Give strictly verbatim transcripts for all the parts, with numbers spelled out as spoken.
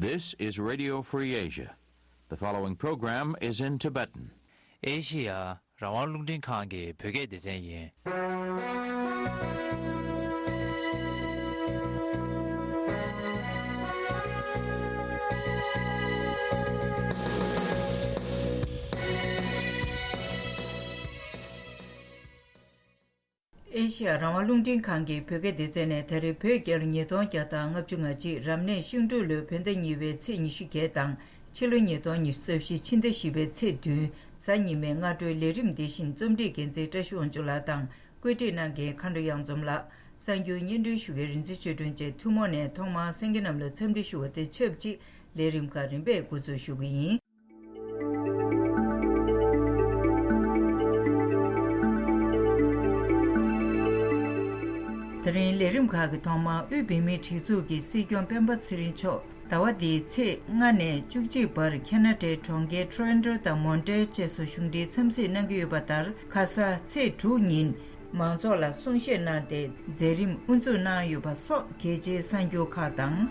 This is Radio Free Asia. The following program is in Tibetan. ཨེ་ཤི་ཡ་རང་དབང་རླུང་འཕྲིན་ཁང་གི་བོད་སྐད་སྡེ་ཚན་ཡིན། ཨེ་ཤི་ཡ་རང་དབང་རླུང་འཕྲིན་ཁང་གི་བོད་སྐད་སྡེ་ཚན་ནས་ད་རེས་བོད་རྒྱལ་ཉིས་སྟོང་བརྒྱ་དང་ལྔ་བཅུ་ང་གཅིག་རབ་གནས་ཤིང་འབྲུག་ལོའི་བོད་ཟླ་གཉིས་པའི་ཚེས་ཉི་ཤུ་བརྒྱད་དང་ཕྱི་ལོ་ཉིས་སྟོང་ཉི་ཤུ་རྩ་བཞི་ཕྱི་ཟླ་བཞི་པའི་ཚེས་བདུན་གཟའ་ཉི་མའི་སྔ་དྲོའི་ལས་རིམ་འདི་བཞིན་རྩོམ་སྒྲིག་འགན་འཛིན་བཀྲ་ཤིས་དབང་ཕྱུག་ལགས་དང་བཀོད་སྒྲིག་གནང་མཁན་མཁའ་འགྲོ་གཡང་འཛོམས་ལགས། གསར་འགྱུར་སྙན་སྒྲོན་ཞུ་མཁན་རིག་འཛིན་ཆོས་སྒྲོན་བཅས་ཐུན་མོང་ནས་ཐོག་མར་གསན་མཁན་རྣམས་ལ་འཚམས་འདྲི་ཞུ་བ་དང་ཆབས་ཅིག་ལས་རིམ་ཁག་རིམ་པས་འགོ་འཛུགས་ཞུ་གི་ཡིན། དེ་རིང་ལས་རིམ་ཁག་གི་ཐོག་མར་དབུས་བོད་མིའི་སྒྲིག་འཛུགས་ཀྱི་སྲིད་སྐྱོང་སྤེན་པ་ཚེ་རིང་མཆོག་ཟླ་བ་འདིའི་ཚེས་ལྔ་ནས་བཅུ་གཅིག་བར་ཁེ་ན་ཌའི་གྲོང་ཁྱེར་ཊོ་རོན་ཊོ་དང་མོན་ཊེལ་བཅས་སུ་གཞུང་འབྲེལ་འཚམས་གཟིགས་གནང་གི་ཡོད་པ་ལྟར། ཁ་ས་ཚེས་དྲུག་ཉིན་མང་ཚོགས་ལ་གསུང་བཤད་གནང་སྟེ་མཛད་རིམ་དབུ་འཛུགས་གནང་ཡོད་པ་སོགས་གལ་ཆེའི་གསར་འགྱུར་ཁག་དང་།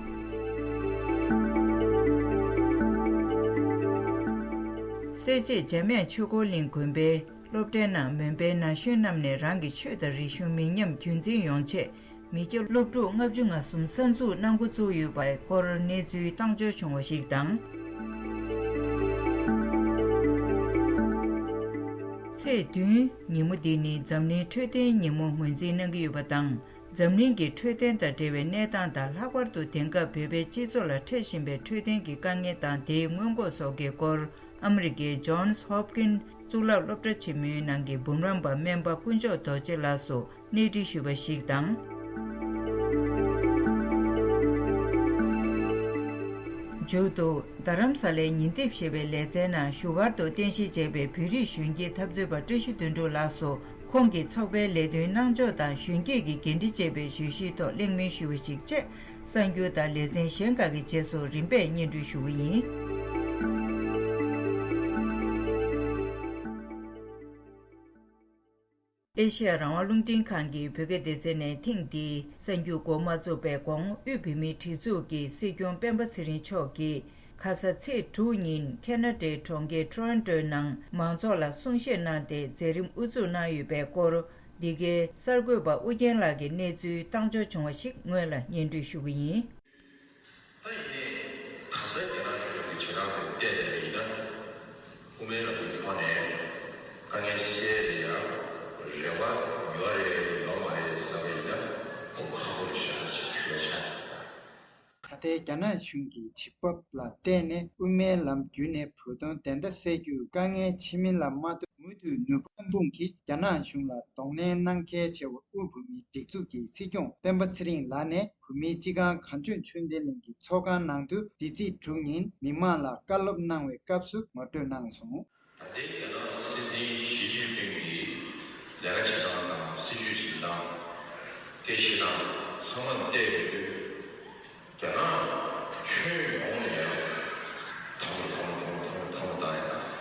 སེར་བྱེས་འཇམ་དབྱངས་ཆོས་འཁོར་གླིང་དགོན་པའི་སློབ་གྲྭའི་ནང་མོན་པའི་ན་གཞོན་རྣམས་ནས་རང་གི་ཆོས་དང་རིག་གཞུང་མི་ཉམས་རྒྱུན་འཛིན་ཡོང་ཆེད། མི་སྐྱ་སློབ་ཕྲུག་ལྔ་བཅུ་ང་གསུམ་གསར་འཛུགས་གནང་འགོ་བཙུགས་ཡོད་པའི་སྐོར་གནས་ཚུལ་བཏང་འབྱོར་བྱུང་བ་ཞིག་དང་། ཚེས་བདུན་ཉིན་མོ་འདི་ནི་འཛམ་གླིང་འཕྲོད་བསྟེན་ཉིན་མོ་ངོས་འཛིན་གནང་གི་ཡོད་པ་དང་། འཛམ་གླིང་གི་འཕྲོད་བསྟེན་དང་འབྲེལ་བའི་གནས་སྟངས་དང་། ལྷག་པར་དུ་དེང་སྐབས་བོད་པའི་སྤྱི་ཚོགས་ལ་འཕྲད་བཞིན་པའི་འཕྲོད་བསྟེན་གྱི་དཀའ་ངལ་དང་། དེའི་སྔོན་འགོག་སོགས་ཀྱི་སྐོར། ཨ་མི་རི་ཀའི་ཇོན་སི་ཧོབ་ཀིན་གཙུག་ལག་སློབ་གྲྭ་ཆེན་མོའི་ནང་གི་འབུམ་རམས་པ་སྨན་པ་དཀོན་མཆོག་རྡོ་རྗེ་ལགས་སུ་གནས་འདྲི་ཞུས་པ་ཞིག་དང་། མཇུག་ཏུ། རྡ་རམ་ས་ལའི་ཉིན་དེབ་ཞེས་པའི་ལེ་ཚན་ནང་བཞུགས་སྒར་དུ་རྟེན་གཞི་བྱས་པའི་བོད་རིགས་གཞོན་སྐྱེས་འཐབ་རྩོད་པ་བཀྲ་ཤིས་དོན་གྲུབ་ལགས་སུ་ཁོང་གི་ཚོགས་པའི་ལས་དོན་གནང་ཕྱོགས་དང་། གཞོན་སྐྱེས་ཀྱི་འགན་འཁྲི་ཅེས་པའི་བརྗོད་གཞིའི་ཐོག་གླེང་མོལ་ཞུས་པ་ཞིག་བཅས། གསར་འགྱུར་དང་ལེ་ཚན་གཞན་ཁག་གི་རྗེས་སུ་རིམ་པས་སྙན་སྒྲོན་ཞུ་གི་ཡིན། ཨེ་ཤེ་ཡ་རང་དབང་རླུང་འཕྲིན་ཁང་གི་བོད་སྐད་སྡེ་ཚན་ནས་ཐེངས་འདིའི་གསར་འགྱུར་འགོ་མ་བཙུགས་པའི་གོང་། དབུས་བོད་མིའི་སྒྲིག་འཛུགས་ཀྱི་སྲིད་སྐྱོང་སྤེན་པ་ཚེ་རིང་མཆོག་གིས་ཁ་ས་ཚེས་དྲུག་ཉིན་ཁེ་ན་ཌའི་གྲོང་ཁྱེར་ཊོ་རོན་ཊོའི་ནང་མང་ཚོགས་ལ་གསུང་བཤད་གནང་སྟེ་མཛད་རིམ་དབུ་འཛུགས་གནང་ཡོད་པའི་སྐོར། འདི་གའི་གསར་འགོད་པ་ཨུ་རྒྱན་ལགས་ཀྱིས་གནས་ཚུལ་བཏང་འབྱོར་བྱུང་བ་ཞིག་སྔོན་ལ་སྙན་སྒྲོན་ཞུ་གི་ཡིན། ད་ཡིན་ནའི་གང་ལྟར་རྒྱ་ནག་གཞུང་གི་བྱེད་སྟངས་དེ་བལྟས་ནས་ཡིན་ན། དབུ་མའི་ལམ་གྱི་ཐོག་ནས་དཀའ་ངལ་སེལ་ཡ་རེ་བ་ཡོད་རེད་ཡོད་མ་རེད་བསམ་པ་ཡིན་ན་ཁག་པོ་རེད་ཤག་ཅེས་ཞུ་ཡ་ཆགས། ད་ལྟའི་རྒྱ་ནག་གཞུང་གི་བྱེད་བབ་ལ་བལྟས་ནས་དབུ་མའི་ལམ་བརྒྱུད་ནས་བོད་དོན་བདེན་མཐའ་གསལ་རྒྱུར་དཀའ་ངལ་ཕྱིན་མིན་ལ་མ་ལྟོས། མུ་མཐུད་ནུས་པ་ཐོན་ཁུངས་ཀྱིས་རྒྱ་ནག་གཞུང་ལ་གདོང་ལེན་གནང་གལ་ཆེ་བ། དབུས་བོད་མིའི་སྒྲིག་འཛུགས་ཀྱི་སྲིད་སྐྱོང་སྤེན་པ་ཚེ་རིང་ལགས་ནས་བོད་མིའི་སྤྱི་ཁང་གངས་ལྗོངས་ཆོས་ལྡན་གླིང་གི་ཚོགས་ཁང་ནང་དུ་འདི་ཚེས་དྲུག་ཉིན་མི་མང་ལ་བཀའ་སློབ་གནང་བའི་སྐབས་སུ་ངོ་སྤྲོད་གནང་སོང་། ད་ལྟའི་རྒྱ་ནག་སྲིད་འཛིན་ཞི་ཅིན་ཕིང་གི་ལས་ཀ་བྱེད་སྟངས་དང་སྲིད་ཇུས་འཛིན་སྟངས། སྐད་ཆ་དང་ཚང་མ་བལྟས་ཡོང་དུས། རྒྱ་ནག་ཁྱོན་ཡོངས་ནས་དམ་དམ་དམ་དམ་དམ་བཏང་ཡ་དང་།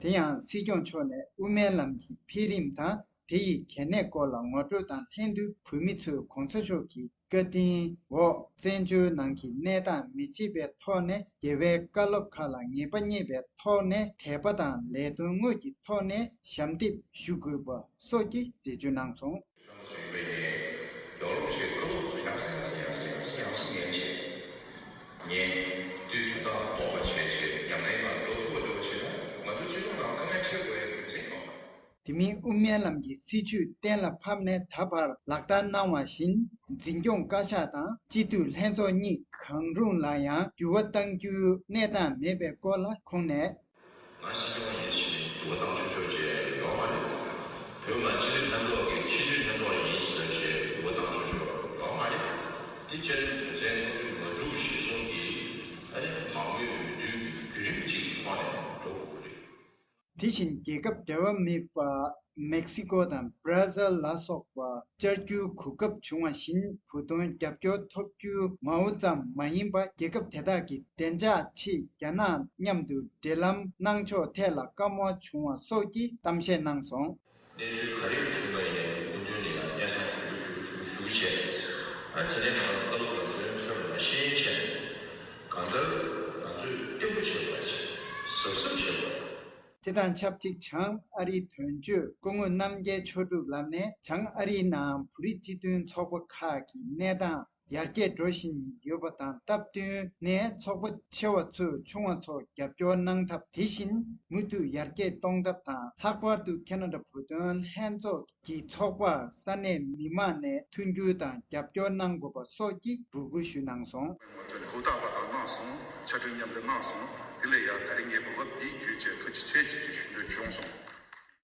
དེ་ཡང་སྲིད་སྐྱོང་མཆོག་ནས་དབུ་མའི་ལམ་གྱི་འཕེལ་རིམ་དང་། དེ་ཡི་གལ་གནད་སྐོར་ལ་ངོ་སྤྲོད་དང་ལྷན་དུ་བོད་མི་ཚོས་གོང་ས་མཆོག་གི་བཀའ་དྲིན་འོག་བཙན་བྱོལ་ནང་གི་གནས་སྟངས་མི་བརྗེད་པའི་ཐོག་ནས། རྒྱལ་བའི་བཀའ་སློབ་ཁག་ལ་ངེས་པ་རྙེད་པའི་ཐོག་ནས། དད་པ་དང་ལས་དོན་དངོས་ཀྱི་ཐོག་ནས་ཞབས་འདེགས་ཞུ་དགོས་པ་སོགས་ཀྱི་འགྲེལ་བརྗོད་གནང་སོང་། ཡིན་པས་ངས་རྒྱལ་བ་རིན་པོ་ཆེའི་བཀའ་སློབ་ཡང་སེ་ཡང་སེ་ཡང་སེ་ཡང་སེ་ཡང་སེ་ཉན་བྱས། ངས་དུས་དོན་དག་རྟོགས་པ་བྱས་བྱས་ཉམས་ལེན་ལ་འགྲོ་ཐུབ་པ་འགྲོ་བ་བྱས་ན་ང་ཚོའི་སྤྱི་ཚོགས་ནང་དཀའ་ངལ་འཕྲད་དགོས་ཡ་རྒྱུ་མཚན་ཡོད་མ་རེད། དེ་མིན་དབུ་མའི་ལམ་གྱི་སྲིད་བྱུས་གཏན་ལ་ཕབ་ནས་ད་བར་ལག་བསྟར་གནང་བ་བཞིན། འཛིན་སྐྱོང་བཀའ་ཤག་དང་སྤྱི་འཐུས་ལྷན་ཚོགས་གཉིས་གང་རུང་ལ་ཡང་འགྱུར་བ་གཏང་རྒྱུའི་གནས་སྟངས་མེད་པའི་སྐོར་ལ་ཁོང་ནས། ང་སྲིད་སྐྱོང་ཡིན་ཕྱིན་འགྱུར་བ་བཏང་ཆོག་ཆོག་ཅེས་ཡོད་མ་རེད། བོད་མི་སྤྱི་འཐུས་ལྷན་ཚོགས་ཀྱི་སྤྱི་འཐུས་ལྷན་ཚོགས་ཡིན་ཟེར་ནས་ཅིག་འགྱུར་བ་བཏང་ཆོག་ཆོག་ཡོད་མ་རེད། འདི་བཅའ་ཁྲིམས་དོན་ཚན་དགུ་བཅུ་ང་དྲུག་གཞིར་བཟུང་གིས་ཨ་ནི་མང་མོས་འོས་བསྡུའི་བརྒྱུད་རིམ་ཅིག་གི་ཐོག་ནས་འགྲོ་དགོས་ཀྱི་རེད། དེ་བཞིན་རྒྱལ་ཁབ་འབྲེལ་བ་མེད་པ་མེག་སི་ཀོ་དང་བྷ་ར་ཟིལ་ལ་སོགས་པ་བཅར་རྒྱུའི་གོ་སྐབས་བྱུང་བ་བཞིན། བོད་དོན་རྒྱབ་སྐྱོར་ཐོབ་རྒྱུའི་ངོ་བོ་ཙམ་མ་ཡིན་པར། རྒྱལ་ཁབ་དེ་དག་གི་བདེ་འཇགས་ཆེད་རྒྱ་ནག་མཉམ་དུ་འབྲེལ་ལམ་གནང་ཕྱོགས་ཐད་ལ་བཀའ་མོལ་བྱུང་བ་སོགས་ཀྱི་གཏམ་བཤད་གནང་སོང་། གནས་ཚུལ་ག་རེ་བྱུང་བ་ཡིན་ནའི་སྐུ་མདུན་ནས་ཡང་སྙན་སེང་ཞུ་ཞུ་ཞུ་ཞུ་བྱས། ཨ་དེ་ནས་ང་ཚོ་བཀའ་སློབ་ལ་དོན་ཐོས་པ་ཤེས་བྱས། གང་ལྟར་ དེ་དང་ཆབས་ཅིག་བྱང་ཨ་རིའི་དོན་གཅོད་སྐུ་ངོ་རྣམ་རྒྱལ་ཆོས་གྲུབ་ལགས་ནས་བྱང་ཨ་རིའི་ནང་བོད་རིགས་སྤྱི་མཐུན་ཚོགས་པ་ཁག་གི་གནས་སྟངས་ཡར་རྒྱས་འགྲོ་བཞིན་ཡོད་པ་དང་སྟབས་བསྟུན་ནས་ཚོགས་པ་ཆེ་བ་ཚོས་ཆུང་བ་ཚོར་རྒྱབ་སྐྱོར་གནང་ཐབས། དེ་བཞིན་མུ་མཐུད་ཡར་རྒྱས་གཏོང་ཐབས་དང་། ལྷག་པར་དུ་ཁེ་ན་ཌ་བོད་དོན་ལྷན་ཚོགས་ཀྱི་ཚོགས་པར་ས་གནས་མི་མང་ནས་མཐུན་འགྱུར་དང་རྒྱབ་སྐྱོར་གནང་དགོས་པ་སོགས་ཀྱི་འབོད་སྐུལ་ཞུས་གནང་སོང་། ང་ཚོ་ནས་ཧུར་ཐག་པ་དང་གནང་སོང་། ཕྱག་སྦྲེལ་མཉམ་འབྲེལ་གནང་སོང་། དེ་ལས་ཡང་ད་རིང་ངས་གོ་སྐབས་འདི་ཡོད་ཅེས་ཐུགས་རྗེ་ཆེ་ཞེས་ཞུ་འདོད་བྱུང་སོང་།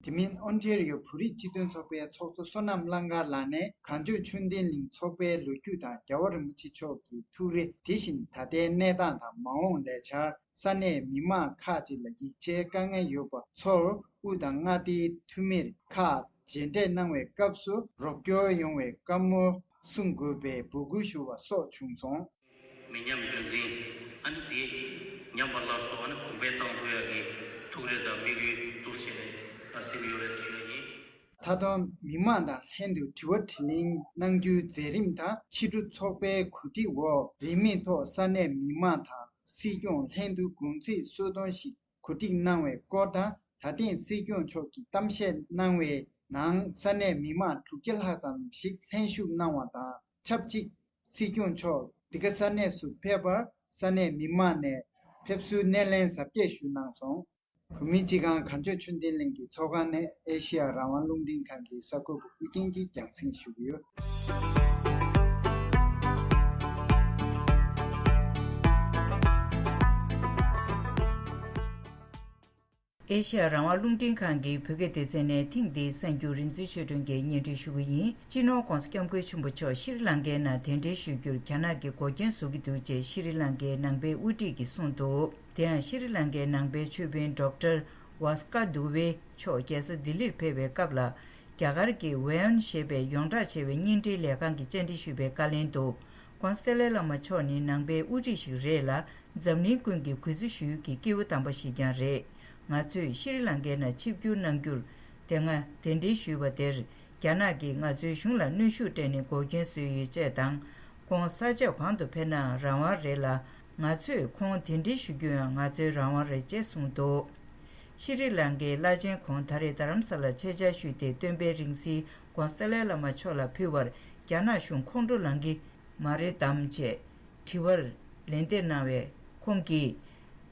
དེ་མིན་ཨོན་ཊེ་རི་ཡོ་བོད་རིགས་སྤྱི་མཐུན་ཚོགས་པའི་ཚོགས་གཙོ་བསོད་ནམས་གླང་དཀར་ལགས་ནས་གངས་ལྗོངས་ཆོས་ལྡན་གླིང་ཚོགས་པའི་ལོ་རྒྱུས་དང་རྒྱལ་བ་རིན་པོ་ཆེ་མཆོག་གི་ཐུགས་རེ། དེ་བཞིན་ད་ལྟའི་གནས་སྟངས་དང་མ་འོངས་ལས་འཆར། ས་གནས་མི་མང་ཁག་ཅིག་ལ་ཡིག་ཆའི་དཀའ་ངལ་ཡོད་པ་ཚོར་དབུས་དང་མངའ་སྡེའི་འཐུས་མིར་ཁག་མཇལ་འཕྲད་གནང་བའི་སྐབས་སུ་རོགས་སྐྱོར་ཡོང་བའི་བཀའ་མོལ་གསུང་དགོས་པའི་འབོད་སྐུལ་ཞུ་བ་སོགས་བྱུང་སོང་། མི་ཉམས་རྒྱུན་འཛིན། ཨ་ནི་དེ་ཉམས་པ་སླར་གསོ། ཨ་ནི་གོང་འཕེལ་གཏང་ཐུབ་ཡག་གི་ཐུགས་རེ་དང་དམིགས་ཡུལ་འདུག་ཟེར་ནས་སེམས་ཡོད་རེད་ཞུ་ཡ་ཡིན། མཐའ་སྡོམ་མི་མང་དང་ལྷན་དུ་དྲི་བ་དྲིས་ལན་གནང་རྒྱུའི་མཛད་རིམ་དང་ཕྱི་དྲོ་ཚོགས་པའི་གོ་སྒྲིག་འོག་རིན་མེད་ཐོག་ས་གནས་མི་མང་དང་སྲིད་སྐྱོང་ལྷན་དུ་དགུང་ཚིགས་གསོལ་སྟོན་ཞིག་གོ་སྒྲིག་གནང་བའི་སྐོར་དང་། ད་ཐེངས་སྲིད་སྐྱོང་མཆོག་གིས་གཏམ་བཤད་གནང་བའི་ནང་ས་གནས་མི་མང་དྲུག་བརྒྱ་ལྷག་ཙམ་ཞིག་ལྷན་ཞུགས་གནང་བ་དང་ཆབས་ཅིག་སྲིད་སྐྱོང་མཆོག་འདི་ག་ས་གནས་སུ་ཕེབས་པར་ས་གནས་མི་མང་ནས་ཕེབས་བསུའི་སྣེ་ལེན་གཟབ་རྒྱས་ཞུས་གནང་སོང་། བོད་མིའི་སྤྱི་ཁང་གངས་ལྗོངས་ཆོས་ལྡན་གླིང་གི་ཚོགས་ཁང་ནས་ཨེ་ཤེ་ཡ་རང་དབང་རླུང་འཕྲིན་ཁང་གི་གསར་འགོད་པ་ཀུན་མཁྱེན་གྱིས་རྒྱང་སྲིང་ཞུ་གི་ཡོད། ཨེ་ཤེ་ཡ་རང་དབང་རླུང་འཕྲིན་ཁང་གི་བོད་སྐད་སྡེ་ཚན་ནས་ཐེངས་འདིའི་གསར་འགྱུར་རིག་འཛིན་ཆོས་སྒྲོན་གྱིས་སྙན་སྒྲོན་ཞུ་གི་ཡིན། སྤྱི་ནོར་༧གོང་ས་༧སྐྱབས་མགོན་ཆེན་པོ་མཆོག་ཤྲི་ལང་ཀའི་ནང་གདན་འདྲེན་ཞུ་རྒྱུར་རྒྱ་ནག་གིས་འགོག་རྐྱེན་བཟོ་གི་འདུག་ཅེས་ཤྲི་ལང་ཀའི་ནང་པའི་དབུ་ཁྲིད་ཀྱིས་གསུངས་འདུག་དེ་ཡང་ཤྲི་ལང་ཀའི་ནང་པའི་ཆོས་དཔོན་ཌོག་ཊར་ཝཱ་སྐ་དུ་ཝེ་མཆོག་རྒྱལ་ས་ལྡི་ལིར་ཕེབས་པའི་སྐབས་ལ། རྒྱ་གར་གྱི་ཝེ་ཨོན་ཞེས་པའི་ཡོངས་གྲགས་ཆེ་བའི་བརྙན་འཕྲིན་ལས་ཁང་གིས་བཅར་འདྲི་ཞུས་པའི་བཀའ་ལན་དུ། ྋགོང་ས་ཏཱ་ལའི་བླ་མ་མཆོག་ནི་ནང་པའི་དབུ་ཁྲིད་ཞིག་རེད་ལ། འཛམ་གླིང་ཀུན་གྱིས་གུས་བརྩི་ཞུ་ཡུལ་གྱི་སྐྱེས་བུ་དམ་པ་ཞིག་ཀྱང་རེད། ང་ཚོས་ཤྲི་ལང་ཀའི་ནང་ཆིབས་བསྒྱུར་གནང་རྒྱུར་དེ་སྔ་གདན་འདྲེན་ཞུས་པ་དེར། རྒྱ་ནག་གིས་ང་ཚོའི་གཞུང་ལ་གནོན་ཤུགས་སྤྲད་ནས་འགོག་རྐྱེན་བཟོས་ཡོད་ཅེས་དང་། ཁོང་ས་ཆ་གང་དུ་ཕེབས་ནའང་རང་དབང་རེད་ལ། ང་ཚོས་ཁོང་གདན་འདྲེན་ཞུ་རྒྱུ་ཡང་ང་ཚོའི་རང་དབང་རེད་ཅེས་གསུངས་འདུག་ཤྲི་ལང་ཀའི་བླ་ཆེན་ཁོང་ད་རེས་རྡ་རམ་ས་ལར་ཆེད་བཅར་ཞུས་ཏེ། སྟོན་པའི་རིང་བསྲེལ་ྋགོང་ས་ཏཱ་ལའི་བླ་མ་མཆོག་ལ་ཕུལ་བར་རྒྱ་ནག་གཞུང་ཁོང་ཁྲོ་ལངས་ཀྱི་མ་རེད་དམ་ཅེས་དྲི་བར་ལན་འདེབས་གནང་བས། ཁོང་གིས།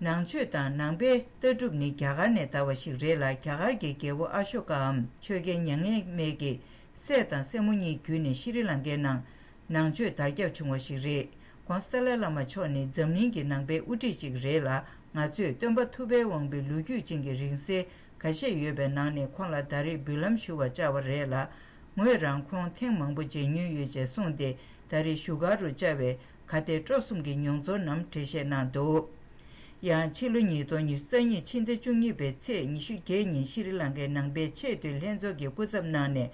ནང་ཆོས་དང་ནང་པའི་ལྟ་གྲུབ་ནི་རྒྱ་གར་ནས་དར་བ་ཞིག་རེད་ལ། རྒྱ་གར་གྱི་རྒྱལ་པོ་ཨ་ཤོ་ཀའམ་ཆོས་རྒྱལ་མྱ་ངན་མེད་ཀྱི་སྲས་དང་སྲས་མོ་གཉིས་བརྒྱུད་ནས་ཤྲི་ལང་ཀའི་ནང་ནང་ཆོས་དར་ཁྱབ་བྱུང་བ་ཞིག་རེད། ྋགོང་ས་ཏཱ་ལའི་བླ་མ་མཆོག་ནི་འཛམ་གླིང་གི་ནང་པའི་དབུ་ཁྲིད་ཅིག་རེད་ལ། ང་ཚོས་སྟོན་པ་ཐུབ་པའི་དབང་པོའི་ལོ་རྒྱུས་ཅན་གྱི་རིང་བསྲེལ་ཁ་ཤས་ཡོད་པའི་ནང་ནས་ཁོང་ལ་ད་རེས་འབུལ་ལམ་ཞུ་བར་བཅར་བ་རེད་ལ། ངོས་རང་ཁོང་ཐེངས་མང་པོ་མཇལ་མྱོང་ཡོད་ཅེས་གསུངས་ཏེ། ད་རེས་བཞུགས་སྒར་རུ་བཅར་བའི་ག་དེ་སྤྲོ་གསུམ་གྱི་མྱོང་ཚོར་རྣམས་འགྲེལ་བཤད་གནང་འདུག་ཡང་ཕྱི་ལོ་ཉིས་སྟོང་ཉི་ཤུ་རྩ་གཉིས་ཕྱི་ཟླ་བཅུ་གཉིས་པའི་ཚེས་ཉི་ཤུ་བརྒྱད་ཉིན་ཤྲི་ལང་ཀའི་ནང་པའི་ཆེས་མཐོའི་ལྷན་ཚོགས་ཀྱི་སྐུ་ཚབ་གནང་ནས།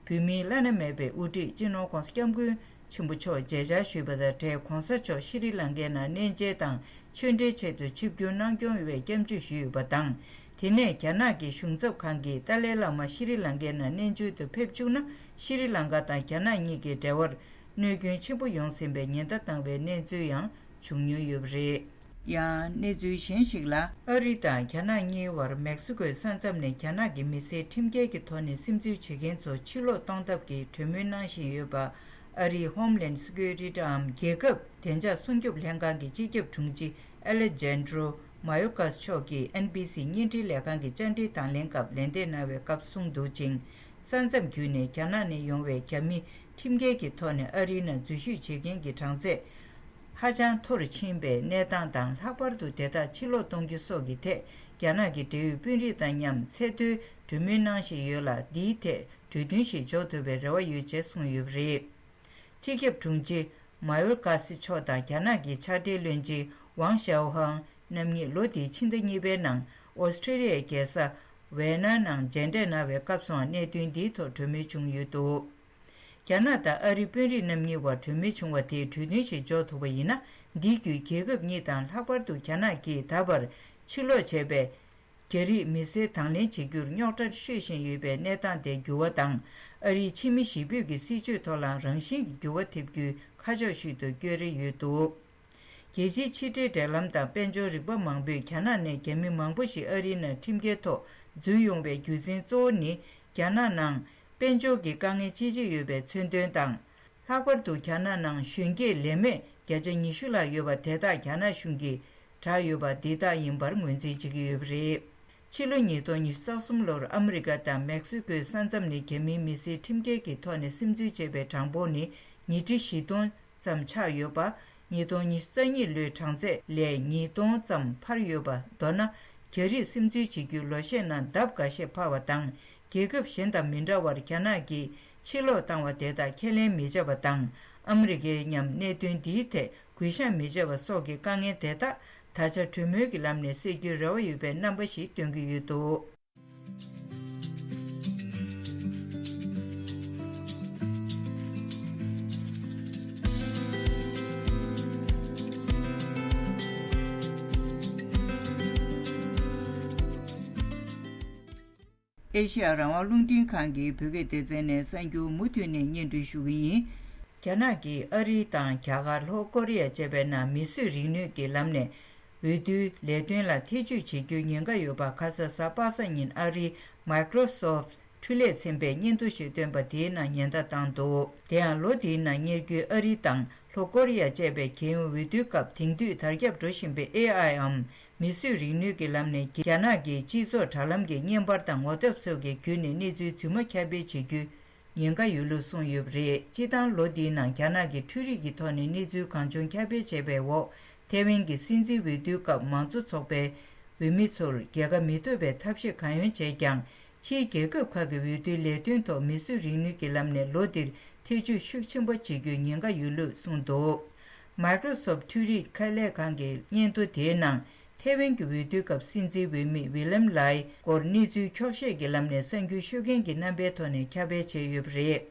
བོད་མིའི་བླ་ན་མེད་པའི་དབུ་ཁྲིད་སྤྱི་ནོར་༧གོང་ས་༧སྐྱབས་མགོན་ཆེན་པོ་མཆོག་མཇལ་བཅར་ཞུས་པ་དང་འབྲེལ། ྋགོང་ས་མཆོག་ཤྲི་ལང་ཀའི་ནང་གནས་མཇལ་དང་ཆོས་འབྲེལ་ཆེད་དུ་ཆིབས་བསྒྱུར་གནང་སྐྱོང་ཡོད་པའི་སྐྱབས་བཅོལ་ཞུས་ཡོད་པ་དང་། དེ་ནས་རྒྱ་ནག་གི་གཞུང་ཚབ་ཁང་གིས་ཏཱ་ལའི་བླ་མ་ཤྲི་ལང་ཀའི་ནང་གནས་མཇལ་དུ་ཕེབས་བཅུག་ན། ཤྲི་ལང་ཀ་དང་རྒྱ་ནག་གཉིས་ཀྱི་འབྲེལ་བར་གནོད་སྐྱོན་ཆེན་པོ་ཡོང་སྲིད་པའི་ཉེན་བརྡ་བཏང་བའི་གནས་ཚུལ་ཡང་བྱུང་མྱོང་ཡོད་པ་རེད། ཡང་གནས་ཚུལ་གཞན་ཞིག་ལ། ཨ་རི་དང་རྒྱ་ནག་གཉིས་བར་མེག་སི་ཀོའི་ས་མཚམས་ནས་རྒྱ་ནག་གི་མི་སེར་ཁྲིམས་འགལ་གྱི་ཐོག་ནས་སིམ་འཛུལ་བྱེད་མཁན་ཚོ་ཕྱིར་ལོག་གཏོང་ཐབས་ཀྱི་གྲོས་མོལ་གནང་བཞིན་ཡོད་པ། ཨ་རིའི་Homeland Security་འམ་རྒྱལ་ཁབ་བདེ་འཇགས་སྲུང་སྐྱོབ་ལྷན་ཁང་གི་སྤྱི་ཁྱབ་དྲུང་ཆེ་ཨ་ལེ་ཇན་ཌྲོ་མཱ་ཡོར་ཀཱས་མཆོག་གིས་ཨེན་བྷི་སི་བརྙན་འཕྲིན་ལས་ཁང་གི་བཅར་འདྲི་དང་ལེན་སྐབས་ལན་འདེབས་གནང་བའི་སྐབས་གསུངས་འདུག་ཅིང་། ས་མཚམས་བརྒྱུད་ནས་རྒྱ་ནག་ནས་ཡོང་བའི་རྒྱ་མི་ཁྲིམས་འགལ་གྱི་ཐོག་ནས་ཨ་རིའི་ནང་འཛུལ་ཞུགས་བྱེད་མཁན་གྱི་གྲངས་ཚད་ཧ་ཅང་མཐོ་རུ་ཕྱིན་པའི་གནས་སྟངས་དང་། ལྷག་པར་དུ་དེ་དག་ཕྱིར་ལོག་གཏོང་རྒྱུ་སོགས་ཀྱི་ཐད་རྒྱ་ནག་གི་འབྲེལ་ཡོད་དཔོན་རིགས་དང་མཉམ་ཚད་མཐོའི་གྲོས་མོལ་གནང་བཞིན་ཡོད་ལ། འདིའི་ཐད་གྲོས་མཐུན་ཞིག་འཇོག་ཐུབ་པའི་རེ་བ་ཡོད་ཅེས་གསུངས་ཡོད་པ་རེད། སྤྱི་ཁྱབ་དྲུང་ཆེ་མཱ་ཡོར་ཀཱ་སི་མཆོག་དང་རྒྱ་ནག་གི་ཕྱག་སྦྲེལ་བློན་ཆེན་ཝང་ཞའོ་ཧང་རྣམ་གཉིས་ལོ་འདིའི་ཕྱི་ཟླ་གཉིས་པའི་ནང་ཨོ་སི་ཁྲེ་ལི་ཡའི་རྒྱལ་ས་ཝེ་ན་ནང་མཇལ་འཕྲད་གནང་བའི་སྐབས་སུའང་གནད་དོན་འདིའི་ཐོག་གྲོས་མོལ་བྱུང་ཡོད་འདུག་རྒྱ་ནག་དང་ཨ་རིའི་དཔོན་རིགས་རྣམ་གཉིས་བར་གྲོས་མོལ་བྱུང་བ་དེས་གྲོས་མཐུན་ཞིག་འཇོག་ཐུབ་པ་ཡིན་ན། འདིའི་བརྒྱུད་རྒྱལ་ཁབ་གཉིས་དང་། ལྷག་པར་དུ་རྒྱ་ནག་གིས་ད་བར་ཕྱིར་ལོག་བྱས་པའི་རྒྱ་རིགས་མི་སེར་དང་ལེན་བྱེད་རྒྱུར་རྙོག་དྲ་ཤོད་བཞིན་ཡོད་པའི་གནས་སྟངས་དེ་འགྱུར་བ་དང་། ཨ་རིའི་ཕྱི་མི་ཞི་སྤྱོད་ཀྱི་སྲིད་བྱུས་ཐོག་ལའང་རང་བཞིན་གྱིས་འགྱུར་བ་ཐེབས་རྒྱུའི་ཁ་ཕྱོགས་ཤིག་ཏུ་བསྐྱོད་རེ་ཡོད་འདུག་རྒྱལ་སྤྱིའི་ཕྱི་འབྲེལ་འབྲེལ་ལམ་དང་དཔལ་འབྱོར་རིག་པ་མང་པོས་རྒྱ་ནག་ནས་རྒྱ་མི་མང་པོ་ཞིག་ཨ་རིའི་ནང་ཁྲིམས་འགལ་ཐོག་འཛུལ་ཡོང་བའི་རྒྱུ་མཚན་གཙོ་བོ་ནི། རྒྱ་ནག་ནང་དཔལ་འབྱོར་གྱི་དཀའ་ངལ་ཆེ་ཆེ་ཡོད་པའི་མཚོན་དོན་དང་། ལྷག་པར་དུ་རྒྱ་ནག་ནང་གཞོན་སྐྱེས་ལས་མེད་བརྒྱ་ཆ་ཉི་ཤུ་ལྷག་ཡོད་པ་དེ་དག་རྒྱ་ནག་གཞུང་གིས་དྲག་ཡོད་པ་འདི་དག་ཡིན་པར་ངོས་འཛིན་བྱེད་ཀྱི་ཡོད་པ་རེད། ཕྱི་ལོ་ཉིས་སྟོང་ཉི་ཤུ་རྩ་གསུམ་ལོར་ཨ་མི་རི་ཀ་དང་མེག་སི་ཀོའི་ས་མཚམས་ནས་རྒྱ་མིའི་མི་སེར་ཁྲིམས་འགལ་གྱི་ཐོག་ནས་སིམ་འཛུལ་བྱས་པའི་གྲངས་འབོར་ནི་ཉིས་ཁྲི་བཞི་སྟོང་ཙམ་ཆགས་ཡོད་པ། ཉིས་སྟོང་ཉི་ཤུ་རྩ་གཉིས་ལོའི་གྲངས་ཚད་ལས་ཉིས་སྟོང་ཙམ་འཕར་ཡོད་པ། མདོར་ན། རྒྱ་རིགས་སིམ་འཛུལ་བྱེད་རྒྱུའི་ལོ་ཤས་ནང་ལྡབ་འགའ་ཤས་འཕར་བ་དང་། རྒྱལ་ཁབ་གཞན་དང་མི་འདྲ་བར་རྒྱ་ནག་གིས་ཕྱིར་སློག་བཏང་བ་དེ་དག་ཁས་ལེན་མི་བྱ་བ་དང་། ཨ་མི་རི་ཀའི་མཉམ་གནད་དོན་འདིའི་ཐད་གུས་ཞབས་མི་བྱ་བ་སོགས་ཀྱི་དཀའ་ངལ་དེ་དག་ད་ཆ་གྲོས་མོལ་གྱི་ལམ་ནས་སེལ་རྒྱུའི་རེ་བ་ཡོད་པའི་རྣམ་པ་ཞིག་སྟོན་གྱི་ཡོད་འདུག། ཨེ་ཤེ་ཡ་རང་དབང་རླུང་འཕྲིན་ཁང་གི་བོད་སྐད་སྡེ་ཚན་ནས་གསར་འགྱུར་མུ་མཐུད་ནས་སྙན་སྒྲོན་ཞུ་གི་ཡིན། རྒྱ་ནག་གིས་ཨ་རི་དང་རྒྱ་གར། ལྷོ་ཀོ་རི་ཡ་བཅས་པའི་ནང་མིས་བཟོས་རིག་ནུས་ཀྱི་ལམ་ནས་འོས་བསྡུའི་ལས་དོན་ལ་ཐེ་ཇུས་བྱེད་རྒྱུའི་ཉེན་ཁ་ཡོད་པ། ཁ་ས་གཟའ་པ་སངས་ཉིན་ཨ་རིའི་Microsoft འཕྲུལ་ལས་ཚན་པས་སྙན་ཐོ་ཞིག་བཏོན་པ་དེའི་ནང་ཉེན་བརྡ་བཏང་འདུག། དེ་ཡང་ལོ་འདིའི་ནང་གཉེར་རྒྱུའི་ཨ་རི་དང་ལྷོ་ཀོ་རི་ཡ་བཅས་པའི་རྒྱལ་ཡོངས་འོས་བསྡུའི་སྐབས་དེང་དུས་དར་ཁྱབ་འགྲོ་བཞིན་པའི་ཨེ་ཨའི་འམ་མིས་བཟོས་རིག་ནུས་ཀྱི་ལམ་ནས་རྒྱ་ནག་གི་སྤྱི་ཚོགས་དྲ་ལམ་གྱི་བརྙན་པར་དང་ངོ་དེབ་སོགས་ཀྱི་བརྒྱུད་ནས་གནས་ཚུལ་རྫུན་མ་ཁྱབ་སྤེལ་བྱེད་རྒྱུའི་ཉེན་ཁ་ཡོད་ལུགས་གསུངས་ཡོད་པ་རེད། སྤྱི་བཏང་ལོ་འདིའི་ནང་རྒྱ་ནག་གི་འཕྲུལ་རིག་གི་ཐོག་ནས་གནས་ཚུལ་གང་བྱུང་ཁྱབ་སྤེལ་བྱས་པའི་འོག། ཐེ་ཝན་གྱི་སྲིད་འཛིན་འོས་བསྡུའི་སྐབས་མང་གཙོ་ཚོགས་པའི་འོས་མི་ཚོར་རྒྱལ་ཁ་མི་ཐོབ་པའི་ཐབས་ཤེས་གང་ཡོང་བྱས་ཀྱང་། ཕྱིའི་རྒྱལ་ཁབ་ཁག་གི་འོས་བསྡུའི་ལས་དོན་ཐོག་མིས་བཟོས་རིག་ནུས་ཀྱི་ལམ་ནས་ལོ་འདིར་ཐེ་ཇུས་ཤུགས་ཆེན་པོ་བྱེད་རྒྱུའི་ཉེན་ཁ་ཡོད་ལུགས་གསུངས་འདུག། Microsoft འཕྲུལ་རིག་ཁ་ལས་ཁང་གི་སྙན་ཐོ་དེའི་ནང་། ཐེ་ཝན་གྱི་འོས་བསྡུའི་སྐབས་སྲིད་འཛིན་འོས་མི་ཝི་ལམ་ལའི་སྐོར་གནས་ཚུལ་འཁྱོག་བཤད་ཀྱི་ལམ་ནས་གསར་འགྱུར་ཤོད་མཁན་གྱི་རྣམ་པའི་ཐོག་ནས་ཁྱབ་སྤེལ་བྱས་ཡོད་པ་རེད།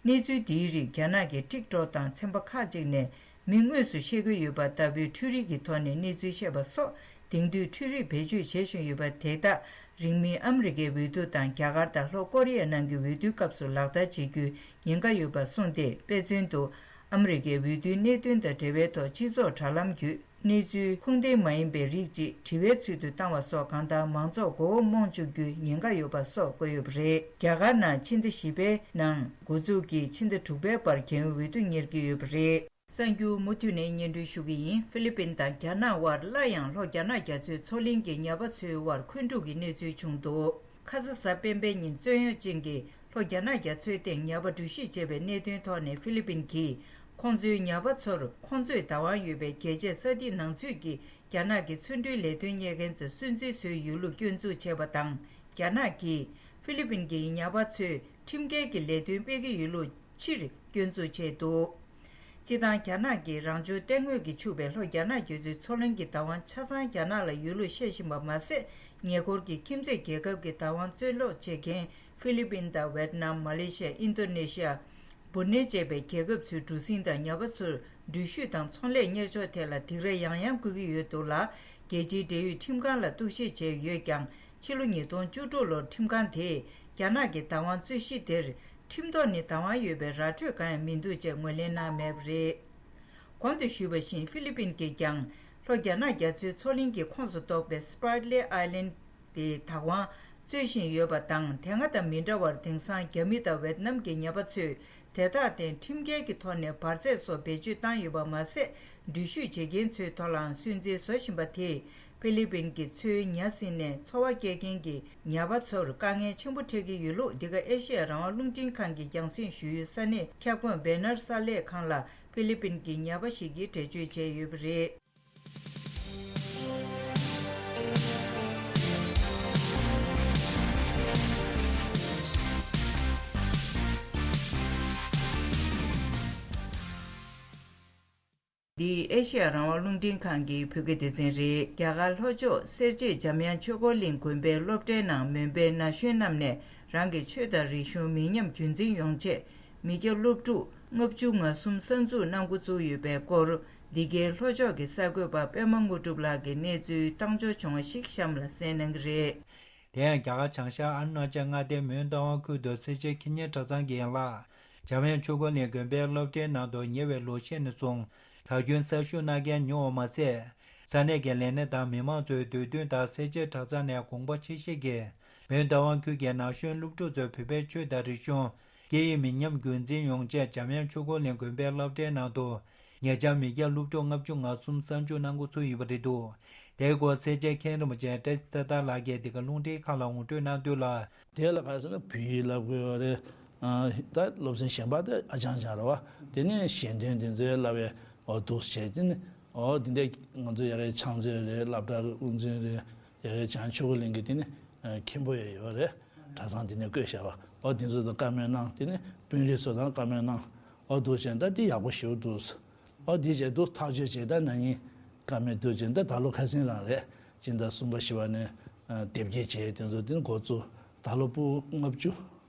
གནས་ཚུལ་འདིའི་རིགས་རྒྱ་ནག་གི་ཊིག་ཊོག་དང་ཚན་པ་ཁག་ཅིག་ནས་མི་དངོས་སུ་བཤད་ཀྱི་ཡོད་པ་ལྟ་བུའི་འཕྲུལ་རིག་གི་ཐོག་ནས་གནས་ཚུལ་བཤད་པ་སོགས་དེང་དུས་འཕྲུལ་རིག་བེད་སྤྱོད་བྱེད་བཞིན་ཡོད་པ་དེ་དག་རིང་མིན་ཨ་མི་རི་ཀའི་འོས་བསྡུ་དང་རྒྱ་གར་དང་ལྷོ་ཀོ་རི་ཡ་ནང་གི་འོས་བསྡུའི་སྐབས་སུ་ལག་བསྟར་བྱེད་རྒྱུའི་ཉེན་ཁ་ཡོད་པ་གསུངས་ཏེ། དཔེ་མཚོན་དུ། ཨ་མི་རི་ཀའི་འོས་བསྡུའི་གནད་དོན་དང་འབྲེལ་བའི་ཐོག་སྤྱི་ཚོགས་དྲ་ལམ་བརྒྱུད་གནས་ཚུལ་ཁུངས་ལྡན་མ་ཡིན་པའི་རིགས་ཅིག་དྲི་བའི་ཚུལ་དུ་བཏང་བ་སོགས་གང་ལྟར་མང་ཚོགས་མགོ་བོ་རྨོངས་བཅུག་རྒྱུའི་ཉེན་ཁ་ཡོད་པ་སོགས་བཀོད་ཡོད་པ་རེད། རྒྱ་གར་ནང་ཕྱི་ཟླ་བཞི་པའི་ནང་འགོ་འཛུགས་ཀྱིས་ཕྱི་ཟླ་དྲུག་པའི་བར་རྒྱལ་ཡོངས་འོས་བསྡུ་གཉེར་གྱི་ཡོད་པ་རེད། གསར་འགྱུར་མུ་མཐུད་ནས་སྙན་སྒྲོན་ཞུ་གི་ཡིན། ཧྥི་ལི་པིན་དང་རྒྱ་ནག་དབར་སླར་ཡང་ལྷོ་རྒྱ་ནག་རྒྱ་མཚོའི་མཚོ་གླིང་གི་ཉ་པ་ཚོའི་དབར་འཁོན་འཁྲུག་གི་གནས་ཚུལ་བྱུང་འདུག། ཁ་ས་གཟའ་སྤེན་པའི་ཉིན་རྩོད་ཡོང་ཅན་གྱི་ལྷོ་རྒྱ་ནག་རྒྱ་མཚོའི་སྟེང་ཉ་པ་འགྲུལ་བཞུད་བྱས་པའི་གནད་དོན་ཐོག་ནས་ཧྥི་ལི་པིན་གྱིས་ཁོང་ཚོའི་ཉ་པ་ཚོར་ཁོང་ཚོས་བདག་དབང་ཡོད་པའི་རྒྱལ་གཅེས་ས་ཐིག་ནང་ཚུད་ཀྱི་རྒྱ་ནག་གི་མཚོ་འགྲུལ་ལས་དོན་གཉེར་མཁན་ཚོ་སུན་གཙེར་བཟོས་ཡོད་ལུགས་སྐྱོན་འཛུགས་བྱས་པ་དང་། རྒྱ་ནག་གིས་ཧྥི་ལི་པིན་གྱི་ཉ་པ་ཚོས་ཁྲིམས་འགལ་གྱི་ལས་དོན་སྤེལ་གྱི་ཡོད་ལུགས་ཕྱིར་སྐྱོན་འཛུགས་བྱས་འདུག། སྤྱིར་བཏང་རྒྱ་ནག་གིས་རང་བྱུང་གཏེར་དངོས་ཀྱིས་ཕྱུག་པའི་ལྷོ་རྒྱ་ནག་རྒྱ་མཚོའི་མཚོ་གླིང་གི་བདག་དབང་ཆ་ཚང་རྒྱ་ནག་ལ་ཡོད་ལུགས་བཤད་བཞིན་པ་མ་ཟད། ཉེ་འཁོར་གྱི་ཁྱིམ་མཚེས་རྒྱལ་ཁབ་ཀྱི་བདག་དབང་རྩོད་གླེང་བྱེད་མཁན་ཧྥི་ལི་པིན་དང་ཝེད་ནམ། མ་ལེ་ཤི་ཡ། ཨིན་རྡོ་ནེ་ཤི་ཡ། འབུར་ནེ་བཅས་པའི་རྒྱལ་ཁབ་ཚོའི་གྲུ་གཟིངས་དང་ཉ་པ་ཚོར་འགྲུལ་བཞུད་དང་ཚོང་ལས་གཉེར་ཕྱོགས་ཐད་ལ་སྡིགས་ར་ཡང་ཡང་བསྐུལ་གྱི་ཡོད་འདུག་ལ། རྒྱལ་སྤྱིའི་འབྲེལ་ཡོད་ཁྲིམས་ཁང་ལ་གཏུག་བཤེར་བྱས་ཡོད་ཀྱང་། ཕྱི་ལོ་ཉིས་སྟོང་བཅུ་དྲུག་ལོར་ཁྲིམས་ཁང་དེས་རྒྱ་ནག་གི་བདག་དབང་རྩོད་གཞི་དེར་ཁྲིམས་ཐོག་ནས་བདག་དབང་ཡོད་པའི་ར་འཕྲོད་གང་ཡང་མི་འདུག་ཅེས་ངོས་ལེན་གནང་མེད་པ་རེད། གོང་དུ་ཞུས་པ་བཞིན་ཧྥི་ལི་པིན་གྱིས་ཀྱང་ལྷོ་རྒྱ་ནག་རྒྱ་མཚོའི་མཚོ་གླིང་གི་ཁོངས་སུ་གཏོགས་པའི་སི་པར་ལེ་ཨའི་ལན་དེ་བདག་དབང་རྩོད་བཞིན་ཡོད་པ་དང་། དེ་སྔ་དང་མི་འདྲ་བར་དེང་སང་རྒྱ་མི་དང་ཝེད་ནམ་གྱི་ཉ་པ་ཚོས་དེ་དག་སྟེང་ཁྲིམས་འགལ་གྱི་ཐོག་ནས་འབར་རྫས་སོགས་བེད་སྤྱོད་བཏང་ཡོད་པ་མ་ཟད། འགྲུལ་བཞུད་བྱེད་མཁན་ཚོའི་ཐོག་ལའང་སུན་གཙེར་བཟོ་བཞིན་པ་དེས་ཧྥི་ལི་པིན་གྱི་མཚོའི་ཉ་ཟིན་ནས་འཚོ་བ་སྐྱེལ་མཁན་གྱི་ཉ་པ་ཚོར་དཀའ་ངལ་ཆེན་པོ་འཕྲད་ཀྱི་ཡོད་ལུགས། འདི་ག་ཨེ་ཤེ་ཡ་རང་དབང་རླུང་འཕྲིན་ཁང་གིས་རྒྱང་སྲིང་ཞུ་ཡུལ་ས་གནས་ཁྱབ་ཁོངས་བེ་ནར་ས་ལས་ཁང་ལ་ཧྥི་ལི་པིན་གྱི་ཉ་པ་ཞིག་གིས་འགྲེལ་བརྗོད་བྱས་ཡོད་པ་རེད། འདི་ཨེ་ཤེ་ཡ་རང་དབང་རླུང་འཕྲིན་ཁང་གི་བོད་སྐད་སྡེ་ཚན་རེད། རྒྱ་གར་ལྷོ་ཕྱོགས་སེར་བྱེས་འཇམ་དབྱངས་ཆོས་འཁོར་གླིང་དགོན་པའི་སློབ་གྲྭའི་ནང་མོན་པའི་ན་གཞོན་རྣམས་ནས་རང་གི་ཆོས་དང་རིག་གཞུང་མི་ཉམས་རྒྱུན་འཛིན་ཡོང་ཆེད་མི་སྐྱ་སློབ་ཕྲུག་ལྔ་བཅུ་ང་གསུམ་གསར་འཛུགས་གནང་འགོ་བཙུགས་ཡོད་པའི་སྐོར། འདི་གའི་ལྷོ་ཕྱོགས་ཀྱི་གསར་འགོད་པ་པད་མ་དངོས་གྲུབ་ལགས་ཀྱིས་གནས་ཚུལ་བཏང་འབྱོར་བྱུང་བ་ཞིག་གཤམ་ལ་གསན་གནང་གི་རེད། དེ་ཡང་རྒྱ་གར་བྱང་ཤར་ཨ་རུ་ན་ཅལ་མངའ་སྡེའི་མོན་རྟ་དབང་ཁུལ་དུ་སེར་བྱེས་ཁེ་ཉེ་གྲྭ་ཚང་གི་ཡན་ལག་འཇམ་དབྱངས་ཆོས་འཁོར་གླིང་དགོན་པའི་སློབ་གྲྭའི་ནང་དུ་ཉེ་བའི་ལོ་ཤས་ནས་བཟུང་ གྲྭ་རྒྱུན་གསར་ཞུགས་གནང་མཁན་ཉུང་བ་མ་ཟད། ས་གནས་ཀྱི་ལས་སྣེ་དང་མི་མང་ཚོའི་འདོད་འདུན་ལྟར་སེར་བྱེས་གྲྭ་ཚང་ནས་དགོངས་པ་ཆེ་བཞེས་ཀྱིས་མོན་རྟ་དབང་ཁུལ་གྱི་ན་གཞོན་སློབ་ཕྲུག་ཚོས་བོད་པའི་ཆོས་དང་རིག་གཞུང་། སྐད་ཡིག་མི་ཉམས་རྒྱུན་འཛིན་ཡོང་ཆེད་འཇམ་དབྱངས་ཆོས་འཁོར་གླིང་དགོན་པའི་སློབ་གྲྭའི་ནང་དུ་ཉེ་ཆར་མི་སྐྱ་སློབ་ཕྲུག་ལྔ་བཅུ་ང་གསུམ་གསར་འཇུག་གནང་འགོ་ཚུགས་ཡོད་པ་རེད་འདུག་དེའི་སྐོར་སེར་བྱེས་མཁན་རིན་པོ་ཆེ་བཀྲ་ཤིས་རྟ་བདག་ལགས་ཀྱིས་འདི་ག་རླུང་འཕྲིན་ཁང་ལ་ངོ་སྤྲོད་གནང་དོན་ལ། དེ་ལ་ག་རེ་ཟེར་ན་བོད་ཡིག་བསླབ་དགོས་པ་རེད། ཨ། ད་སློབ་ཚན་གཞན་པ་དེ་ཨ་ཅང་ཅང་རེད་བ། དེ་ནས་ཞལ་འདོན་དེ་ཚོའི་བསླབ་པའི་འོ་འདུག་བྱས་དེ་ནས་འོ་དེ་འདྲའི་ང་ཚོ་ཡ་གའི་ཕྱག་མཛོད་རེད། སློབ་གྲྭ་གི་དབུ་འཛིན་རེད། ཡ་གའི་བྱང་ཆུབ་གླིང་གི་དེ་ནས་ཨ་མཁན་པོ་ཡ་ཡོད་རེད། གྲྭ་ཚང་དེ་ནས་བསྐོས་བཞག་པ་འོ་དེ་ཚོ་དང་བཀའ་མོལ་གནང་། དེ་ནས་དཔོན་རིགས་ཚོ་དང་བཀའ་མོལ་གནང་། འོ་འདུག་བྱས་ད་དེ་ཡག་པོ་ཞེ་པོ་འདུག་འོ་དེ་བྱས་འདུག་ཐག་གཅོད་བྱས། ད་ན་ནིང་བཀའ་མོལ་འདུག་བྱས་ད་ད་ལོ་ཁ་སང་རང་རེད། སྤྱི་ཟླ་གསུམ་པ་བཞི་པ་ནས་ཨ་དེབ་སྐྱེལ་བྱས། དེ་ཚོ་དེ་ནས་འགོ་བཙུགས། ད་ལོ་ཕྲུ་གུ་ལྔ་བཅུ།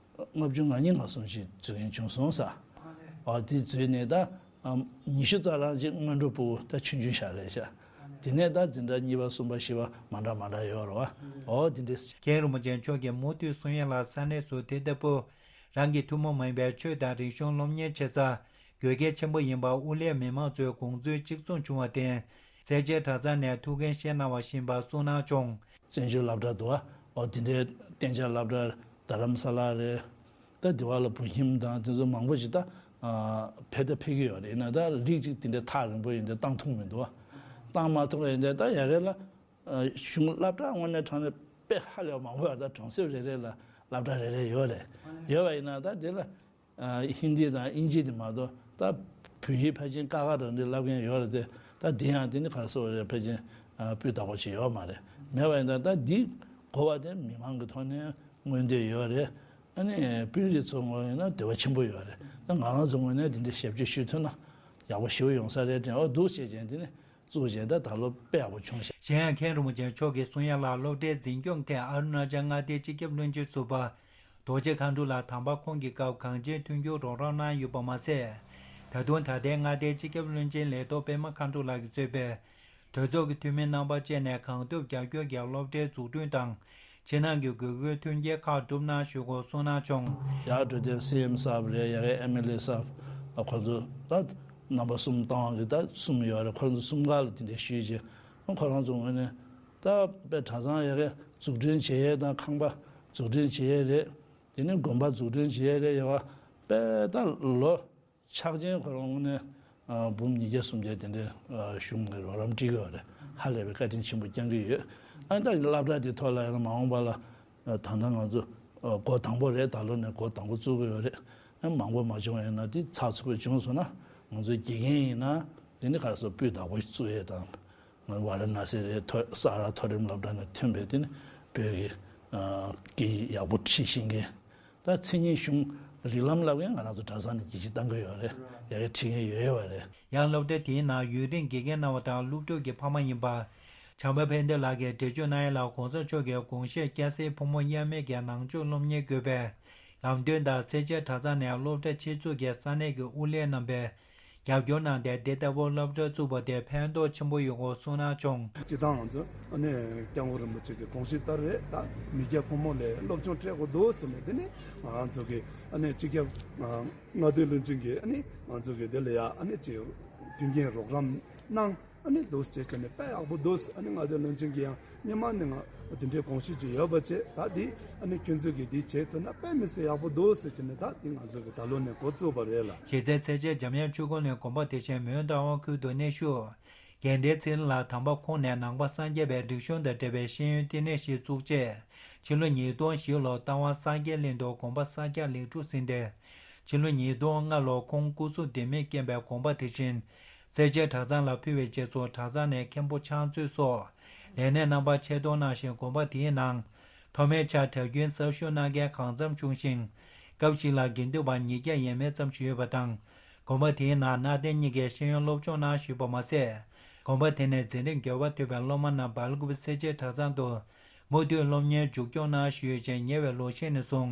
ལྔ་བཅུ་ང་གཉིས་ང་གསུམ་ཞིག་འཛུལ་མཁན་བྱུང་སོང་ས། ཨ་དེ་འཛུལ་ནས་ད་ཨ་ཉི་ཤུ་རྩ་ལྔ་ཅིག་སྔོན་འགྲོ་ཕྲུ་གུ་ད་ཆུང་ཆུང་ཞིག་རེད་ཤག་དེ་ནས་ད་འཛིན་གྲྭ་གཉིས་པ་གསུམ་པ་བཞི་པ་མ་འདྲ་མ་འདྲ་ཡོད་རེད་བ། འོ་དེ་འདྲས། མཁན་རིན་པོ་ཆེ་མཆོག་གིས་མུ་མཐུད་གསུང་ཡ་ལ་ས་གནས་སུ་དེ་ལྟ་བུ་རང་གི་ཐུན་མོང་མ་ཡིན་པའི་ཆོས་དང་རིག་གཞུང་སློབ་གཉེར་བྱེད་ས་དགོས་གལ་ཆེན་པོ་ཡིན་པ་དབུ་ལས་མི་མང་ཚོའི་དགོངས་ཚུལ་གཅིག་མཚུངས་བྱུང་བར་བརྟེན། སེར་བྱེས་གྲྭ་ཚང་ནས་ཐུགས་འགན་བཞེས་གནང་བ་བཞིན་པ་གསུངས་གནང་བྱུང་། བཙན་བྱོལ་སློབ་གྲྭ་འདུག་བ། འོ་དེ་འདྲའི་གཏན་འཇགས་སློབ་གྲྭ་རྡ་རམ་ས་ལ་རེད། ད་དེ་བ་ལ་བུ་ཧིམ་དང་དེ་ཚོ་མང་པོ་ཞིག་ད་ཨ་ཕེབས་ད་ཕེབས་ཀྱི་ཡོད་རེད། ཡིན་ན་ད་རིགས་གཅིག་དེ་འདྲའི་ཐག་རིང་པོ་ཡིན་དེ་བཏང་ཐུབ་མི་འདུག་བ། བཏང་མ་ཐུབ་པ་ཡིན་དེ་ད་ཡ་གི་ལ་ཨ་གཞུང་སློབ་གྲྭ་དངོས་གནས་དྲང་གནས་དཔེ་ཧ་ལས་པ་མང་པོ་ཡོད། ད་གྲོང་གསེབ་རེ་རེ་ལ་སློབ་གྲྭ་རེ་རེ་ཡོད་རེད། ཡོད་པ་ཡིན་ན་ད་དེ་ལ། ཨ་ཧིན་དི་དང་དབྱིན་ཇི་དེ་མ་གཏོགས་ད་བོད་ཡིག་ཕལ་ཆེར་ཀ་ཁ་རང་འདི་བསླབ་མཁན་ཡོད་རེད་དེ། ད་དེ་ཡང་དེ་ནི་ག་རེ་ཟེར་དགོས་རེད། ཕལ་ཆེར་ཨ་སྤུས་དག་པོ་ཞིག་ཡོད་མ་རེད། མེད་པ་ཡིན་ན་ད་འདི་གོ་བ་དེ་མི་མང་གི་ཐོག་ནས་མངོན་འདོད་ཡོད་རེད། ཨ་ནི་དཔོན་རིགས་ཚོ་ངོས་ཡིན་ན་འདོད་པ་ཆེན་པོ་ཡོད་རེད། ད་ང་རང་ཚོ་ངོས་ནས་དེ་འདྲ་ཞབས་ཕྱི་ཞུ་ཐུབ་ན་ཡག་པོ་ཞེ་པོ་ཡོང་ས་རེད་དྲན། འོ་འདུག་བྱས་ཀྱང་དེ་ནི། བཙུགས་བྱས་ད་ད་ལོ་དཔེ་ཡག་པོ་བྱུང་ཤག་གཞན་ཡང་མཁན་རིན་པོ་ཆེ་མཆོག་གིས་གསུང་ཡ་ལ་སློབ་གྲྭའི་འཛིན་སྐྱོང་ཐད་ཨ་རུ་ན་ཅལ་མངའ་སྡེའི་སྤྱི་ཁྱབ་བློན་ཆེན་ཟུར་པ་རྡོ་རྗེ་མཁའ་འགྲོ་ལགས་དམ་པ་ཁོང་གི་སྐབས་གངས་ཅན་མཐུན་འགྱུར་རོགས་རམ་གནང་ཡོད་པ་མ་ཟད། ད་དུང་ད་ལྟའི་མངའ་སྡེའི་སྤྱི་ཁྱབ་བློན་ཆེན་ལས་ཐོག་པད་མ་མཁའ་འགྲོ་ལགས་ཀྱིས་གཙོས་པའི་གྲོས་ཚོགས་ཀྱི་འཐུས་མི་རྣམ་པ་བཅས་ནས་གང་ཐུབ་རྒྱབ་སྐྱོར་གྱིས་སློབ་གྲྭའི་འཛུགས་སྐྲུན་དང་། ཕྱི་ནང་གི་དགོས་མཁོའི་མཐུན་རྐྱེན་ཁག་བསྒྲུབ་གནང་ཞུ་སྐོར་གསུངས་གནང་བྱུང་། ཡར་འགྲོ་དེ་སི་ཨེམ་གསར་པ་རེད། ཡ་གའི་ཨེམ་ཨེལ་ཨེ་གསར་པ་ཁོ་ཚོ་ད་རྣམ་པ་གསུམ་བཏང་བ་གི་ད་གསུམ་ཡོད་རེད། ཁོ་ཚོ་གསུམ་ཀ་ལ་དེ་འདྲ་ཞུས་རྗེས་ཁོ་རང་ཚོ་ངོས་ནས་ད་དཔེ་གྲྭ་ཚང་ཡ་གའི་འཛུགས་སྐྲུན་བྱེད་ཡས་དང་ཁང་པ་འཛུགས་སྐྲུན་བྱེད་ཡས་རེད། དེ་ནས་དགོན་པ་འཛུགས་སྐྲུན་བྱེད་ཡས་རེད། ཡ་ག་དཔེ་ད་ལོ། ཕྱག་ཆེན་ཁོ་རང་ནས་ཨ་འབུམ་ཉིས་བརྒྱ་སུམ་བརྒྱ་དེ་འདྲའི་ཨ་གཞུང་གི་རོགས་རམ་སྤྲད་ཀྱི་ཡོད་རེད། ཧ་ལས་པའི་བཀའ་དྲིན་ཆེན་པོ་བསྐྱང་གི་ཡོད། ཨ་ད་སློབ་གྲྭ་དེ་ཐོག་ལ་ཡང་མ་འོངས་པ་ལ་ཨ་ད་ལྟ་ང་ཚོ་ཨ་འགོ་དང་པོ་རེད། ད་ལོ་ནས་འགོ་དང་པོ་བཙུགས་ཀྱི་ཡོད་རེད། ཨ་མང་པོ་མ་བྱུང་བ་ཡིན་ན་དེ་ཚགས་ཚུད་པོ་བྱུང་སོང་ན་ང་ཚོའི་དགེ་རྒན་ཡིན་ན་དེ་ནི་ག་རེ་ཟེར་སྤུས་དག་པོ་བཙུགས་ཡས་དང་། ང་ཝཱ་ར་ཎ་སི་རེད། མཐོ་ས་ར་མཐོ་རིམ་སློབ་གྲྭ་ནས་ཐོན་པའི་དེ་ནི་བོད་ཀྱི་ཨ་སྐད་ཡིག་ཡག་པོ་ཁྲིད་ཤེས་མཁན། ད་མཚན་ཉིད་གཞུང་རིགས་ལམ་བསླབ་མཁན་ང་རང་ཚོ་གྲྭ་ཚང་ནས་ཀྱི་ཅིག་བཏང་གི་ཡོད་རེད། ཡ་གི་ཁྲིད་མཁན་ཡོད་ཡོད་པ་རེད། ཡང་སློབ་གྲྭ་དེའི་ནང་ཡུན་རིང་དགེ་རྒན་གནང་བ་དང་སློབ་ཕྲུག་གི་ཕ་མ་ཡིན་པ། བྱམས་པ་ཕན་བདེ་ལགས་ཀྱིས་འགྲེལ་བརྗོད་གནང་ཡ་ལ་གོང་ས་མཆོག་གི་དགོངས་བཞེད་སྐྱ་སེར་ཕོ་མོ་དབྱེར་མེད་ཀྱི་ནང་ཆོས་སློབ་གཉེར་དགོས་པའི་ལམ་སྟོན་དང་སེར་བྱེས་གྲྭ་ཚང་ནས་སློབ་གྲྭ་ཆེད་འཛུགས་ཀྱི་ས་གནས་ཀྱི་དབུ་ལས་རྣམ་པས་རྒྱབ་སྐྱོར་གནང་སྟེ་དེ་ལྟ་བུ་སློབ་གྲྭ་བཙུགས་པ་དེ་ཕན་ཐོགས་ཆེན་པོ་ཡོད་སྐོར་གསུངས་གནང་བྱུང་། སྤྱིར་བཏང་ང་ཚོ་ཨ་ནི་སྐྱབས་མགོན་རིན་པོ་ཆེ་གི་དགོངས་གཞི་ལྟར་རེད། ད་མི་སྐྱ་ཕོ་མོ་ལ་སློབ་སྦྱོང་སྤྲད་དགོས་འདུག་ཟེར་ནས་དེ་ནི་ང་རང་ཚོ་གི་ཨ་ནི་སྤྱི་ཁྱབ་མངའ་སྡེ་བློན་ཆེན་གྱིས་ཨ་ནི་ང་ཚོ་གི་དེ་ལ་ཡ་ཨ་ནི་ཅིག་མཐུན་རྐྱེན་རོགས་རམ་གནང་། ཨ་ནི་འདུག་སེ་བྱས་ནས་དཔེ་ཡག་པོ་འདུག་ཨ་ནི་མངའ་སྡེ་བློན་ཆེན་གྱིས་ཡང་སྔོན་མ་ནས་ང་འདི་འདྲའི་དགོངས་གཞི་ཅིག་ཡོད་པ་བྱས། ད་འདི་ཨ་ནི་ཁྱོད་ཚོས་ཀྱིས་འདི་བྱེད་ཐུབ་ན་དཔེ་མི་སྲིད་ཡག་པོ་འདུག་ཟེར་བྱས་ནས་ད་འདི་ང་ཚོ་གི་ད་ལོ་ནས་འགོ་བཙུགས་པ་རེད་ལ། གཞི་རྩའི་ཚེས་བཅད་འཇམ་དབྱངས་ཆོས་འཁོར་གླིང་དགོན་པ་དེ་བཞིན་མོན་རྟ་དབང་ཁུལ་དུ་གནས་བཞུགས། དགེ་ལྡན་ཚེ་རིང་ལགས་དམ་པ་ཁོང་ནས་ནང་པ་སངས་རྒྱས་པའི་རིག་གཞུང་དང་འབྲེལ་བའི་ཤེས་ཡོན་བསྟི་གནས་ཤིག་བཙུགས་རྗེས། ཕྱི་ལོ་ཉིས་སྟོང་བཞི་ལོར་རྟ་དབང་སངས་རྒྱས་གླིང་དུ་དགོན་པ་གསར་རྒྱག་ལེགས་གྲུབ་ཟིན་ཏེ། ཕྱི་ལོ་ཉིས་སྟོང་ལྔ་ལོར་ཁོང་སྐུ་གཟུགས་ལྡེམ་མིག་རྐྱེན་པས་དགོན་པ་དེ་བཞིན་སེར་བྱེས་གྲྭ་ཚང་ལ་ཕུལ་བའི་རྗེས་སུ་གྲྭ་ཚང་ནས་མཁན་པོ་ཕྱག་མཛོད་སོགས་ལས་སྣེ་རྣམ་པ་ཆེད་གཏོང་གནང་ཞིང་། དགོན་པ་དེའི་ནང་ཐོག་མའི་ཆར་གྲྭ་རྒྱུན་གསར་ཞུགས་གནང་མཁན་གང་འཚམ་བྱུང་ཞིང་། སྐབས་ཤིག་ལ་དགེ་འདུན་པ་ཉིས་བརྒྱ་ཡས་མས་ཙམ་ཞིག་ཡོད་པ་དང་། དགོན་པ་དེའི་ནང་གནའ་དེང་གཉིས་ཀའི་ཤེས་ཡོན་སློབ་སྦྱོང་གནང་བཞིན་པ་མ་ཟད། དགོན་པ་དེ་ནས་འཛིན་རིམ་བརྒྱད་པ་ཐོབ་པའི་སློབ་མ་རྣམས་སྦེལ་ཀོབ་སེར་བྱེས་གྲྭ་ཚང་དུ་མུ་མཐུད་སློབ་གཉེར་མཇུག་སྐྱོང་གནང་བཞིན་ཡོད་ཅིང་། ཉེ་བའི་ལོ་ཤས་ནས་བཟུང་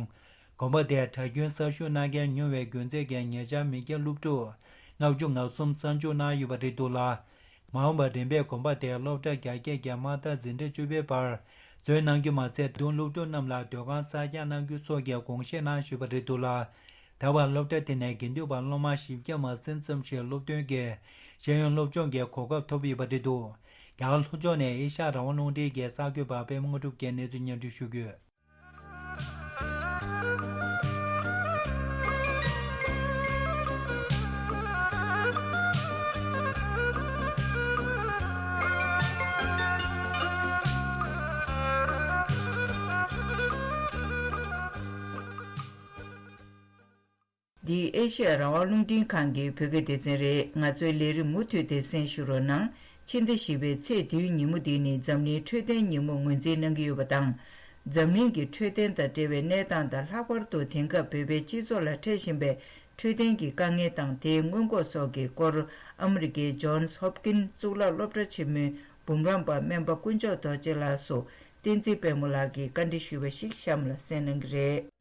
དགོན་པ་དེར་གྲྭ་རྒྱུན་གསར་ཞུགས་གནང་མཁན་ཉུང་བའི་རྒྱུ་མཚན་གྱིས་ཉེ་ཆར་མི་སྐྱ་སློབ་ཕྲུག་ལྔ་བཅུ་ང་གསུམ་གསར་འཇུག་གནང་ཡོད་པ་རེད་འདུག་ལ། མ་འོངས་པར་རིམ་པས་དགོན་པ་དེར་སློབ་གྲྭ་རྒྱ་སྐྱེད་ཀྱི་དམག་རྟགས་འཛིན་གྲྭ་བཅུ་པའི་བར་བཟོས་གནང་རྒྱུ་མ་ཟད། ད་དུང་སློབ་ཕྲུག་རྣམས་ལ་སྡོད་ཁང་གསར་རྒྱག་གནང་རྒྱུ་སོགས་ཀྱི་དགོངས་བཞེས་གནང་བཞིན་པ་རེད་འདུག་ལ། ད་བར་སློབ་གྲྭ་དེ་ནས་དགེ་འདུན་པ་སློབ་མ་བཞི་བརྒྱ་མ་ཟིན་ཙམ་ཞིག་སློབ་ཐོན་གྱིས་ ཤེས་ཡོན་སློབ་སྦྱོང་གི་གོ་སྐབས་ཐོབ་ཡོད་པ་རེད་འདུག་རྒྱ་གར་ལྷོ་ཕྱོགས་ནས་ཨེ་ཤ་ཡ་རང་དབང་རླུང་འཕྲིན་གྱི་གསར་འགོད་པ་པད་མ་དངོས་གྲུབ་ཀྱིས་གནས་ཚུལ་སྙན་སྒྲོན་ཞུ་གི་ཡོད། འདི་ཨེ་ཤེ་ཡ་རང་དབང་རླུང་འཕྲིན་ཁང་གི་བོད་སྐད་སྡེ་ཚན་རེད། ང་ཚོའི་ལས་རིམ་མུ་མཐུད་དེ་གསན་ཞུ་རོགས་གནང་། ཕྱི་ཟླ་བཞི་པའི་ཚེས་བདུན་ཉིན་མོ་འདི་ནི་འཛམ་གླིང་འཕྲོད་བསྟེན་ཉིན་མོ་ངོས་འཛིན་གནང་གི་ཡོད་པ་དང་། འཛམ་གླིང་གི་འཕྲོད་བསྟེན་དང་འབྲེལ་བའི་གནས་སྟངས་དང་། ལྷག་པར་དུ་དེང་སྐབས་བོད་པའི་སྤྱི་ཚོགས་ལ་འཕྲད་བཞིན་པའི་འཕྲོད་བསྟེན་གྱི་དཀའ་ངལ་དང་། དེའི་སྔོན་འགོག་སོགས་ཀྱི་སྐོར། ཨ་མི་རི་ཀའི་ཇོན་སི་ཧོབ་ཀིན་གཙུག་ལག་སློབ་གྲྭ་ཆེན་མོའི་འབུམ་རམས་པ་སྨན་པ་དཀོན་མཆོག་རྡོ་རྗེ་ལགས་སུ་བསྟན་འཛིན་དཔལ་མོ་ལགས་ཀྱིས་བཀའ་འདྲི་ཞུས་པ་ཞིག་གཤམ་ལ་གསན་གནང་གི་རེད།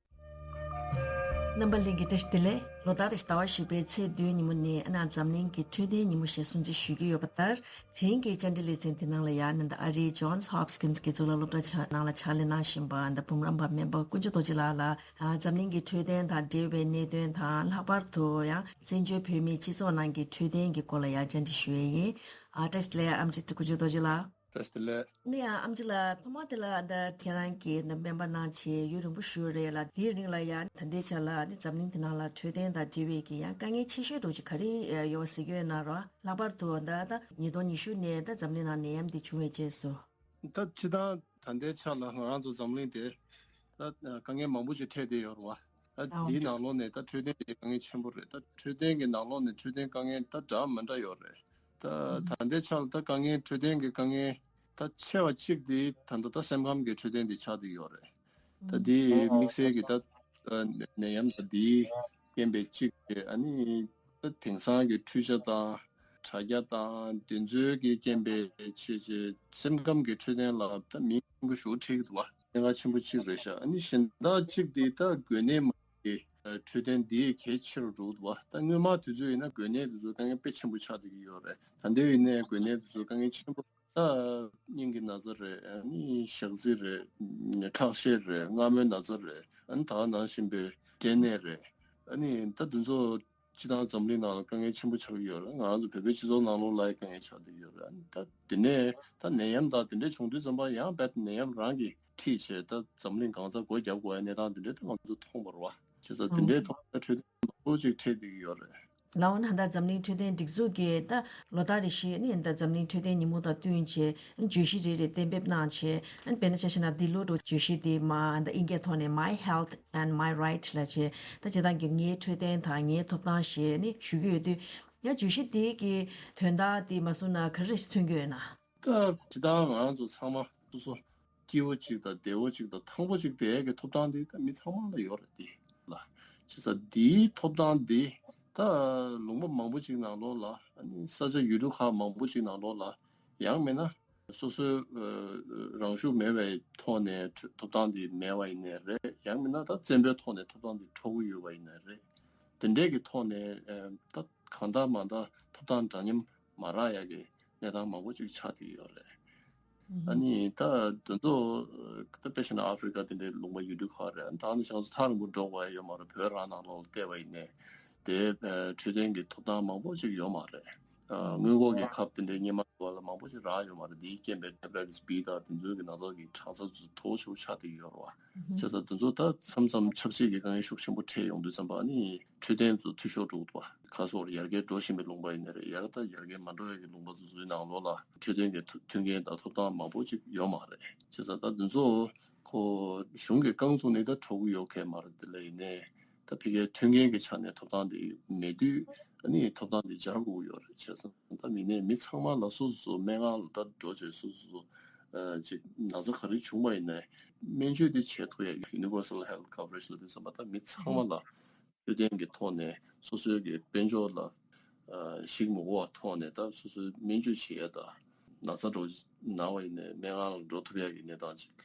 རྣམ་པ་ལྷན་རྒྱས་བཀྲ་ཤིས་བདེ་ལེགས། ལོ་ལྟར་རེ་ཟླ་བ་བཞི་པའི་ཚེས་བདུན་ཉིན་མོ་ནི་ཨ་ནི་འཛམ་གླིང་གི་འཕྲོད་བསྟེན་ཉིན་མོ་ཞེས་སྲུང་བརྩི་ཞུ་གི་ཡོད་པ་ལྟར། དེང་གི་བཅར་འདྲི་ལེ་ཚན་འདི་ནང་ལ་ཡང་ནི་ཨ་རིའི་ཇོན་སི་ཧོབ་ཀིན་སི་གི་གཙུག་ལག་སློབ་གྲྭ་ནང་ལ་ཕྱག་ལས་གནང་བཞིན་པ་འབུམ་རམས་པ་སྨན་པ་དཀོན་མཆོག་རྡོ་རྗེ་ལགས་ལ། འཛམ་གླིང་གི་འཕྲོད་བསྟེན་དང་འབྲེལ་བའི་གནད་དོན་དང་། ལྷག་པར་དུ་ཡང་བཙན་བྱོལ་བོད་མིའི་སྤྱི་ཚོགས་ནང་གི་འཕྲོད་བསྟེན་གྱི་སྐོར་ལ་ཡང་བཅར་འདྲི་ཞུ་ཡས་ཡིན། ཨ་བཀྲ་ཤིས་བདེ་ལེགས་ཨེམ་ཆི་དཀོན་མཆོག་རྡོ་རྗེ་ལགས། བཀྲ་ཤིས་བདེ་ལེགས། ནི་ཡང་ཨེམ་ཆི་ལགས། ཐོག་མ་དེ་ལ་ད་ཁྱེད་རང་གིས་ད་སྨན་པ་གནང་བྱས་ཡུན་རིང་པོ་ཞིག་རེད་ལ། དེའི་རིང་ལ་ཡང་ད་ལྟའི་ཆ་ལ་ནི་འཛམ་གླིང་འདི་ནང་ལ་འཕྲོད་བསྟེན་དང་འབྲེལ་བའི་གི་ཡང་དཀའ་ངལ་ཆེ་ཤོས་འདྲ་བོ་ཅིག་ག་རེ་ཡོད་པ་གཟིགས་ཡོད་ན་རོ། ལྷག་པར་དུ་ད་ད་ཉིས་སྟོང་ཉི་ཤུ་ནས་ད་འཛམ་གླིང་ནང་ནད་ཡམས་འདི་བྱུང་བའི་རྗེས་སུ། ད་སྤྱིར་བཏང་ད་ལྟའི་ཆ་ལ་ང་རང་ཚོ་འཛམ་གླིང་དེ་ད་དཀའ་ངལ་མང་པོ་ཅིག་འཕྲད་བསྡད་ཡོད་རེད་བ། ད་ཨང་། འདིའི་ནང་ལོགས་ནས་ད་འཕྲོད་བསྟེན་དེ་དཀའ་ངལ་ཆེན་པོ་རེད། ད་འཕྲོད་བསྟེན་གྱི་ནང་ལོགས་ནས་འཕྲོད་བསྟེན་དཀའ་ངལ་ད་འདྲ་མི་འདྲ་ཡོད་རེད། ད་ད་ལྟའི་ཆ་ལ་ད་དཀའ་ངལ་འཕྲོད་བསྟེན་གྱི་དཀའ་ངལ་ད་ཆེ་བ་གཅིག་དེ་ད་ལྟ་ད་སེམས་ཁམས་ཀྱི་འཕྲོད་བསྟེན་དེ་ཆགས་བསྡད་ཡོད་རེད། ད་དེ་དམིགས་བསལ་གྱི་ད་ནད་ཡམས་ད་དེའི་རྐྱེན་པས་གཅིག་རེད། ཨ་ནི་ད་དེང་སང་གི་འཕྲུལ་ཆ་དང་དྲ་རྒྱ་དང་དེ་ཚོའི་གི་རྐྱེན་པས་བྱས་བྱས་སེམས་ཁམས་ཀྱི་འཕྲོད་བསྟེན་ལ་ད་མིང་ཆེན་པོ་ཞིག་འཁྲི་གི་འདུག་བ། གནད་འགག་ཆེན་པོ་གཅིག་རེད་ཤག་ཨ་ནི་གཞན་དག་གཅིག་དེ་ད་འགོས་ནད་མ་འཕྲོད་བསྟེན་འདི་གལ་ཆེ་རུ་འགྲོ་གི་འདུག་བ། ད་སྔོན་མ་དུས་ཚོད་ཡིན་ན་འགོས་ནད་དེ་ཚོ་དཀའ་ངལ་དཔེ་ཆེན་པོ་ཆགས་བསྡད་ཀྱི་ཡོད་རེད། ད་ལྟའི་ཡིན་ནའི་འགོས་ནད་དེ་ཚོ་དཀའ་ངལ་ཆེན་པོ། ད་སྙིང་གི་ན་ཚ་རེད། ཨ་ནི་ཞག་རྩི་རེད། ཁྲག་ཤེད་རེད། མངར་མོའི་ན་ཚ་རེད། ཨ་ནི་ད་ག་ནང་བཞིན་པའི་སྐྲན་ནད་རེད། ཨ་ནི་ད་དེ་ཚོ་སྤྱིར་བཏང་འཛམ་གླིང་ནང་ལ་དཀའ་ངལ་ཆེན་པོ་ཆགས་ཀྱི་ཡོད་རེད། ང་རང་ཚོ་བོད་པའི་སྤྱི་ཚོགས་ནང་ལོགས་ལ་ཡང་དཀའ་ངལ་ཆགས་བསྡད་ཡོད་རེད། ཨ་ནི་ད་དེ་ནས་ད་ནད་ཡམས་དང་དེ་འདྲ་བྱུང་དུས་ཙམ་པ་ཡང་རྦད་ནད་ཡམས་རང་གིས་ཁྲིད་བྱས་ད་འཛམ་གླིང་གང་སར་སྒོ་རྒྱབ་དགོས་ཡ་གནས་སྟངས་དེ་འདྲ་ད་ང་ཚོ་མཐོང་བ་རེད་བ། བྱས་ཙང་དེ་འདྲའི་ཐོག་ནས་འཕྲོད་བསྟེན་མང་པོ་ཅིག་འཕྲད་བསྡད་ཀྱི་ཡོད་རེད། ལགས་འོ་ན། ད་འཛམ་གླིང་འཕྲོད་བསྟེན་སྒྲིག་འཛུགས་ཀྱིས་ད་ལོ་ལྟར་རེ་བཞིན་ནི་ད་འཛམ་གླིང་འཕྲོད་བསྟེན་ཉིན་མོ་དང་བསྟུན་བྱས་བརྗོད་གཞི་རེ་རེ་གཏན་འབེབས་གནང་བྱས། དཔེར་ན་ཆ་བཞག་ན་འདི་ལོ་འགྲོ་བརྗོད་གཞི་དེ་མ་ད་དབྱིན་སྐད་ཐོག་ནས་My Health and My Right ལབ་བྱས། ད་སྤྱིར་བཏང་གི་ངའི་འཕྲོད་བསྟེན་དང་ངའི་ཐོབ་ཐང་ཞེས་ནི་ཞུ་གི་ཡོད་དུས། ཡང་བརྗོད་གཞི་དེ་གི་དོན་དག་དེ་མ་གསུངས་ན་ག་རེ་མཚོན་གྱི་ཡོད་ན། ད་སྤྱིར་བཏང་ང་རང་ཚོ་ཚང་མ་སོ་སོ་སྐྱིད་པོ་གཅིག་དང་བདེ་བོ་གཅིག་དང་ཐང་པོ་གཅིག་བསྡད་ཡས་ཀྱི་ཐོབ་ཐང་དེ་ད་མི་ཚང་མ་ལ་ཡོད་རེད་དེ་ལ། བྱས་ཙང་འདིའི་ཐོབ་ཐང་འདི་ད་ལུང་པ་མང་པོ་གཅིག་ནང་ལོགས་ལ། ཨ་ནི་ས་ཆ་ཡུལ་གྲུ་ཁག་མང་པོ་གཅིག་ནང་ལོགས་ལ། ཡང་མིན་ན་སོ་སོའི་རང་ཤུགས་མེད་པའི་ཐོག་ནས་ཐོབ་ཐང་འདི་མེད་པ་ཡིན་ནའི་རེད། ཡང་མིན་ན་ད་བཙན་པོའི་ཐོག་ནས་ཐོབ་ཐང་འདི་འཕྲོག་གི་ཡོད་པ་ཡིན་ནའི་རེད། དེ་འདྲས་ཀྱི་ཐོག་ནས་ད་གང་ལྟར་མ་ལྟར་ཐོབ་ཐང་འདྲ་མཉམ་མ་རག་ཡག་གི་གནས་སྟངས་མང་པོ་ཅིག་ཆགས་བསྡད་ཡོད་རེད། ཨ་ནི་ད་དེ་ཚོ་ད་དཔེ་བཞག་ན་ཨ་ཧྥེ་རི་ཀ་དེ་འདྲའི་ལུང་པ་ཡུལ་གྲུ་ཁག་རེད། ད་ནི་ང་ཚོ་ཐག་རིང་པོ་འགྲོ་དགོས་ཡ་ཡོད་མ་རེད། བོད་རང་ནང་ལོགས་ལ་བལྟས་པ་ཡིན་ནའི་དེ་འཕྲོད་བསྟེན་གྱི་ཐོབ་ཐང་མང་པོ་ཅིག་ཡོད་མ་རེད། སྔོན་འགོག་གི་ཁབ་དེ་འདྲའི་སྔོན་མ་བ་ལ་མང་པོ་ཅིག་རག་ཡོད་མ་རེད། དེའི་རྐྱེན་པས་ཧེ་པ་ཊའི་ཊི་སི་བྷི་དང་དེ་ཚོའི་གི་ན་ཚ་གི་གྲངས་ཚད་ཚོ་མཐོ་ཤོས་ཆགས་བསྡད་ཡོད་རེད་བ། བྱས་ཙང་དེ་ཚོ་ད་མཚམས་མཚམས་ཆབ་སྲིད་ཀྱི་དཀའ་ངལ་ཤུགས་ཆེན་པོ་འཕྲད་ཡོང་དུས་ཙམ་པ་ནི་འཕྲོད་བསྟེན་ཚོ་འཐུས་ཤོར་འགྲོ་གི་འདུག་བ། ག་སོགས་ཡར་རྒྱས་འགྲོ་བཞིན་པའི་ལུང་པ་ཡིན་ནའི་རེད། ཡར་ད་ཡར་རྒྱས་མ་འགྲོ་ཡ་གི་ལུང་པ་ཚོ་ཚོའི་ནང་ལོགས་ལ་འཕྲོད་བསྟེན་གྱི་མཐུན་རྐྱེན་དང་ཐོབ་ཐང་མང་པོ་ཅིག་ཡོད་མ་རེད། བྱས་ཙང་ད་དེ་ཚོ་ཁོ་གཞུང་གི་རྐང་བཙུགས་ནས་ད་འགྲོ་གི་ཡོད་མཁན་མ་རེད། དེ་ལ་ཡིན་ནའི། ད་ཕ་གིའི་མཐུན་རྐྱེན་གྱི་ཆ་ནས་ཐོབ་ཐང་དེ་མེད་དུས་ཨ་ནི་ཐོབ་ཐང་དེ་སྦྱར་དགོས་ཀྱི་ཡོད་རེད། བྱས་ཙང་ད་མི་ནས་མི་ཚང་མ་ལ་སོ་སོ་སོ་སྨན་ཁང་ལ་ད་འགྲོ་བྱས་སོ་སོ་སོ་ཅིག་ན་ཚ་ག་རེ་བྱུང་བ་ཡིན་ནའི་སྨན་བཅོས་དེ་བྱེད་ཐུབ་ཡ་Universal Health Coverage ལབ་དུས་ཙམ་པ་ད་མི་ཚང་མ་ལ་འཕྲོད་བསྟེན་གྱི་ཐོག་ནས་སོ་སོའི་གི་དཔལ་འབྱོར་ལ་ཞིག་མི་དགོས་པ་ཐོག་ནས་ད་སོ་སོའི་སྨན་བཅོས་བྱེད་ཡ་ད་ན་ཚ་འགྲོ་ན་བ་ཡིན་ནའི་སྨན་ཁང་ལ་འགྲོ་ཐུབ་ཡ་གི་གནས་སྟངས་ཅིག་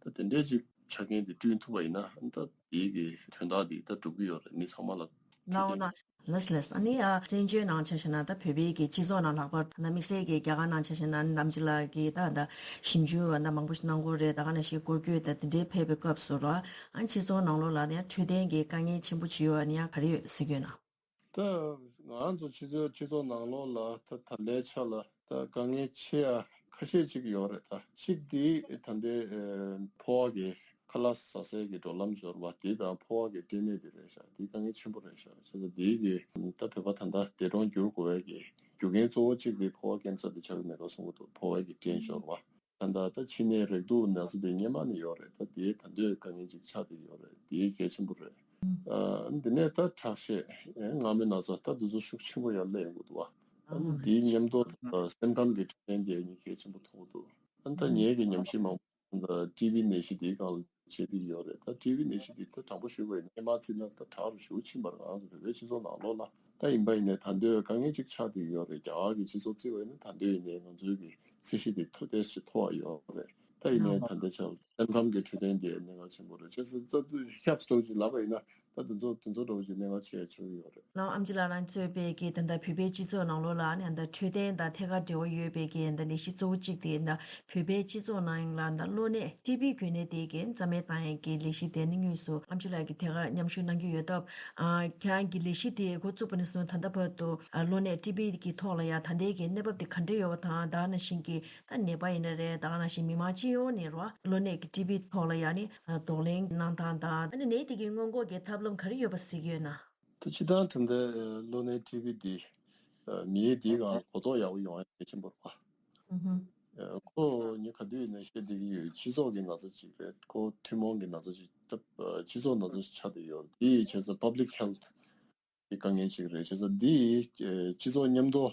ད་དེ་འདྲའི་ཅིག་ཆ་རྐྱེན་དེ་བསྐྲུན་ཐུབ་པ་ཡིན་ན་ད། དེའི་གི་དོན་དག་དེ་ད་སྒྲུབ་ཀྱི་ཡོད་རེད། མི་ཚང་མ་ལ་ལའོ་ན། ལགས་ལགས། ཨ་ནི་ཨ་བཙན་བྱོལ་ནང་ཆ་བཞག་ན་ད་བོད་པའི་གི་སྤྱི་ཚོགས་ནང་ལྷག་པར་ད་དམིགས་བསལ་གྱི་རྒྱ་གར་ནང་ཆ་བཞག་ན་ནམ་ཅི་ལགས་ཀྱིས་ད་ད་ཞིབ་འཇུག་ད་མང་པོ་ཞིག་གནང་གི་ཡོད་རེད། ད་ག་ནང་བཞིན་སྐོར་སྐྱོད་ད་དེ་འདྲའི་ཕེབས་པའི་སྐབས་སུ་ར་ཨ་སྤྱི་ཚོགས་ནང་ལོགས་ལ་ཡང་འཕྲོད་བསྟེན་གྱི་དཀའ་ངལ་ཆེན་པོ་ཅིག་ཡོད་ཨ་ནི་ཡང་ག་རེ་ཡོད་ཟེར་གྱི་ཡོད་ན། ད་ང་ཚོ་སྤྱི་ཚོགས་སྤྱི་ཚོགས་ནང་ལོགས་ལ་ད་ད་ལྟའི་ཆ་ལ་ད་དཀའ་ངལ་ཆེ་ཡ་ཁ་ཤས་ཅིག་ཡོད་རེད། ད་གཅིག་དེ་ད་ལྟའི་ཨེ་ཕོ་བ་གི་ཁ་ལག་ཟ་སའི་གི་འགྲོ་ལམ་འབྱོར་བ་དེ་དང་ཕོ་བ་གི་ལྟེ་གནས་དེ་རེད་ཤག་དེ་དཀའ་ངལ་ཆེན་པོ་རེད་ཤག་བྱས་ཙང་དེའི་གི་ད་བོད་པ་ད་ལྟ་འདས་གྲོངས་འགྱུར་དགོས་པའི་གི་རྒྱུ་རྐྱེན་གཙོ་བོ་གཅིག་དེ་ཕོ་བ་ཀེན་སར་དེ་ཆགས་ཀྱི་མེད་པ་གསུང་གི་འདུག་ཕོ་བ་གི་ལྟེ་གནས་འབྱོར་བ། ད་ལྟ་ད་ཕྱི་ནས་རེག་དུག་ན་ཚ་དེ་སྔོན་མ་ནས་ཡོད་རེད། ད་དེའི་ད་ལྟའི་དཀའ་ངལ་ཅིག་ཆགས་བསྡད་ཡོད་རེད། དེའི་གལ་ཆེན་པོ་རེད། ཨ་འདི་ནས་ད་ཁྲག་ཤེད་ཨེ་མངར་མོའི་ན་ཚ་ད་འདི་ཚོ་ཤུགས་ཆེན་པོ་ཡར་སླེབས་ཡོང་གི་འདུག་བ། ཨ་ནི་དེའི་མཉམ་དུ་ད་སེམས་ཁམས་ཀྱི་འཕྲོད་བསྟེན་དེ་ནི་གལ་ཆེན་པོ་མཐོང་གི་འདུག་ཨ་ནི་ད་ངེད་ཀྱི་ཉམས་ཞིབ་མང་པོ་ད་ཊི་བི་ནད་གཞི་དེའི་སྒང་ལ་བྱེད་ཀྱི་ཡོད་རེད། ད་ཊི་བི་ནད་གཞི་དེ་ད་དྲང་པོ་ཞུས་པ་ཡིན་ན་སྔོན་མ་བརྩིས་ན་ད་དྲག་རུ་ཞེ་པོ་ཕྱིན་པ་རེད། ང་ཚོ་བོད་པའི་སྤྱི་ཚོགས་ནང་ལོགས་ལ་ད་ཡིན་པ་ཡིན་ནའི་ད་འདོད་དཀའ་ངལ་ཅིག་ཆགས་བསྡད་ཡོད་རེད། རྒྱ་གར་གྱི་སྤྱི་ཚོགས་བརྩིས་པ་ཡིན་ན་ད་འདོད་ཡིན་ནའི་ང་ཚོའི་གི་ཚད་གཞི་དེ་མཐོ་ཏོག་ཙམ་མཐོ་བ་ཡོད་རེད། ད་ཡིན་ནའི་ད་ལྟའི་ཆར་སེམས་ཁམས་ཀྱི་འཕྲོད་བསྟེན་དེ་གནད་འགག་ཆེན་པོ་རེད། བྱས་ཙང་ད་ཧེལཐ་སི་ཊོ་རི་ཅིག་ལབ་པ་ཡིན་ན་ད་དེ་ཚོ་དེ་ཚོ་འདྲ་བོ་ཅིག་གནད་འགག་ཆེ་ཆེ་བོ་ཡོད་རེད། ལགས་ཨེམ་ཆི་ལགས་རང་གཙོས་པའི་གི་ད་ལྟ་བོད་པའི་སྤྱི་ཚོགས་ནང་ལོགས་ལ་ནི་ད་འཕྲོད་བསྟེན་དང་ཐད་ཀར་འབྲེལ་བ་ཡོད་པའི་གི་ད་ལས་གཞི་གཙོ་བོ་གཅིག་དེ་ད་བོད་པའི་སྤྱི་ཚོགས་ནང་ལ་ད་གློ་ནད་ཊི་བི་འགོས་ནད་དེ་གི་རྩ་མེད་བཏང་ཡས་ཀྱི་ལས་གཞི་དེ་ནི་དངོས་སུ་ཨེམ་ཆི་ལགས་ཀྱིས་ཐད་ཀར་མཉམ་ཞུགས་གནང་གི་ཡོད་སྟབས། ཨ་ཁྱེད་རང་གི་ལས་གཞི་དེ་འགོ་བཙུགས་པ་ནས་བཟུང་ད་ལྟ་བར་དུ་ཨ་གློ་ནད་ཊི་བི་གི་ཐོག་ལ་ཡང་ད་ལྟའི་གི་གནས་བབ་དེ་ག་འདྲ་ཡོད་པ་དང་ད་ནང་བཞིན་གྱི་ད་ནད་པ་ཡིན་ན་རེད། ད་ནང་བཞིན་མི་མང་སྤྱི་ཡོངས་ནས་རོ་གློ་ནད་ཀྱི་ཊི་བི་ཐོག་ལ་ཡང་ནི་ཨ་གདོང་ལེན་གནང་སྟངས་དང་ཨ་ནི་ནད་དེ་གི་སྔོན་འགོག་གི་ཐབས་ལམ་ག་རེ་ཡོད་པ་གཟིགས་ཡོད་ན། ད་སྤྱིར་བཏང་ད་ལྟ་གློ་ནད་ཊི་བི་འདི་མིའི་འདིའི་སྒང་ལ་གོ་རྟོགས་ཡག་པོ་ཡོང་ཡ་གལ་ཆེན་པོ་རེད་པ། ཁོ་ངས་ག་དུས་ཡིན་ན་བཤད་བསྡད་ཀྱི་ཡོད། སྤྱི་ཚོགས་ཀྱི་ན་ཚ་ཅིག་རེད། ཁོ་ཐུན་མོང་གི་ན་ཚ་ཅིག་ད་སྤྱི་ཚོགས་ན་ཚ་ཅིག་ཆགས་བསྡད་ཡོད་རེད། དེ་ཡི་བྱས་ཙང་པབ་ལིག་ཧེལ་ཐི་གི་དཀའ་ངལ་ཅིག་རེད། བྱས་ཙང་འདི་སྤྱི་ཚོགས་མཉམ་དུ་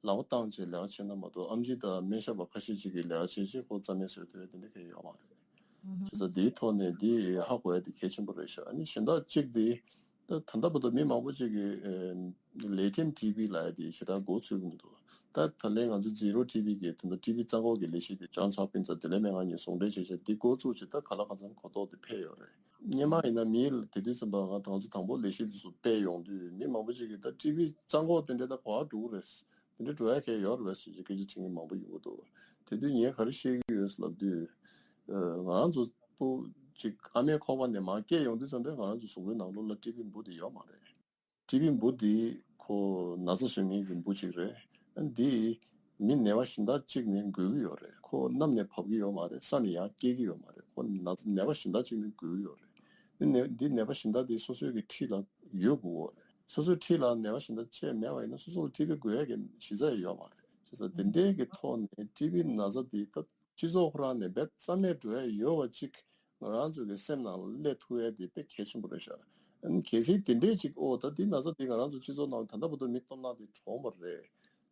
ལག་པ་བཏང་བྱས་ལས་ཀ་བྱས་ན་མ་གཏོགས་ཨེམ་ཆི་དང་སྨན་ཞབས་པ་ཁ་ཤས་ཅིག་གིས་ལས་ཀ་བྱས་བྱས་ཁོ་རྩ་མེད་བཟོ་ཐུབ་ཡ་དེ་འདྲ་གང་ཡང་ཡོད་མ་རེད། བྱས་ཙང་འདིའི་ཐོག་ནས་འདི་ཧ་གོ་ཡ་དེ་གལ་ཆེན་པོ་རེད་ཤག་ཨ་ནི་གཞན་དག་གཅིག་དེ་ད་ད་ལྟ་བར་དུ་མི་མང་པོ་ཅིག་གིས་ཨེ་ལེ་ཊེན་ཊི་བི་ལབ་ཡ་དེ་ཞེ་དྲག་མགོ་ཚོད་ཀྱི་མི་འདུག་ད་ད་ལན་ང་ཚོ་ཛི་རོ་ཊི་བི་གི་ད་ལྟ་ཊི་བི་རྩ་འགོག་གི་ལས་གཞི་དེ་ཇོན་སི་ཧོབ་ཀིན་སི་དང་ལྡི་ལི་སྨན་ཁང་གཉིས་ཟུང་འབྲེལ་བྱས་བྱས་འདི་འགོ་བཙུགས་བྱས་ད་ག་ལ་གང་འཚམ་གོ་རྟོགས་དེ་འཕེལ་ཡོད་རེད། སྔོན་མ་ཡིན་ན་མིའི་དེ་དུས་ཙམ་པ་ང་ང་ཚོ་དང་པོ་ལས་གཞི་དེ་ཚོ་སྤེལ་ཡོང་དུས་མི་མང་པོ་ཅིག་གིས་ད་ཊི་བི་རྩ་འགོག་དེ་འདྲ་ད་ག་པར་འགྲོ་གི་རེད། དེ་འདྲ་འགྲོ་ཡ་གང་ཡང་ཡོད་རེད་པས་ཟེར་གྱི་སྐད་ཆ་དྲི་མཁན་མང་པོ་ཡོང་གི་འདུག་དེ་དུས་ངས་ག་རེ་བཤད་ཀྱི་ཡོད་ལབ་དུས། ཨ་ང་ཚོ་སྤུ་ཅིག་ཨ་མའི་ཁོག་པ་ནས་མར་སྐྱེས་ཡོང་དུས་ཙམ་པས་ང་ཚོ་གཟུགས་པོའི་ནང་ལོགས་ལ་ཊི་བི་འབུ་དེ་ཡོད་མ་རེད། ཊི་བི་འབུ་དེ་ཁོ་ན་ཚ་བཟོ་མཁན་གྱི་འབུ་ཅིག་རེད། ཨ་འདི་མི་ནད་པ་གཞན་དག་ཅིག་ནས་འགོས་ཀྱི་ཡོད་རེད། ཁོ་གནམ་ནས་བབས་ཀྱི་ཡོད་མ་རེད། ས་ནས་ཡར་སྐྱེ་གི་ཡོད་མ་རེད། ཁོ་ན་ཚ་ནད་པ་གཞན་དག་ཅིག་ནས་འགོས་ཀྱི་ཡོད་རེད། འདི་ནད་འདི་ནད་པ་གཞན་དག་དེ་སོ་སོའི་གི་འཁྲིས་ལ་ཡོད་དགོས་ཀྱི་ཡོད་རེད། སོ་སོའི་འཁྲིས་ལ་ནད་པ་གཞན་དག་ཅིག་མེད་པ་ཡིན་ན་སོ་སོ་ལ་ཊི་བི་འགོས་ཡ་གི་གཞི་རྩ་ཡོད་མ་རེད། བྱས་ཙང་དེ་འདྲའི་གི་ཐོག་ནས་ཊི་བི་ན་ཚ་དེ་ད་སྤྱི་ཚོགས་ཁོ་རང་ནས་རྦད་རྩ་མེད་འགྲོ་ཡ་ཡོད་པ་ཅིག་ང་རང་ཚོ་གི་སེམས་ནང་ལ་སླེབས་ཐུབ་ཡ་དེ་དཔེ་གལ་ཆེན་པོ་རེད་ཤག་ཨ་ནི་གལ་སྲིད་དེ་འདྲས་ཅིག་ཨོ་ད་འདི་ན་ཚ་འདི་ང་རང་ཚོ་སྤྱི་ཚོགས་ནང་ད་ལྟ་བར་དུ་མི་སྟོང་ཕྲག་དེ་གྲོངས་པ་རེད།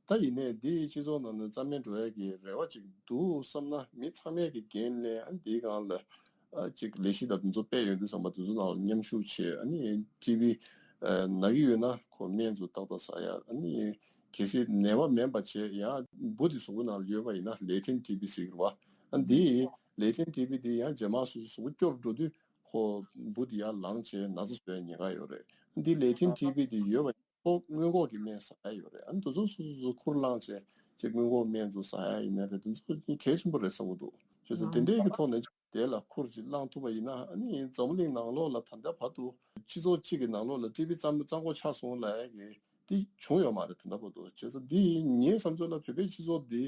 ད་ཡིན་ནའི་འདི་སྤྱི་ཚོགས་ནང་ནས་རྩ་མེད་འགྲོ་ཡ་གི་རེ་བ་ཅིག་འདུག་བསམ་ན་མི་ཚང་མས་ཀྱི་འགན་ལེན། ཨ་ནི་འདིའི་སྒང་ལ་ཨ་ཅིག་ལས་གཞི་དང་དེ་ཚོ་སྤེལ་ཡོང་དུས་ཙམ་པ་དེ་ཚོ་ནང་ལ་མཉམ་ཞུགས་བྱེད། ཨ་ནི་ཊི་བི་ན་གི་ཡོད་ན་ཁོ་སྨན་ཚོ་ཏག་ཏག་ཟ་ཡ། ཨ་ནི་གལ་སྲིད་ནད་པ་མིན་པ་བྱས་ཡང་འབུ་དེ་གཟུགས་པོ་ནང་ལ་ཡོད་པ་ཡིན་ན་ལེ་ཊེན་ཊི་བི་ཟེར་གྱི་རེད་པ། ཨ་འདི་ལེ་ཊེན་ཊི་བི་དེ་ཡང་རྗེས་མ་སོ་སོ་གཟུགས་པོ་སྐྱོ་རུ་འགྲོ་དུས་ཁོ་འབུ་དེ་ཡར་ལངས་བྱས་ན་ཚ་བཟོ་ཡ་ཉེན་ཁ་ཡོད་རེད། ཨ་འདི་ལེ་ཊེན་ཊི་བི་དེ་ཡོད་པ་ཁོ་སྔོན་འགོག་གི་སྨན་ཟ་ཡ་ཡོད་རེད། ཨ་ནི་དེ་ཚོ་སོ་སོ་སོ་ཁུར་བླངས་བྱས་ཅིག་སྔོན་འགོག་སྨན་ཚོ་ཟ་ཡ་ཡིན་ན་རེད། དེ་ཚོ་གལ་ཆེན་པོ་རེད་བསམ་གྱི་འདུག་བྱས་ཙང་དེ་འདྲའི་གི་ཐོག་ནས་དེ་ལ་ཁུར་ཅིག་བླངས་ཐུབ་པ་ཡིན་ན་ཨ་ནི་འཛམ་བུ་གླིང་ནང་ལོགས་ལ་ད་ལྟ་བར་དུ་སྤྱི་ཚོགས་གཅིག་གི་ནང་ལོགས་ལ་ཊི་བི་རྩ་རྩ་འགོག་ཆགས་སོང་ལབ་ཡ་གི་དེ་བྱུང་ཡོད་མ་རེད་ད་ལྟ་བར་དུ། བྱས་ཙང་འདི་ངའི་བསམ་ཚུལ་ལ་བོད་པའི་སྤྱི་ཚོགས་འདི་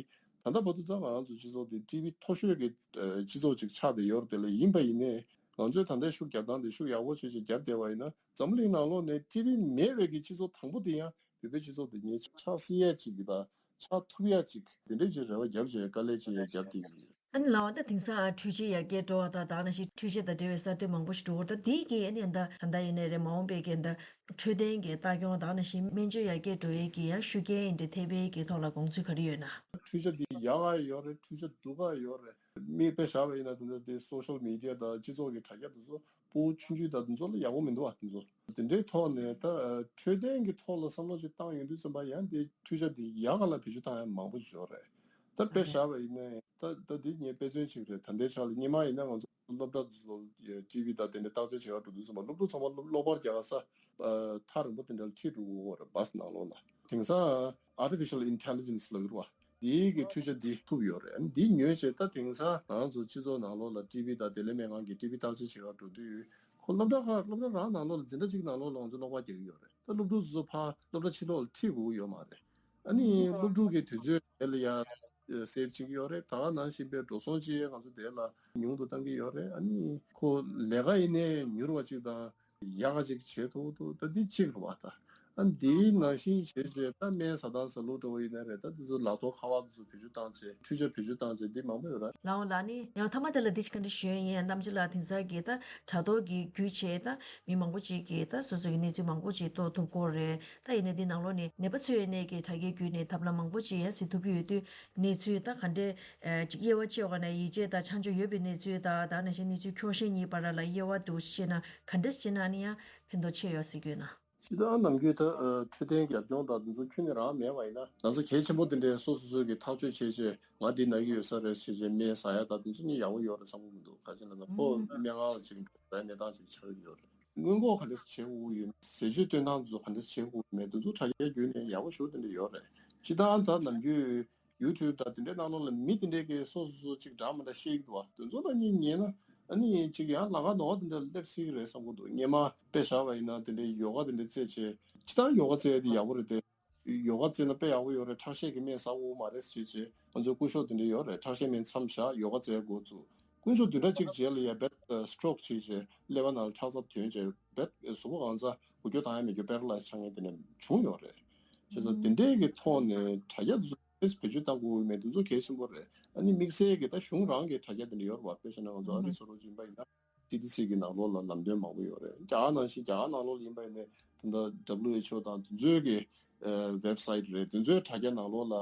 ད་ལྟ་བར་དུ་ད་ང་རང་ཚོ་སྤྱི་ཚོགས་འདི་ཊི་བི་མཐོ་ཤོས་ཀྱི་ཨ་སྤྱི་ཚོགས་ཅིག་ཆགས་བསྡད་ཡོད་རེད། དེ་ལ་ཡིན་པ་ཡིན་ནའི་ང་ཚོས་ད་ལྟའི་ཤུགས་རྒྱབ་སྟངས་འདི་ཤུགས་ཡག་པོ་བྱས་བྱས་རྒྱབ་བསྡད་པ་ཡིན་ན་འཛམ་བུ་གླིང་ནང་ལོགས་ནས་ཊི་བི་མེད་པའི་གི་སྤྱི་ཚོགས་དང་པོ་དེ་ཡང་བོད་པའི་སྤྱི་ཚོགས་དེ་ངས་ཆགས་སྲིད་ཡས་ཅིག་གི་ད་ཆགས་ཐུབ་ཡས་ཅིག་དེ་འདྲའི་ཅིག་རེ་བ་རྒྱབ་བྱས་དཀའ་ལས་ཅིག་ཡང་རྒྱབ་བསྡད་ཀྱི་ཡོད། ཨ་ནི་ལགས་ད་དེང་སང་འཕྲུལ་ཆས་ཡར་རྒྱས་འགྲོ་བ་དང་ད་ག་ནང་བཞིན་འཕྲུལ་ཆས་དང་འབྲེལ་བའི་གསར་གཏོད་མང་པོ་ཞིག་འགྲོ་གི་ཡོད་རེད། ད་དེའི་གི་ཨ་ནི་ད་ད་ལྟ་ཡིན་ནའི་རེད་མ་འོངས་པའི་གི་ད་འཕྲོད་བསྟེན་གྱི་ལྟ་སྐྱོང་ད་ག་ནང་བཞིན་སྨན་བཅོས་ཡར་རྒྱས་འགྲོ་ཡས་ཀྱི་ཡང་ཤུགས་རྐྱེན་འདི་ཐེབས་པའི་གི་ཐོག་ལ་དགོངས་ཚུལ་ག་རེ་ཡོད་ན། འཕྲུལ་ཆས་འདི་ཡག་ག་ཡོད་རེད། འཕྲུལ་ཆས་སྡུག་ག་ཡོད་རེད། མིག་དཔེ་བཞག་པ་ཡིན་ན་དེ་ཚོ་དེ་སོ་ཤལ་མི་ཌི་ཡ་དང་སྤྱི་ཚོགས་ཀྱི་དྲ་རྒྱ་དེ་ཚོ་སྤུ་གུ་ཆུང་ཆུང་དང་དེ་ཚོ་ལ་ཡག་པོ་མི་འདུག་བ། དེ་ཚོ་དེ་འདྲའི་ཐོག་ནས་ད་འཕྲོད་བསྟེན་གྱི་ཐོག་ལ་བསམ་བློ་ཅིག་བཏང་ཡོང་དུས་ཙམ་པ་ཡང་དེ་འཕྲུལ་ཆས་དེ་ཡག་ག་ལ་བེད་སྤྱོད་བཏང་ཡ་མང་པོ་ཡོད་རེད། ད་དཔེ་བཞག་པ་ཡིན་ན་ད་ད་འདི་ངའི་དཔེ་མཚོན་ཅིག་རེད། ད་ལྟའི་ཆ་ལ་སྔོན་མ་ཡིན་ན་ང་ཚོ་སློབ་གྲྭ་དེ་ཚོ་ཊི་ཝི་དང་དེ་འདྲའི་བརྟག་དཔྱད་བྱེད་ག་འགྲོ་དུས་ཙམ་པ་སློབ་ཕྲུག་ཚང་མ་སློབ་སློབ་པར་རྒྱག་ག་ས་ཐག་རིང་པོ་དེ་འདྲ་ལ་ཁྲིད་འགྲོ་དགོས་རེད་བྷ་སི་ནང་ལོགས་ལ། དེང་སང་Artificial Intelligence་ལབ་ཀྱི་རེད་བ། དེའི་གི་འཕྲུལ་ཆས་འདི་ཐུབ་ཡོད་རེད། འདི་ཉོས་བྱས་ད་དེང་སང་ང་ཚོ་སྤྱི་ཚོགས་ནང་ལོགས་ལ་ཊི་ཝི་དང་བདེ་ལེགས་སྨན་ཁང་གི་ཊི་ཝི་བརྟག་དཔྱད་བྱེད་ག་འགྲོ་དུས་ཁོ་སློབ་གྲྭ་ཁག་སློབ་གྲྭ་རང་ནང་ལོགས་ལ་འཛིན་གྲྭ་གཅིག་ནང་ལོགས་ལ་ང་ཚོ་སློབ་ཁག་རྒྱག་གི་ཡོད་རེད། སློབ་ཕྲུག་ཚོ་ཕར་སློབ་གྲྭ་ཕྱི་ལོགས་ལ་ཁྲིད་དགོས་ཀྱི་ཡོད་མ་རེད། ཨ་ནི་སློབ་ཕྲུག་གི་དུས་ཚོད་དེ་ལ་ཡ་སེབ་བྱེད་ཀྱི་ཡོད་རེད། ད་ག་ནང་བཞིན་པའི་འགྲོ་སོང་ཅིག་ང་ཚོ་དེ་ལ་ཉུང་དུ་བཏང་གི་ཡོད་རེད། ཨ་ནི་ཁོ་ལས་ཀ་ཡིན་ནའི་མྱུར་བ་ཅིག་དང་ཡག་ག་ཅིག་བྱེད་ཐུབ་ཐུབ་ད་འདི་གཅིག་རེད་བ། ད་ཨ་འདིའི་ནང་བཞིན་བྱས་རྗེས་ད་སྨན་ཟ་སྟངས་ཟ་ལུགས་འདྲ་བོ་ཡིན་ན་རེད། ད་འདི་ཚོ་ལག་ཐོག་ཁ་པར་འདི་ཚོ་བེད་སྤྱོད་བཏང་བྱས་འཕྲུལ་ཆས་བེད་སྤྱོད་བཏང་བྱས་འདི་མང་པོ་ཡོད་རེད། ལའོ་ལགས་ནི་ཡང་མཐའ་མ་དེ་ལ་འདི་ཅིག་བཀའ་འདྲི་ཞུ་ཡ་ཡིན། གནམ་རྗེ་ལགས་དེང་སང་གི་ད་དྲ་ཐོག་གི་བརྒྱུད་བྱས་ད་མི་མང་པོ་ཅིག་གིས་ད་སོ་སོ་གི་གནས་ཚུལ་མང་པོ་ཅིག་རྟོགས་ཐུབ་ཀྱི་ཡོད་རེད། ད་ཡིན་ནའི་འདི་ནང་ལོགས་ནས་ནད་པ་ཚོའི་ནས་ཀྱི་དྲ་རྒྱའི་བརྒྱུད་ནས་ཐབས་ལམ་མང་པོ་ཅིག་ཡང་གཟིགས་ཐུབ་ཀྱི་ཡོད་དུས་གནས་ཚུལ་ད་ག་འདྲས་ཅིག་དབྱེ་བ་ཕྱེ་བ་ན་ཡིད་ཆེས་དང་ཆ་འཇོག་ཡོད་པའི་གནས་ཚུལ་དང་ད་ནང་བཞིན་གནས་ཚུལ་འཁྱོག་བཤད་གཉིས་བར་ལ་དབྱེ་བ་འདུག་བཤད་ན་ག་འདྲས་བྱས་ན་ནི་ཡང་ཕན་ཐོགས་ཆེ་ཡོད་ཟེར་རྒྱུ་ཡིན་ན། ཕྱི་ཟླ་ནམ་རྒྱུན་ད་འཕྲོད་བསྟེན་རྒྱབ་ལྗོངས་དང་འདི་ཚོ་ཁྱོན་ནས་རང་མེད་པ་ཡིན་ན་ན་ཚ་གལ་ཆེན་པོ་དེ་འདྲའི་སོ་སོ་སོ་གི་ཐག་གཅོད་བྱས་རྗེས་ང་འདི་ན་གི་ཡོད་ས་རེད་ཞེས་བྱས་སྨན་ཟ་ཡ་ད་དེ་ཚོ་གཉིས་ཡག་པོ་ཡོད་རེད་བསམ་གི་མི་འདུག་ག་ཅི་ལབ་ན་ཁོ་སྨན་ཁང་ལ་ཅིག་འགྲོ་བའི་གནས་སྟངས་ཅིག་ཆགས་ཀྱི་ཡོད་རེད། སྔོན་འགོག་ག་འདྲས་བྱེད་དགོས་ཀྱི་ཡོད་རེད། ཟས་སྤྱོད་སྟོན་སྟངས་དེ་ཚོ་ག་འདྲས་བྱེད་དགོས་ཀྱི་མེད་དེ་ཚོ་དྲ་རྒྱའི་བརྒྱུད་ནས་ཡག་པོ་ཞེ་པོ་དེ་འདྲ་ཡོད་རེད། སྤྱིར་བཏང་ད་ནམ་རྒྱུན་ཡུ་ཊུབ་དང་དེ་འདྲའི་ནང་ལོགས་ལ་མི་དེ་འདྲས་ཀྱིས་སོ་སོ་སོ་ཅིག་འདྲ་མི་འདྲ་བཤད་ཀྱི་འདུག་བ། དེ་ཚོ་ལ་ཉན་ཉན་ན་ཨ་ནི་ཅིག་ཡང་ལམ་ཁ་ནོར་བ་དེ་འདྲ་སླེབས་སྲིད་ཀྱི་རེད་བསམ་གྱི་འདུག་སྔོན་མ་དཔེ་བཞག་པ་ཡིན་ན་དེ་འདྲའི་ཡོ་ག་དེ་འདྲ་རྩེད་བྱས་སྤྱིར་བཏང་ཡོ་ག་རྩེད་ཡ་དེ་ཡག་པོ་རེད་དེ། ཡོ་ག་རྩེས་ན་དཔེ་ཡག་པོ་ཡོད་རེད། ཁྲག་ཤེད་ཀྱི་སྨན་ཟ་དགོས་མ་རེད་ཟེར་བྱས་ང་ཚོའི་སྐུ་ཞབས་དེ་འདྲ་ཡོད་རེད། ཁྲག་ཤེད་སྨན་མཚམས་བཞག་ཡོ་ག་རྩེ་འགོ་བཙུགས། དཀོན་མཆོག་བདུན་ཕྲག་གཅིག་རྗེས་ལ་ཡ་བེད་སི་ཊོག་བྱས་བྱས་ཀླད་པ་ནང་ལ་ཁྲག་རྩ་ཐོན་བྱས་བེད་གཟུགས་པོ་གང་ཚ་འགུལ་སྐྱོད་བཏང་ཡ་མེད་རྒྱུ་པེ་ར་ལའི་ཛི་ཆགས་མཁན་དེ་འདྲ་བྱུང་ཡོད་རེད། བྱས་ཙང་དེ་འདྲས་ཀྱི་ཐོག་ནས་དྲ་རྒྱ་དེ་ཚོ་བེད་སྤྱོད་བཏང་དགོས་མེད་དེ་ཚོ་གལ་ཆེན་པོ་རེད། ཨ་ནི་དམིགས་བསལ་གྱི་ད་གཞུང་རང་གི་དྲ་རྒྱ་དེ་འདྲ་ཡོད་རེད་བ། དཔེ་བཞག་ན་ང་ཚོ་ཨ་རི་སོ་རོ་ཅིག་ཡིན་པ་ཡིན་ན། སི་ཌི་སི་གི་ནང་ལོགས་ལ་ལམ་སྟོན་མང་པོ་ཡོད་རེད། རྒྱ་གར་ནང་བཞིན་རྒྱ་གར་ནང་ལོགས་ལ་ཡིན་པ་ཡིན་ནའི་ད་ལྟ་ཌབ་ལིའུ་ཨེཆ་ཨོ་དང་དེ་ཚོའི་གི་ཨ་ཝེབ་སའིཊ་རེད། དེ་ཚོའི་དྲ་རྒྱ་ནང་ལོགས་ལ་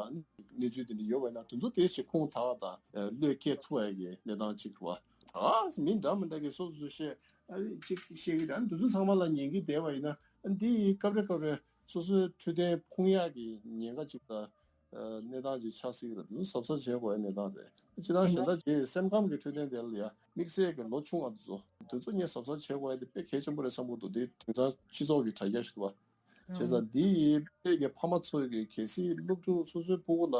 གནས་ཚུལ་དེ་འདྲ་ཡོད་པ་ཡིན་ན་དེ་ཚོ་དེ་ཞིག་ཁུངས་དག་དང་ཨ་བློས་འཁེལ་ཐུབ་པའི་གི་གནས་སྟངས་གཅིག་རེད་བ། ད་ག་མི་འདྲ་མི་འདྲ་གི་སོ་སོ་བཤད་ཨ་གཅིག་བཤད་གི་རེད། ཨ་ནི་དེ་ཚོ་ཚང་མ་ལ་ཉན་གི་བསྡད་པ་ཡིན་ན་ཨ་འདི་སྐབས་རེ་སྐབས་རེ་སོ་སོའི་འཕྲོད་བསྟེན་ཕོངས་ཡག་གི་ཉེན་ཁ་གཅིག་དང་། གནས་སྟངས་ཅིག་ཆགས་སྲིད་ཀྱི་རེད། དེ་ཚོ་གཟབ་གཟབ་བྱེད་དགོས་པའི་གནས་སྟངས་རེད། སྤྱིར་བཏང་གཞན་དག་ཅིག་སེམས་ཁམས་ཀྱི་འཕྲོད་བསྟེན་དེ་ལ་ཡང་དམིགས་བསལ་གྱི་ལོ་ཆུང་བ་དེ་ཚོ་དེ་ཚོ་ངས་གཟབ་གཟབ་བྱེད་དགོས་ཡ་དེ་དཔེ་གལ་ཆེན་པོ་རེད་བསམ་གྱི་འདུག་དེ་དེང་སང་སྤྱི་ཚོགས་ཀྱི་དྲ་རྒྱ་ཞིག་འདུག་བ། བྱས་ཙང་འདི་ཡི་དཔེ་གི་ཕ་མ་ཚོ་གི་གལ་སྲིད་སློབ་ཕྲུག་སོ་སོའི་ཕྲུ་གུ་ལ་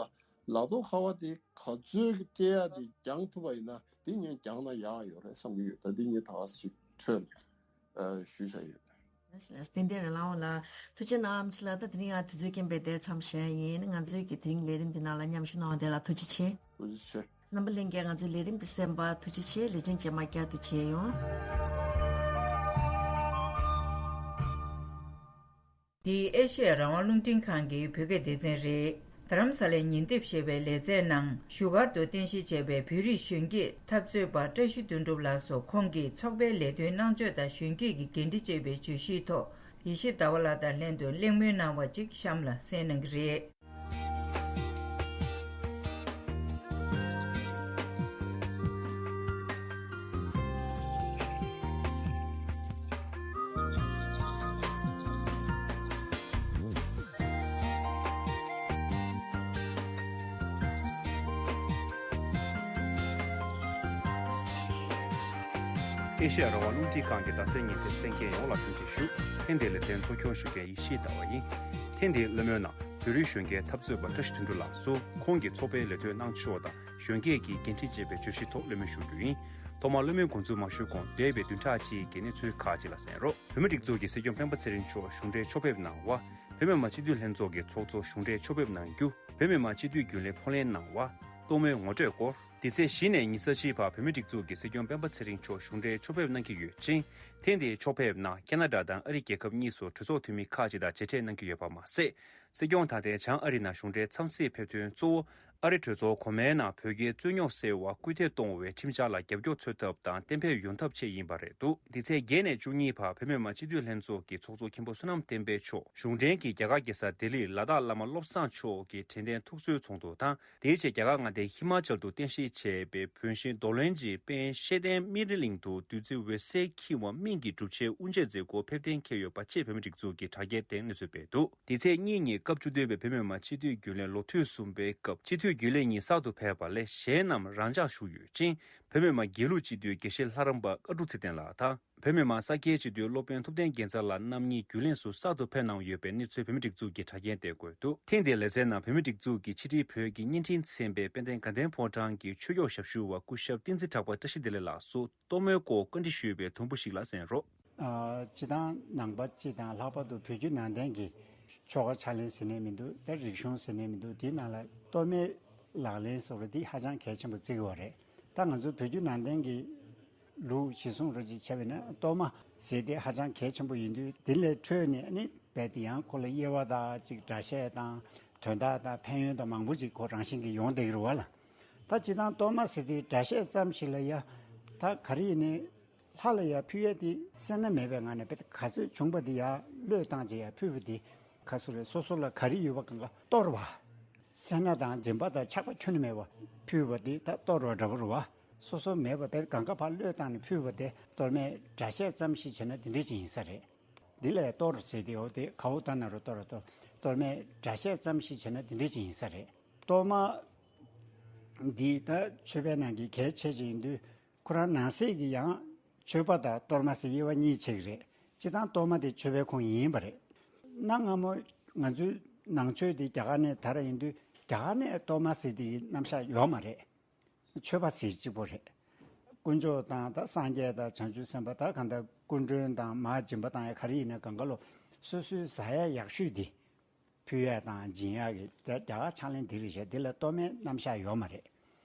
ལག་ཐོག་ཁ་པར་དེ་ག་ཚོད་ཀྱི་སྤྲད་ཡ་དེ་འགྱངས་ཐུབ་པ་ཡིན་ན་དེ་ངས་འགྱངས་ན་ཡག་ཡོད་རེད་བསམ་གྱི་ཡོད། ད་དེ་ངས་ད་ག་ཟེ་ཅིག་འཕྲོས་ལ་ཞུས་བཞག་ཡོད། ལགས་སོ། ལགས་སོ། ཏན་ཏན་རེད། ལགས་འོ་ལགས། ཐུགས་རྗེ་གནང་། ཨམ་ཆི་ལགས། ད་དེ་རིང་ཡང་དུས་ཚོད་རྐྱེན་པས་འདིར་མཚམས་བཞག་ཡིན། ང་ཚོའི་གི་དེ་རིང་ལས་རིམ་འདི་ནང་ལ་མཉམ་ཞུགས་གནང་བ་དེ་ལ་ཐུགས་རྗེ་ཆེ། ཐུགས་རྗེ་ཆེ། རྣམ་པ་ལྷན་རྒྱས་ང་ཚོའི་ལས་རིམ་འདི་གསན་པར་ཐུགས་རྗེ་ཆེ། ལེ་ཚན་རྗེས་མ་བསྐྱར་དུ་མཇལ་ཡོང་། འདི་ཨེ་ཤེ་ཡ་རང་དབང་རླུང་འཕྲིན་ཁང་གི་བོད་སྐད་སྡེ་ཚན་རེད། རྡ་རམ་ས་ལའི་ཉིན་དེབ་ཞེས་པའི་ལེ་ཚན་ནང་བཞུགས་སྒར་དུ་རྟེན་གཞི་བྱས་པའི་བོད་རིགས་གཞོན་སྐྱེས་འཐབ་རྩོད་པ་བཀྲ་ཤིས་དོན་གྲུབ་ལགས་སུ་ཁོང་གིས་ཚོགས་པའི་ལས་དོན་གནང་ཕྱོགས་དང་གཞོན་སྐྱེས་ཀྱི་འགན་འཁྲི་ཅེས་པའི་བརྗོད་གཞིའི་ཐོག་ཡེ་ཤེས་ཟླ་བ་ལགས་དང་ལྷན་དུ་གླེང་མོལ་གནང་བ་ཅིག་གཤམ་ལ་གསན་གནང་གི་རེད། ཨེ་ཤེ་ཡ་རང་དབང་རླུང་འཕྲིན་ཁང་གི་རྡ་སའི་ཉིན་དེབ་གསན་མཁན་ཡོངས་ལ་འཚམས་འདྲི་ཞུ། ཐེངས་འདིའི་ལེ་ཚན་གཙོ་སྐྱོང་ཞུ་མཁན་ཡེ་ཤེས་ཟླ་བ་ཡིན། ཐེངས་འདིའི་གླེང་མོལ་ནང་བོད་རིགས་གཞོན་སྐྱེས་འཐབ་རྩོད་པ་བཀྲ་ཤིས་དོན་གྲུབ་ལགས་སུ་ཁོང་གིས་ཚོགས་པའི་ལས་དོན་གནང་ཕྱོགས་དང་གཞོན་སྐྱེས་ཀྱི་འགན་འཁྲི་ཅེས་པའི་བརྗོད་གཞིའི་ཐོག་གླེང་མོལ་ཞུ་རྒྱུ་ཡིན། ཐོག་མར་གླེང་མོལ་འགོ་འཛུགས་མ་ཞུས་གོང་འདས་པའི་བདུན་ཕྲག་གཅིག་གི་གནས་ཚུལ་ཁག་ཅིག་ལ་གསན་རོགས། བོད་མིའི་སྒྲིག་འཛུགས་ཀྱི་སྲིད་སྐྱོང་སྤེན་པ་ཚེ་རིང་མཆོག་གཞུང་འབྲེལ་ཕྱོགས་ཕེབས་གནང་བ། བོད་མི་མང་སྤྱི་འཐུས་ལྷན་ཚོགས་ཀྱི་ཚོགས་གཙོ་གཞུང་འབྲེལ་ཕྱོགས་ཕེབས་གནང་རྒྱུ། བོད་མི་མང་སྤྱི་འཐུས་རྒྱུན་ལས་ཕོན་ལེན་གནང་བ། གཏོང་མུས་ངོ་སྤྲོད་སྐོར། འདི་ཚེས་བཞི་ནས་ཉི་ཤུ་རྩ་གཅིག་བར་བོད་མིའི་སྒྲིག་འཛུགས་ཀྱི་སྲིད་སྐྱོང་སྤེན་པ་ཚེ་རིང་མཆོག་གཞུང་འབྲེལ་ཕྱོགས་ཕེབས་གནང་གི་ཡོད་ཅིང་། ཐེངས་འདིའི་ཕྱོགས་ཕེབས་ནང་ཁེ་ན་ཌ་དང་ཨ་རི་རྒྱལ་ཁབ་གཉིས་སུ་གྲོས་ཚོགས་འཐུས་མི་ཁག་ཅིག་དང་མཇལ་འཕྲད་གནང་གི་ཡོད་པ་མ་ཟད། སྲིད་སྐྱོང་དང་ལྡན་བྱང་ཨ་རི་ནང་གཞུང་འབྲེལ་འཚམས་གཟིགས་ཕེབས་ཐོན་གཙོ་བོ། ཨ་རི་གྲོས་ཚོགས་གོང་མའི་ནང་བོད་རྒྱའི་རྩོད་རྙོག་སེལ་བར་སྐུལ་འདེད་གཏོང་བའི་ཁྲིམས་འཆར་ལ་རྒྱབ་སྐྱོར་འཚོལ་ཐབས་དང་གཏན་འབེབས་ཡོང་ཐབས་ཆེད་ཡིན་པ་རེད་འདུག་འདི་ཚེས་བརྒྱད་ནས་བཅུ་གཉིས་བར་བོད་མི་མང་སྤྱི་འཐུས་ལྷན་ཚོགས་ཀྱི་ཚོགས་གཙོ་མཁན་པོ་བསོད་ནམས་བསྟན་འཕེལ་མཆོག་གཞུང་འབྲེལ་གྱི་རྒྱ་གར་རྒྱལ་ས་ལྡི་ལིར་ལ་དྭགས་བླ་མ་བློ་བཟང་མཆོག་གི་དྲན་རྟེན་ཐུགས་གསོའི་ཚོགས་འདུ་དང་། དེའི་རྗེས་རྒྱ་གར་མངའ་སྡེ་ཧི་མ་ཅལ་དུ་རྟེན་གཞི་བྱས་པའི་བོན་གཤེན་རྡོར་གླིང་གི་དཔལ་ཤེས་ལྡན་སྨིན་རི་གླིང་དུ་བདུད་རྩི་འོད་ཟེར་འཁྱིལ་བ་སྨིན་གྱི་སྒྲུབ་ཆེན་དབུ་འབྱེད་མཛད་སྒོར་ཕེབས་གཏན་འཁེལ་ཡོད་པ་བཅས་བོད་མིའི་སྒྲིག་འཛུགས་ཀྱི་དྲ་རྒྱའི་སྟེང་གནས་ཚུལ་སྤེལ་འདུག་དེ་ཚེས་གཉིས་ཉིན་སྐབས་བཅུ་བདུན་པའི་བོད་མི་མང་སྤྱི་འཐུས་རྒྱུན་ལས་ལོ་དུས་གསུམ་པའི་སྐབས་སྤྱི་འཐུས་རྒྱུན་ལས་གཉིས་གསར་དུ་ཕེབས་པ་ལས་གཞན་རྣམས་རང་འཇགས་བཞུགས་ཡོད་ཅིང་། བོད་མི་མང་སྒྱིད་ལུག་སྤྱི་འཐུས་དགེ་བཤེས་ལྷ་རམས་པ་ཨ་འབྲུག་ཚེ་བརྟན་ལགས་དང་། བོད་མི་མང་ས་སྐྱའི་སྤྱི་འཐུས་སློབ་དཔོན་ཐུབ་བསྟན་རྒྱལ་མཚན་ལགས་རྣམ་གཉིས་རྒྱུན་ལས་སུ་གསར་དུ་ཕེབས་གནང་ཡོད་པའི་གནས་ཚུལ་བོད་མིའི་སྒྲིག་འཛུགས་ཀྱི་དྲ་རྒྱའི་སྟེང་བཀོད་འདུག་ཐེངས་འདིའི་ལེ་ཚན་ནང་བོད་མིའི་སྒྲིག་འཛུགས་ཀྱི་ཕྱི་དྲིལ་བོད་ཀྱི་བརྙན་འཕྲིན་ཚན་པའི་དཔལ་ལྡན་དགའ་ལྡན་ཕོ་བྲང་གི་ཆོས་ཕྱོགས་ཞབས་ཞུ་བ་སྐུ་ཞབས་བསྟན་འཛིན་གྲགས་པ་བཀྲ་ཤིས་བདེ་ལེགས་ལགས་སུ། གཏོར་མའི་སྐོར་བཀའ་འདྲི་ཞུས་པའི་དུམ་བུ་ཞིག་ལ་གསན་རོགས། ཨ་སྤྱི་བཏང་ནང་པ་སྤྱི་དང་ལྷག་པར་དུ་བོད་བརྒྱུད་ནང་བསྟན་གྱི་ཆོ་ག་ཕྱག་ལེན་ཟེར་ནས་མི་འདུག་ད་རིག་གཞུང་ཟེར་ནས་མི་འདུག་དེའི་ནང་ལ་གཏོར་མའི་ལག་ལེན་ཟེར་བ་འདི་ཧ་ཅང་གལ་ཆེན་པོ་བརྩི་གི་ཡོད་རེད། ད་ང་ཚོ་བོད་བརྒྱུད་ནང་བསྟན་གྱི་ལུགས་གཞི་བཟུང་རོགས་ཅིག་བྱས་པས་ན་གཏོར་མ་ཟེར་དེ་ཧ་ཅང་གལ་ཆེན་པོ་ཡིན་དུས། དེ་ལས་འཕྲོས་ནས་ཨ་ནི་རྦད་དེ་ཡང་ཁོ་ལ་དབྱེ་བ་དང་ཅིག་སྒྲ་བཤད་དང་དོན་དག་དང་ཕན་ཡོན་དང་མང་པོ་ཅིག་ཁོ་རང་བཞིན་གྱིས་ཡོང་བསྡད་ཀྱི་རེད་བ་ལ། ད་སྤྱི་བཏང་གཏོར་མ་ཟེར་དེ་སྒྲ་བཤད་ཙམ་ཞིག་ལ་ཡ་ད་ག་རེ་ཡིན་ནའི་ལྷ་ལ་ཡ་ཕུལ་ཡས་དེ་སེར་སྣ་མེད་པའི་ངང་ནས་རྦད་དེ་ག་ཚོད་བྱུང་བ་དེ་ཡ་བློས་བཏང་བྱས་ཡ་ཕུལ་བ་དེ་ག་སུ་རེད། སོ་སོ་ལ་ག་རེ་ཡོད་པ་གང་ག་གཏོར་བ། སེར་སྣ་དང་སྦྱིན་པ་དང་ཆགས་པ་ཁྱོན་ནས་མེད་པ་ཕུལ་བ་དེ་ད་གཏོར་བ་འདྲ་པོ་རེད་བ། སོ་སོ་མེད་པ་རྦད་གང་ག་ཕར་བློས་བཏང་ནས་ཕུལ་བ་དེ་གཏོར་མའི་སྒྲ་བཤད་ཙམ་ཞིག་བྱས་ན་དེ་འདྲ་ཅིག་ཡིན་ས་རེད། འདི་ལ་གཏོར་ཟེར་དེ་འོ་དེ་ག་འོ་ད་ན་རོ་གཏོར་རོ་གཏོར། གཏོར་མའི་སྒྲ་བཤད་ཙམ་ཞིག་བྱས་ན་དེ་འདྲ་ཅིག་ཡིན་ས་རེད། གཏོར་མ་འདི་ད་མཆོད་པའི་ནང་གི་གལ་ཆེ་ཅིག་ཡིན་དུས། ཁོ་རང་ནང་གསེས་ཀྱི་ཡང་མཆོད་པ་དང་གཏོར་མ་ཟེར་དབྱེ་བ་གཉིས་ཕྱེ་གི་རེད། སྤྱི་བཏང་གཏོར་མ་དེ་མཆོད་པའི་ཁོངས་ཡིན་པ་རེད། གནའ་སྔ་མོ་ང་ཚོའི་ནང་ཆོས་དེ་རྒྱ་གར་ནས་དར་ཡིན་དུས་རྒྱ་གར་ནས་གཏོར་མ་ཟེར་དེའི་རྣམ་གཞག་ཡོད་མ་རེད། མཆོད་པ་ཟེར་གཅིག་པོ་རེད། དཀོན་མཆོག་དང་ད་སངས་རྒྱས་དང་བྱང་ཆུབ་སེམས་དཔའ་ད་གང་ལྟར་སྐུ་མགྲོན་དང་མར་སྦྱིན་པ་བཏང་ཡ་ག་རེ་ཡིན་ན་གང་ག་ལོ་སོ་སོའི་ཟ་ཡ་ཡག་ཤོས་དེ་ཕུལ་ཡ་དང་སྦྱིན་ཡ་གི་དེ་རྒྱ་གར་ཕྱག་ལེན་དེ་རེད་བཞག་དེ་ལ་གཏོར་མའི་རྣམ་གཞག་ཡོད་མ་རེད།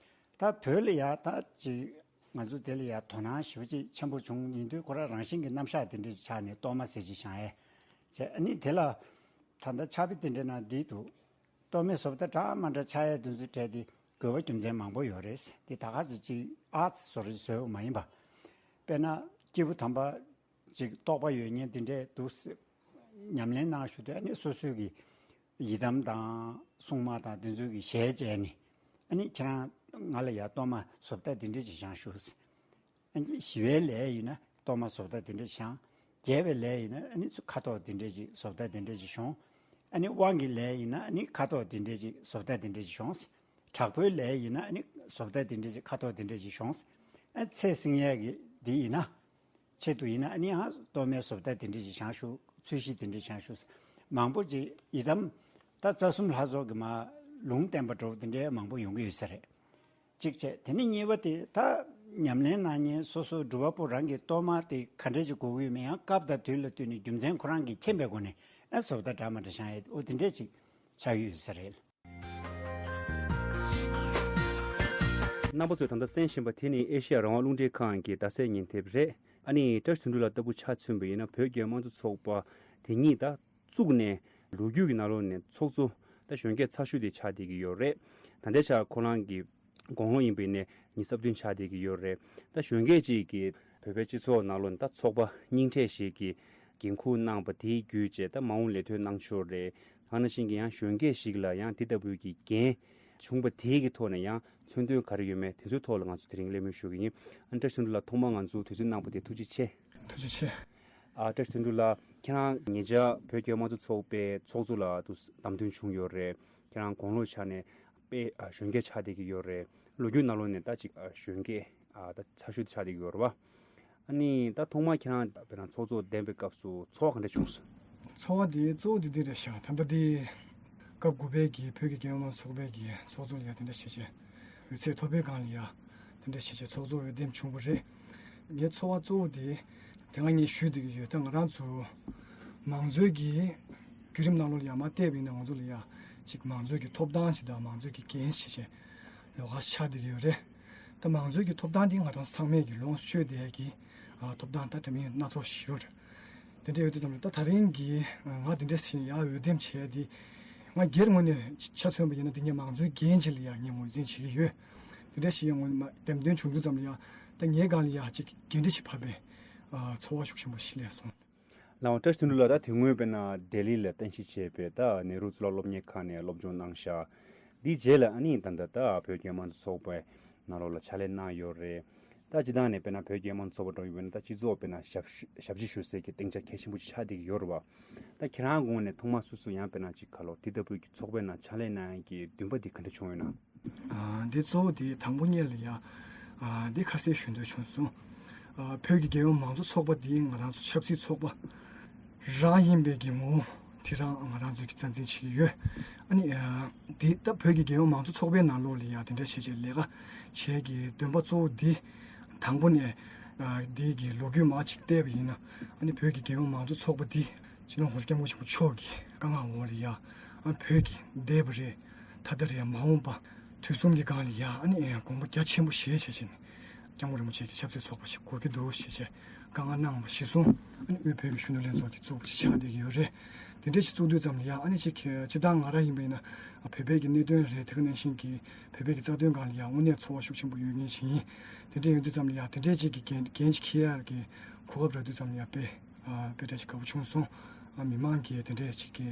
ད་བོད་ལ་ཡ་ད་ཅིག་ང་ཚོ་དེ་ལ་ཡ་དོ་སྣང་ཞེ་པོ་ཅིག་ཆེན་པོ་བྱུང་ཡིན་དུས་ཁོ་རང་རང་བཞིན་གྱི་རྣམ་གཞག་དེ་འདྲ་ཆགས་ནས་གཏོར་མ་ཟེར་ཅིག་བཞག་ཡས་བྱས། ཨ་ནི་དེ་ལ་ད་ལྟ་ཕྱག་དཔེ་དེ་འདྲའི་ནང་འདི་འདུག་གཏོར་མའི་བཟོ་ལྟ་འདྲ་མ་འདྲ་ཆགས་ཡས་དེ་ཚོའི་གྲས་དེ་དགོས་པ་རྒྱུ་མཚན་མང་པོ་ཡོད་རེད། དེ་ད་ག་ཚོད་ཅིག་ཨ་ཙི་བཟོ་རེ་བཟོས་པ་མ་ཡིན་པ། དཔེར་ན་སྐྱེས་བུ་དམ་པ་ཅིག་རྟོགས་པ་ཡོད་མཁན་དེ་འདྲས་འདུག་ཟེར། ཉམས་ལེན་གནང་ཞུ་དུས་ཨ་ནི་སོ་སོའི་གི་ཡི་དམ་དང་སྲུང་མ་དང་དེ་ཚོའི་གི་ཞལ་མཇལ་ནས་ཨ་ནི་ཁྱེད་རང་ང་ལ་ཡ་གཏོར་མ་བཟོ་ལྟ་དེ་འདྲས་ཅིག་བཞེངས་ཞུ་ཟེར། ཨ་ནི་ཞི་བའི་ལས་ཡིན་ན་གཏོར་མ་བཟོ་ལྟ་དེ་འདྲས་བཞེངས། རྒྱས་པའི་ལས་ཡིན་ན་ཨ་ནི་ཁ་དོག་དེ་འདྲས་ཅིག་བཟོ་ལྟ་དེ་འདྲས་ཅིག་བཞེངས། ཨ་ནི་དབང་གི་ལས་ཡིན་ན་ཨ་ནི་ཁ་དོག་དེ་འདྲས་ཅིག་བཟོ་ལྟ་དེ་འདྲས་ཅིག་བཞེངས། དྲག་པོའི་ལས་ཡིན་ན་ཨ་ནི་བཟོ་ལྟ་དེ་འདྲས་ཅིག་ཁ་དོག་དེ་འདྲས་ཅིག་བཞེངས། ཨ་ཚེ་བསྲིང་ཡས་ཀྱི་འདི་ཡིན་ན། ཆེད་དུ་ཡིན་ན་ཨ་ནི་ཡང་གཏོར་མའི་བཟོ་ལྟ་དེ་འདྲས་ཅིག་བཞེངས་ཞུ། ཚོས་གཞི་དེ་འདྲས་བཞེངས་ཞུ། མང་པོ་ཅིག་ཡི་དམ་ད་རྩ་གསུམ་ལྷ་ཚོགས་ཀྱི་མ་ལུང་བསྟན་པ་འདྲ་བོ་དེ་འདྲས་མང་པོ་ཡོང་གི་ཡོད་ས་རེད། གཅིག་བྱས། དེ་ནས་གཉིས་པ་དེ་ད་ཉམས་ལེན་གནང་མཁན་སོ་སོ་སྒྲུབ་པ་པོ་རང་གི་གཏོར་མ་དེ་ག་འདྲས་ཅིག་དགོས་ཀྱི་ཡོད་མེད་ཡང་སྐབས་དང་དུས་ལ་བསྟུན་ནས་རྒྱུ་མཚན་ཁོ་རང་གིས་མཁྱེན་པའི་སྒོ་ནས་ཨ་བཟོ་ལྟ་འདྲ་མ་འདྲ་བཞེངས་ཡས་འོ་དེ་འདྲས་ཅིག་ཆགས་ཀྱི་ཡོད་ས་རེད། རྣམ་པ་ཚོས་ད་ལྟ་གསན་བཞིན་པ་དེ་ནི་ཨེ་ཤེ་ཡ་རང་དབང་རླུང་འཕྲིན་ཁང་གི་རྡ་སའི་ཉན་ཐེབས་རེད། ཨ་ནི་བཀྲ་ཤིས་དོན་གྲུབ་ལགས་ལྟ་བུ་ཆ་མཚོན་པ་ཡིན་ན་བོད་རྒྱལ་དམངས་གཙོ་ཚོགས་པ་དེ་ཉིད་ད་བཙུགས་ནས་ལོ་རྒྱུས་ཀྱི་ནང་ལོགས་ནས་ཚོགས་གཙོ་ད་གཞོན་སྐྱེས་ཚ་ཤོས་དེ་ཆགས་བསྡད་ཀྱི་ཡོད་རེད། ད་ལྟའི་ཆར་ཁོ་རང་གི་དགུང་ལོ་ཡིན་པའི་ནས་ཉི་ཤུ་རྩ་བདུན་ཆགས་བསྡད་ཀྱི་ཡོད་རེད། ད་གཞོན་སྐྱེས་ཅིག་གིས་བོད་པའི་སྤྱི་ཚོགས་ནང་ལོགས་ནས་ད་ཚོགས་པ་རྙིང་གྲས་ཤིག་གི་འགན་འཁུར་གནང་པ་དེའི་བརྒྱུད་བྱས་ད་མ་འོངས་ལས་དོན་གནང་ཕྱོགས་རེད། ད་ག་ནང་བཞིན་གྱི་ཡང་གཞོན་སྐྱེས་ཤིག་ལ་ཡང་དེ་ལྟ་བུའི་གི་འགན་བྱུང་པ་དེའི་གི་ཐོག་ནས་ཡང་མཚོན་དོན་ག་རེ་ཡོད་མེད་དེ་ཚོའི་ཐོག་ལ་ང་ཚོ་དེ་རིང་གླེང་མོལ་ཞུ་གི་ཡིན། ཨ་བཀྲ་ཤིས་དོན་གྲུབ་ལགས་ཐོག་མར་ང་ཚོ་དུས་ཚོད་གནང་པ་དེ་ཐུགས་རྗེ་ཆེ། ཐུགས་རྗེ་ཆེ། ཨ་བཀྲ་ཤིས་དོན་གྲུབ་ལགས་ཁྱེད་རང་ཉེ་ཆར་བོད་རྒྱལ་དམངས་གཙོ་ཚོགས་པའི་ཚོགས་གཙོ་ལ་དུ་བདམས་ཐོན་བྱུང་ཡོད་རེད། ཁྱེད་རང་དགུང་ལོ་ཆ་ནས་དཔེ་ཨ་གཞོན་སྐྱེས་ཆགས་བསྡད་ཀྱི་ཡོད་རེད། ལོ་རྒྱུས་ནང་ལོགས་ནས་ད་ཅིག་ཨ་གཞོན་སྐྱེས་ཨ་ད་ཚ་ཤོས་ཆགས་བསྡད་ཀྱི་ཡོད་རེད་བ། ཨ་ནི་ད་ཐོག་མར་ཁྱེད་རང་དཔེར་ན་ཚོགས་གཙོ་འདེམས་པའི་སྐབས་སུ་ཚོར་བ་ག་འདྲ་བྱུང་སོང་། ཚོར་བ་དེ་གཙོ་བོ་དེ་འདི་རེད་ཤག་ད་ལྟ་དེ་སྐབས་དགུ་པའི་གི་བོད་ཀྱི་རྒྱལ་ཡོངས་མང་གཙོ་ཚོགས་པའི་གི་ཚོགས་གཙོ་ལ་ཡ་དེ་འདྲ་བྱས་བྱས་འོད་ཚད་མཐོ་པོའི་སྒང་ལ་ཡ་དེ་འདྲ་བྱས་བྱས་ཚོགས་གཙོ་འོས་འདེམས་བྱུང་བ་རེད། ངའི་ཚོར་བ་གཙོ་བོ་དེ་དེ་སྔ་ངས་ཞུས་བསྡད་ཀྱི་ཡོད། ད་ང་རང་ཚོ་མང་གཙོའི་གི་བརྒྱུད་རིམ་ནང་ལོགས་ལ་ཡ་མར་བལྟས་པ་ཡིན་ན་ང་ཚོ་ལ་ཡ་ཅིག་མང་གཙོའི་གི་ཐོབ་ཐང་ཞིག་དང་མང་གཙོའི་གི་འགན་ཞིག་བྱས་ལོགས་ཀ་ཆགས་བསྡད་ཀྱི་ཡོད་རེད། ད་མང་གཙོའི་གི་ཐོབ་ཐང་འདི་ང་རང་ཚང་མས་ཀྱི་ལོངས་སྤྱོད་བསྡད་ཀྱི་ཨ་ཐོབ་ཐང་ད་དྲ་མིན་སྣ་ཚོགས་ཤིག་ཡོད་རེད། དེ་འདྲ་ཡོད་དུས་ཙམ་ལ་ད་ད་རིང་གི་ང་འདི་འདྲ་ཞིག་ཡར་འོས་འདེམས་བྱས་ཏེ་ང་སྒེར་ངོས་ནས་ཆ་མཚོན་པ་ཡིན་ན་འདི་ངས་མང་གཙོའི་འགན་ཅིག་ལ་ཡང་ངས་ངོས་འཛིན་བྱེད་ཀྱི་ཡོད། དེ་འདྲ་ཞིག་ཡང་ངོས་མ་འདེམས་ཐོན་བྱུང་དུས་ཙམ་ལ་ཡང་ད་ངའི་སྒང་ལ་ཡང་ཅིག་འགན་འཁྲི་ཞིག་བབས་པའི་ཨ་ཚོར་བ་ཤུགས་ཆེན་པོ་ཞིག་སླེབས་སོང་། ལགས་འོང་། བཀྲ་ཤིས་དོན་གྲུབ་ལགས། ད་དེ་སྔོན་དཔེར་ན་ལྡི་ལི་ལ་རྟེན་གཞི་བྱས་པའི་ད་ནེ་རུ་གཙུག་ལག་སློབ་གཉེར་ཁང་ནས་སློབ་སྦྱོང་གནང་ཤག་འདིའི་རྗེས་ལ་ཨ་ནི་ད་ལྟ་ད་བོད་རྒྱལ་དམངས་གཙོ་ཚོགས་པའི་ནང་ལོགས་ལ་ཕྱག་ལས་གནང་ཡོད་རེད། ད་སྤྱི་བཏང་ནས་དཔེར་ན་བོད་རྒྱལ་དམངས་གཙོ་ཚོགས་པ་འགྲོ་ཡོད་པས་ན་ད་སྤྱི་ཚོགས་དཔེར་ན་ཞབས་ཞུ་ཞབས་ཕྱི་ཞུ་སའི་གི་སྟེང་ཆ་གལ་ཆེན་པོ་ཅིག་ཆགས་བསྡད་ཀྱི་ཡོད་རེད་བ། ད་ཁྱེད་རང་ངོས་ནས་ཐོག་མ་སོ་སོ་ཡང་དཔེར་ན་ཅིག་ག་ལོ་དེ་ལྟ་བུའི་གི་ཚོགས་པའི་ནང་ཕྱག་ལས་གནང་ཡག་གི་འདུན་པ་འདི་ག་འདྲ་བྱུང་ཡོད་ན། ཨ་འདི་གཙོ་བོ་དེ་དང་པོ་ཉིད་ལ་ཡ་ཨ་འདི་ཁ་གསལ་ཞུ་འདོད་བྱུང་སོང་། ཨ་བོད་ཀྱི་རྒྱལ་ཡོངས་མང་གཙོ་ཚོགས་པ་འདི་ང་རང་ཚོ་ཆབ་སྲིད་ཚོགས་པ་རང་ཡིན་པའི་གི་ངོ་བོ་དེ་རང་ང་རང་ཚོ་གི་རྩ་འཛིན་བྱེད་ཀྱི་ཡོད། ཨ་ནི་ཨ་འདི་ད་བོད་ཀྱི་རྒྱལ་ཡོངས་མང་གཙོ་ཚོགས་པའི་ནང་ལོགས་ལ་ཡ་དེ་འདྲ་བྱས་བྱས་ལས་ཀ་བྱེད་ཀྱི་འདུན་པ་གཙོ་བོ་འདི་དང་པོ་ནས་ ཨ་འདི་གི་ལོ་རྒྱུས་མར་ཅིག་བལྟས་པ་ཡིན་ན། ཨ་ནི་བོད་ཀྱི་རྒྱལ་ཡོངས་མང་གཙོ་ཚོགས་པ་འདི་སྤྱི་ནོར་༸གོང་ས་༸སྐྱབས་མགོན་ཆེན་པོ་མཆོག་གི་བཀའ་མངགས་འོག་ལ་ཡ། ཨ་བོད་ཀྱི་འདས་པ་རེད། ད་ལྟ་རེད། མ་འོངས་པ་དུས་གསུམ་གྱི་སྒང་ལ་ཡ། ཨ་ནི་དགོངས་པ་རྒྱ་ཆེན་པོ་བཞེས་བྱས་བྱས་ནས། སྐྱབས་མགོན་རིན་པོ་ཆེ་གི་ཆབ་སྲིད་ཚོགས་པ་ཞིག་དགོས་ཀྱི་འདུག་ཞེས་བྱས་བཀའ་མངགས་གནང་བ་གཞིར་བཟུང་། ཨ་ནི་དབུས་བོད་ཀྱི་གཞོན་ནུ་ལྷན་ཚོགས་ཀྱིས་བཙུགས་པ་ཞིག་ཆགས་བསྡད་ཀྱི་ཡོད་རེད། དེ་འདྲས་ཞིག་བཙུགས་དུས་ཙམ་ལ་ཡ། ཨ་ནི་ཅིག་སྤྱིར་བཏང་ང་རང་ཡིན་པ་ཡིན་ན་བོད་པའི་གི་གནད་དོན་རེད། དེ་ག་ནང་བཞིན་གྱི་བོད་པའི་གི་རྩ་དོན་སྒང་ལ་ཡ་དངོས་གནས་ཚོར་བ་ཤུགས་ཆེན་པོ་ཡོད་མཁན་ཞིག་ཡིན། དེ་འདྲས་ཡོང་དུས་ཙམ་ལ་ཡ། དེ་འདྲས་ཅིག་གི་འགན་འགན་ཅིག་འཁྱེར་ཡག་གི་གོ་སྐབས་རག་དུས་ཙམ་ལ་ཡ། དཔེ་ཨ་དཔེ་འདྲ་ཅིག་དགའ་པོ་བྱུང་སོང་། ཨ་མི་མང་གིས་དེ་འདྲས་ཅིག་གི་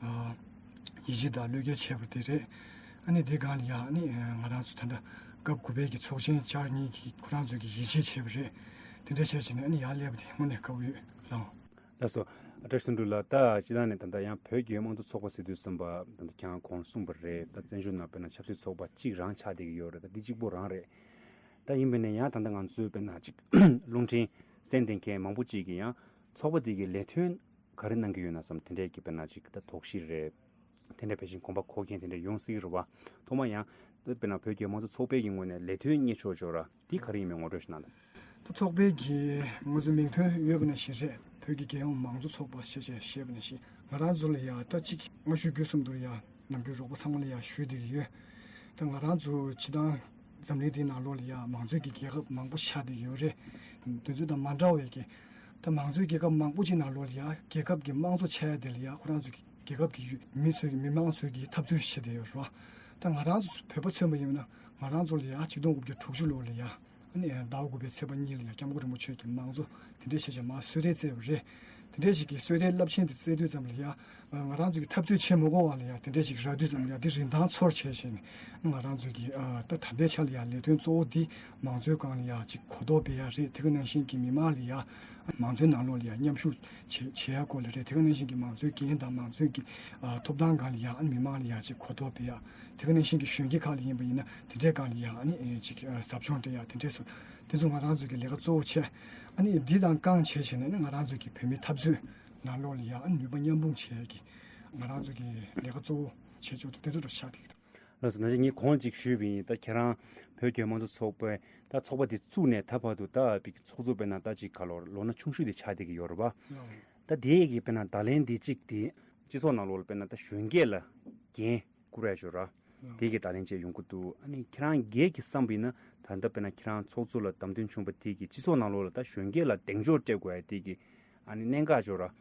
ཨ་ཡིད་ཆེས་དང་བློ་འགེལ་བྱས་པ་དེ་རེད། ཨ་ནི་དེ་སྒང་ལ་ཡ། ཨ་ནི་ང་རང་ཚོ་ད་ལྟ་སྐབས་དགུ་པའི་གི་ཚོགས་ཆེན་བཅར་མཁན་གྱི་ཁོ་རང་ཚོས་ཀྱི་ཡིད་ཆེས་བྱས་པ་རེད། དེ་འདྲ་བྱས་བྱས་ནས་ཨ་ནི་ཡར་སླེབས་པ་དེ་དངོས་གནས་དགའ་པོ་ཡོད་ལགས། ལགས་སོ། བཀྲ་ཤིས་ལྷུན་གྲོལ་ལགས། ད་སྤྱིར་བཏང་ནས་ད་ལྟ་ཡང་བོད་རྒྱལ་ཡོངས་དམངས་གཙོ་ཚོགས་པ་ཟེར་དུས་ཙམ་པ། ད་ལྟ་ཁྱེད་རང་གོང་གསུངས་པ་རེད། ད་བཙན་བྱོལ་ནང་དཔེར་ན་ཆབ་སྲིད་ཚོགས་པ་གཅིག་རང་ཆགས་བསྡད་ཀྱི་ཡོད་རེད། ད་འདི་གཅིག་པོ་རང་རེད། ད་ཡིན་པ་ནས་ཡང་ད་ལྟ་ང་ཚོའི་དཔེར་ན་ཅིག་རླུང་འཕྲིན་གསན་བསྡད་མཁན་མང་པོ་ཅིག་གིས་ཡང་ཚོགས་པ་དེ་གི་ལས་དོན་ག་རེ་གནང་གི་ཡོད་ན་བསམ། དེ་འདྲས་ཀྱི་དཔེར་ན་ཅིག་ད་དོགས་གཞི་རེད། དེ་འདྲས་ཕལ་ཆེར་དགོངས་པ་འཁོར་མཁན་དེ་འདྲས་ཡོང་སྲིད་ཀྱི་རེད་བ། ཐོག་མ་ཡང་ད་དཔེར་ན་བོད་རྒྱལ་ཡོངས་དམངས་གཙོ་ཚོགས་པའི་གི་ངོས་ནས་ལས་དོན་གཉེར་ཕྱོགས་ཅིག་ཡོད་ར། དེ་ག་རེ་ཡིན་མིན་ངོ་སྤྲོད་ཞིག་གནང་དང་། ད་ཚོགས་པའི་གི་ང་ཚོའི་མིང་ཐོན་ཡོད་པ་ནང་བཞིན་རེད། བོད་ཀྱི་རྒྱལ་ཡོངས་མང་གཙོ་ཚོགས་པ་ཞེས་བྱས་བཤད་པ་ནང་བཞིན། ང་རང་ཚོ་ལ་ཡ་ད་ཅིག་སྔ་ཤོས་བརྒྱུད་གསུམ་དུ་ཡ་ནམ་རྒྱུན་རོགས་པ་ཚང་མ་ལ་ཡ་ཞུ་བསྡད་ཀྱི་ཡོད། ད་ང་རང་ཚོ་སྤྱིར་བཏང་འཛམ་གླིང་འདིའི་ནང་ལོགས་ལ་ཡ་མང་གཙོའི་གི་རྒྱལ་ཁབ་མང་པོ་ཆགས་བསྡད་ཀྱི་ཡོད་རེད། དེ་ཚོ་དང་མ་འདྲ་བའི་གི་ད་མང་གཙོའི་རྒྱལ་ཁབ་མང་པོ་ཅིག་ནང་ལོགས་ལ་ཡ་རྒྱལ་ཁབ་ཀྱི་དམངས་གཙོ་ཆགས་ཡ་དེ་ལ་ཡ་ཁོ་རང་ཚོ་གི་རྒྱལ་ཁབ་ཀྱི་ཡུལ་མི་ཚོའི་གི་མི་མང་ཚོའི་གི་འཐབ་རྩོད་བྱེད་བསྡད་ཡོད་རེད་བ། ད་ང་རང་ཚོ་བོད་པ་མཚོན་པ་ཡིན་ན་ང་རང་ཚོ་ལ་ཡ་ཆིག་སྟོང་དགུ་བརྒྱ་དྲུག་ཅུ་ལོ་ལ་ཡ། ཨ་ནི་ཟླ་བ་དགུ་པའི་ཚེས་པ་གཉིས་ལ་ཡ་སྐྱབས་མགོན་རིན་པོ་ཆེ་གིས་མང་གཙོ་དེ་འདྲས་བྱས་བྱས་མར་གསོལ་རས་བསྩལ་བ་རེད། དེ་འདྲས་ཞིག་གི་གསོལ་རས་རླབས་ཆེན་དེ་བསྩལ་དུས་ཙམ་ལ་ཡ། ང་རང་ཚོ་གི་འཐབ་རྩོད་བྱེད་མི་དགོས་པ་ལ་ཡ་དེ་འདྲས་ཞིག་རག་དུས་ཙམ་ལ་ཡ་དེ་རིན་ཐང་ཚོར་བྱས་བྱས་ནས། ང་རང་ཚོ་གི་ཨ་ད་ད་ལྟའི་ཆ་ལ་ཡ་ལས་དོན་གཙོ་བོ་འདི་མང་གཙོའི་སྒང་ལ་ཡ་ཅིག་གོ་རྟོགས་སྤེལ་ཡ་རེད། དེ་ག་ནང་བཞིན་གྱི་མི་མང་ལ་ཡ་མང་གཙོའི་ནང་ལོགས་ལ་ཡ་མཉམ་ཞུགས་བྱེད་བྱེད་ཡ་སྐོར་ལ་རེད། དེ་ག་ནང་བཞིན་གྱི་མང་གཙོའི་འགན་དང་མང་གཙོའི་གི་ཨ་ཐོབ་ཐང་སྒང་ལ་ཡ་ཨ་མི་མང་ལ་ཡ་ཅིག་གོ་རྟོགས་སྤེལ་ཡ། དེ་ག་ནང་བཞིན་གྱི་གཞོན་སྐྱེས་ཁག་ལ་ཡིན་པ་ཡིན་ན་དེ་འདྲའི་སྒང་ལ་ཡ་ཨ་ནི་ཨེ་ཅིག་ཨ་ཟབ་སྦྱོང་སྤྲད་ཡ་དེ་འདྲས་སུ། དེ་ཚོ་ང་རང་ཚོ་གི་ལས་ཀ་གཙོ་བོ་བྱས། ཨ་ནི་འདི་དང་རྐང་བྱས་བྱས་ནས་ནི་ང་རང་ཚོ་གི་བོད་མིའི་འཐབ་རྩོད་ནང་ལོགས་ལ་ཡ་ཨ་ནི་ནུས་པ་མཉམ་སྤུངས་བྱས་ཀྱི་ང་རང་ཚོ་གི་ལས་ཀ་གཙོ་བོ་བྱས་ཆོག་འདུག་དེ་ཚོ་འགྲོ་ཆགས་བསྡད་ཀྱི་འདུག་ལགས་སོ། ནང་བཞིན་ངས་གོང་ཅིག་ཞུས་པ་ཡིན། ད་ཁྱེད་རང་བོད་རྒྱལ་ཡོངས་མང་གཙོ་ཚོགས་པའི་ད་ཚོགས་པ་དེ་བཙུགས་ནས་ད་བར་དུ་ད་བི་ཚོགས་གཙོ་དཔེར་ན་ད་ཅིག་ག་ལོར་ལོ་ན་ཆུང་ཤོས་དེ་ཆགས་བསྡད་ཀྱི་ཡོད་རེད་པ། ད་དེ་གི་དཔེར་ན་བརྡ་ལན་དེ་གཅིག་དེ་སྤྱི་ཚོགས་ནང་ལོགས་ལ་དཔེར་ན་ད་གཞོན་སྐྱེས་ལ་འགན་བསྐུར་ཡ་ཅིག་ཡོད་ར། དེ་གི་བརྡ་ལན་བཅས་ཡོང་གི་འདུག་ཨ་ནི་ཁྱེད་རང་སྒེར་གྱི་བསམ་པ་ཡིན་ན་ད་ལྟ་དཔེར་ན་ཁྱེད་རང་ཚོགས་གཙོ་ལ་བདམས་ཐོན་བྱུང་བ་དེ་གི་སྤྱི་ཚོགས་ནང་ལོགས་ལ་ད་གཞོན་སྐྱེས་ལ་གདེང་འཇོག་སྤྲད་དགོས་ཡ་དེ་གི་ཨ་ནི་གནད་འགག་ཅིག་ཡོད་ར།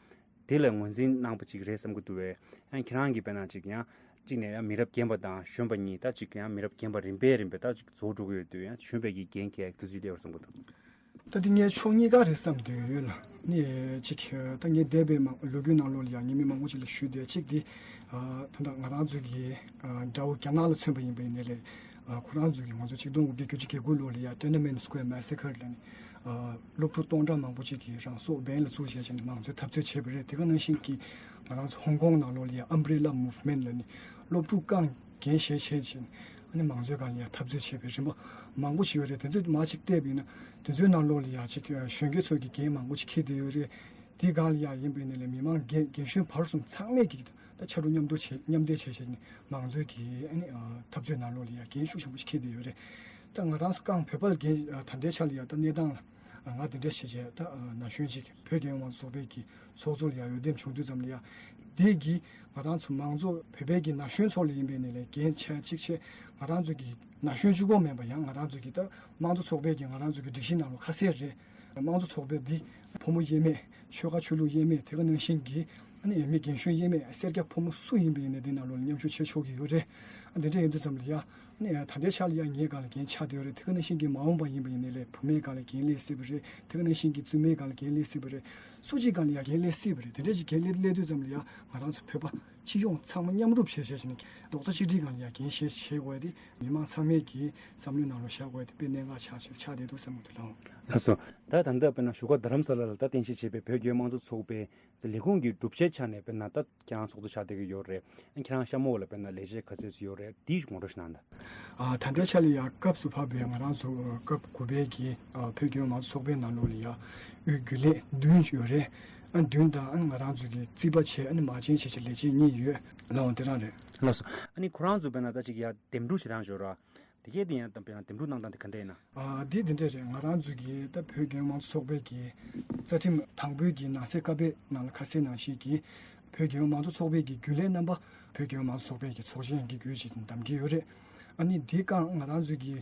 དེ་ལ་ངོས་འཛིན་གནང་པ་ཅིག་རེད་བསམ་གྱི་འདུག་བས། ཡང་ཁྱེད་རང་གིས་དཔེར་ན་ཅིག་ཡང་གཅིག་ནས་ཡང་མི་རབས་རྒན་པ་དང་གཞོན་པ་གཉིས་ད་ཅིག་ཡང་མི་རབས་རྒན་པ་རིམ་པས་རིམ་པས་ད་ཅིག་རྫོགས་འགྲོ་གི་ཡོད་དུས་ཡང་གཞོན་པའི་གི་འགན་འཁྱེར་དུས་ཚོད་སླེབས་པར་བསམ་གྱི་འདུག་ད་འདི་ངས་ཕྱོགས་གཉིས་ཀ་རེད་བསམ་བསྡད་ཡོད་ལ། ནི་གཅིག་ད་ངས་འདས་པའི་མ་ལོ་རྒྱུས་ནང་ལོགས་ལ་ཡང་ངས་མི་མང་པོ་ཅིག་ལ་ཞུས་ཏེ་གཅིག་འདི་ད་ལྟ་ང་རང་ཚོ་གི་དགྲ་བོ་རྒྱ་ནག་ལ་མཚོན་པ་ཡིན་པ་ཡིན་ནའི་ལས། ཁོ་རང་ཚོ་གི་ང་ཚོ་ཆིག་སྟོང་དགུ་བརྒྱ་བརྒྱད་ཅུ་གྱ་དགུ་ལོ་ལ་ཡ་Tiananmen Square Massacre ལ་ནི། སློབ་ཕྲུག་སྟོང་ཕྲག་མང་པོ་ཅིག་གིས་རང་སྲོག་འབེན་ལ་བཙུགས་བྱས་བྱས་ནས་མང་གཙོའི་འཐབ་རྩོད་བྱས་པ་རེད། དེ་ག་ནང་བཞིན་གྱི་ང་རང་ཚོ་ཧོང་ཀོང་ནང་ལོགས་ལ་ཡ་Umbrella Movement ལ་ནི་སློབ་ཕྲུག་རྐང་འགན་བཞེས་བྱས་བྱས་ནས་ཨ་ནི་མང་གཙོའི་སྒང་ལ་ཡ་འཐབ་རྩོད་བྱས་པའི་རིམ་པ་མང་པོ་ཞིག་ཡོད་རེད། དེ་ཚོ་མར་ཅིག་བལྟས་པ་ཡིན་ན་དེ་ཚོའི་ནང་ལོགས་ལ་ཡ་ཅིག་གཞོན་སྐྱེས་ཚོ་གི་འགན་མང་པོ་ཅིག་འཁྱེར་བསྡད་ཡོད་རེད། དེའི་སྒང་ལ་ཡ་ཡིན་པ་ཡིན་ནའི་ལས་མི་མང་རྒན་རྒན་གཞོན་བར་གསུམ་ཚང་མས་ཀྱི་ད་ཕྱར་གྲུ་མཉམ་འདེགས་བྱས་མཉམ་འདེགས་བྱས་བྱས་ནས་མང་གཙོའི་གི་ཨ་ནི་འཐབ་རྩོད་ནང་ལོགས་ལ་ཡ་འགན་ཤུགས་ཆེན་པོ་ཞིག་འཁྱེར་བསྡད་ཡོད་རེད། ད་ང་རང་ཚོ་རྐང་བོད་པ་ལ་འགན་ད་ལྟའི་ཆ་ལ་ཡ་ད་གནས་སྟངས་ལ་ང་དེ་འདྲ་བྱས་བྱས་ད་ན་གཞོན་ཅིག་བོད་རྒྱལ་ཡོངས་མང་གཙོ་ཚོགས་པའི་གི་ཚོགས་གཙོ་ལ་ཡ་འོས་འདེམས་བྱུང་དུས་ཙམ་ལ་ཡ་དེ་གི་ང་རང་ཚོ་མང་གཙོ་བོད་པའི་གི་ན་གཞོན་ཚོ་ལ་ཡིན་པ་ཡིན་ནའི་ལས་འགན་ཆེ་གཅིག་ཆེ། ང་རང་ཚོ་གི་ན་གཞོན་གཅིག་པོ་མིན་པ་ཡང་ང་རང་ཚོ་གི་ད་དམངས་གཙོ་ཚོགས་པའི་གི་ང་རང་ཚོ་གི་སྒྲིག་གཞི་ནང་ལོགས་ཁ་གསལ་རེད། དམངས་གཙོ་ཚོགས་པའི་འདི་ཕོ་མོ་དབྱེར་མེད་ཆོལ་ཁ་ཆོས་ལུགས་དབྱེར་མེད་དེ་ག་ནང་བཞིན་གྱི་ཨ་ནི་མི་རྒན་གཞོན་དབྱེར་མེད་སེར་སྐྱ་ཕོ་མོ་སུ་ཡིན་པ་ཡིན་ནའི་འདི་ནང་ལོགས་ལ་མཉམ་ཞུགས་བྱེད་ཆོག་གི་ཡོད་རེད། ཨ་འདི་འདྲ་ཡིན་དུས་ཙམ་ལ་ཡ་ཨ་ནི་ད་ལྟའི་ཆ་ལ་ཡ་ངའི་སྒང་ལ་འགན་ཆགས་བསྡད་ཡོད་རེད། དེ་ག་ནང་བཞིན་གྱི་མ་འོངས་པ་ཡིན་པ་ཡིན་ནའི་ལས་བུ་མོའི་སྒང་ལ་འགན་སླེབས་སྲིད་པ་རེད། དེ་ག་ནང་བཞིན་གྱི་བཙུན་མའི་སྒང་ལ་འགན་སླེབས་སྲིད་པ་རེད། སུ་གཅིག་སྒང་ལ་ཡ་འགན་སླེབས་སྲིད་པ་རེད། དེ་འདྲ་ཞིག་འགན་སླེབས་སླེབས་དུས་ཙམ་ལ་ཡ་ང་རང་ཚོ་བོད་པ་སྤྱི་ཡོངས་ཚང་མ་མཉམ་རུབ་བྱས་བྱས་བྱས་ནས་རྡོག་རྩ་གཅིག་སྒྲིལ་སྒང་ལ་ཡ་འགན་བཞེས་བྱེད་དགོས་ཡ་དེ་མི་མང་ཚང་མས་ཀྱི་བསམ་བློའི་ནང་ལ་བཞག་དགོས་ཡ་དེ་དཔེ་གནད་འགག་ཆགས་ཆགས་བསྡད་འདུག་བསམ་གྱི་འདུག་ལགས། ལགས་སོ། ད་ད་ལྟ་དཔེར་ན་བཞུགས་སྒར་རྡ་རམ་ས་ལ་ལ་ད་རྟེན་གཞི་བྱས་པའི་བོད་རྒྱལ་ཡོངས་མང་གཙོ་ཚོགས་པའི་ལས་ཁུངས་ཀྱི་སྒྲུབ་བྱེད་ཆ་ནས་དཔེར་ན་ད་ཁྱེད་རང་ཚོགས་གཙོ་ཆགས་བསྡད་ཀྱི་ཡོད་རེད། ཁྱེད་རང་གཤམ་འོག་ལ་དཔེར་ན་ལས་བྱེད་ག་ཚོད་ཙམ་ཡོད་རེད། དེའི་ངོ་སྤྲོད་ཞིག་གནང་དང་། ཨ་ད་ལྟའི་ཆ་ལ་ཡ་སྐབས་སུ་བབས་པའི་ང་རང་ཚོ་སྐབས་དགུ་པའི་གི་ཨ་བོད་རྒྱལ་ཡོངས་མང་གཙོ་ཚོགས་པའི་ནང་ལོགས་ལ་ཡ་དབུས་རྒྱུན་ལས་བདུན་ཡོད་རེད། ཨ་བདུན་དང་ཨ་ང་རང་ཚོ་གི་རྩིས་པ་བྱས་ཨ་ནི་མ་བྱན་བྱས་བྱས་ལས་བྱེད་གཉིས་ཡོད་ལའང་དེ་རང་རེད། ལགས་སོ། ཨ་ནི་ཁོ་རང་ཚོ་དཔེར་ན་ད་ཅིག་ཡ་འདེམས་སྒྲུག་བྱེད་སྟངས་ཡོད་ར། དེ་གས་དེ་ཡང་དཔེར་ན་འདེམས་སྒྲུག་གནང་སྟངས་དེ་ག་འདྲ་ཡིན་ན། ཨ་འདི་འདི་འདྲས་རེད། ང་རང་ཚོ་གི་ད་བོད་རྒྱལ་ཡོངས་མང་གཙོ་ཚོགས་པའི་གི་རྩ་ཁྲིམས་དང་པོའི་གི་ནང་གསེས་ཀ་པའི་ནང་ལ་ཁ་གསལ་ནང་བཞིན་གྱི་བོད་རྒྱལ་ཡོངས་མང་གཙོ་ཚོགས་པའི་གི་རྒྱུན་ལས་རྣམ་པ་བོད་རྒྱལ་ཡོངས་མང་གཙོ་ཚོགས་པའི་གི་ཚོགས་ཆེན་གྱི་བརྒྱུད་ཅིག་འདེམས་ཀྱི་ཡོད་རེད། ཨ་ནི་འདི་སྒང་ང་རང་ཚོ་གི་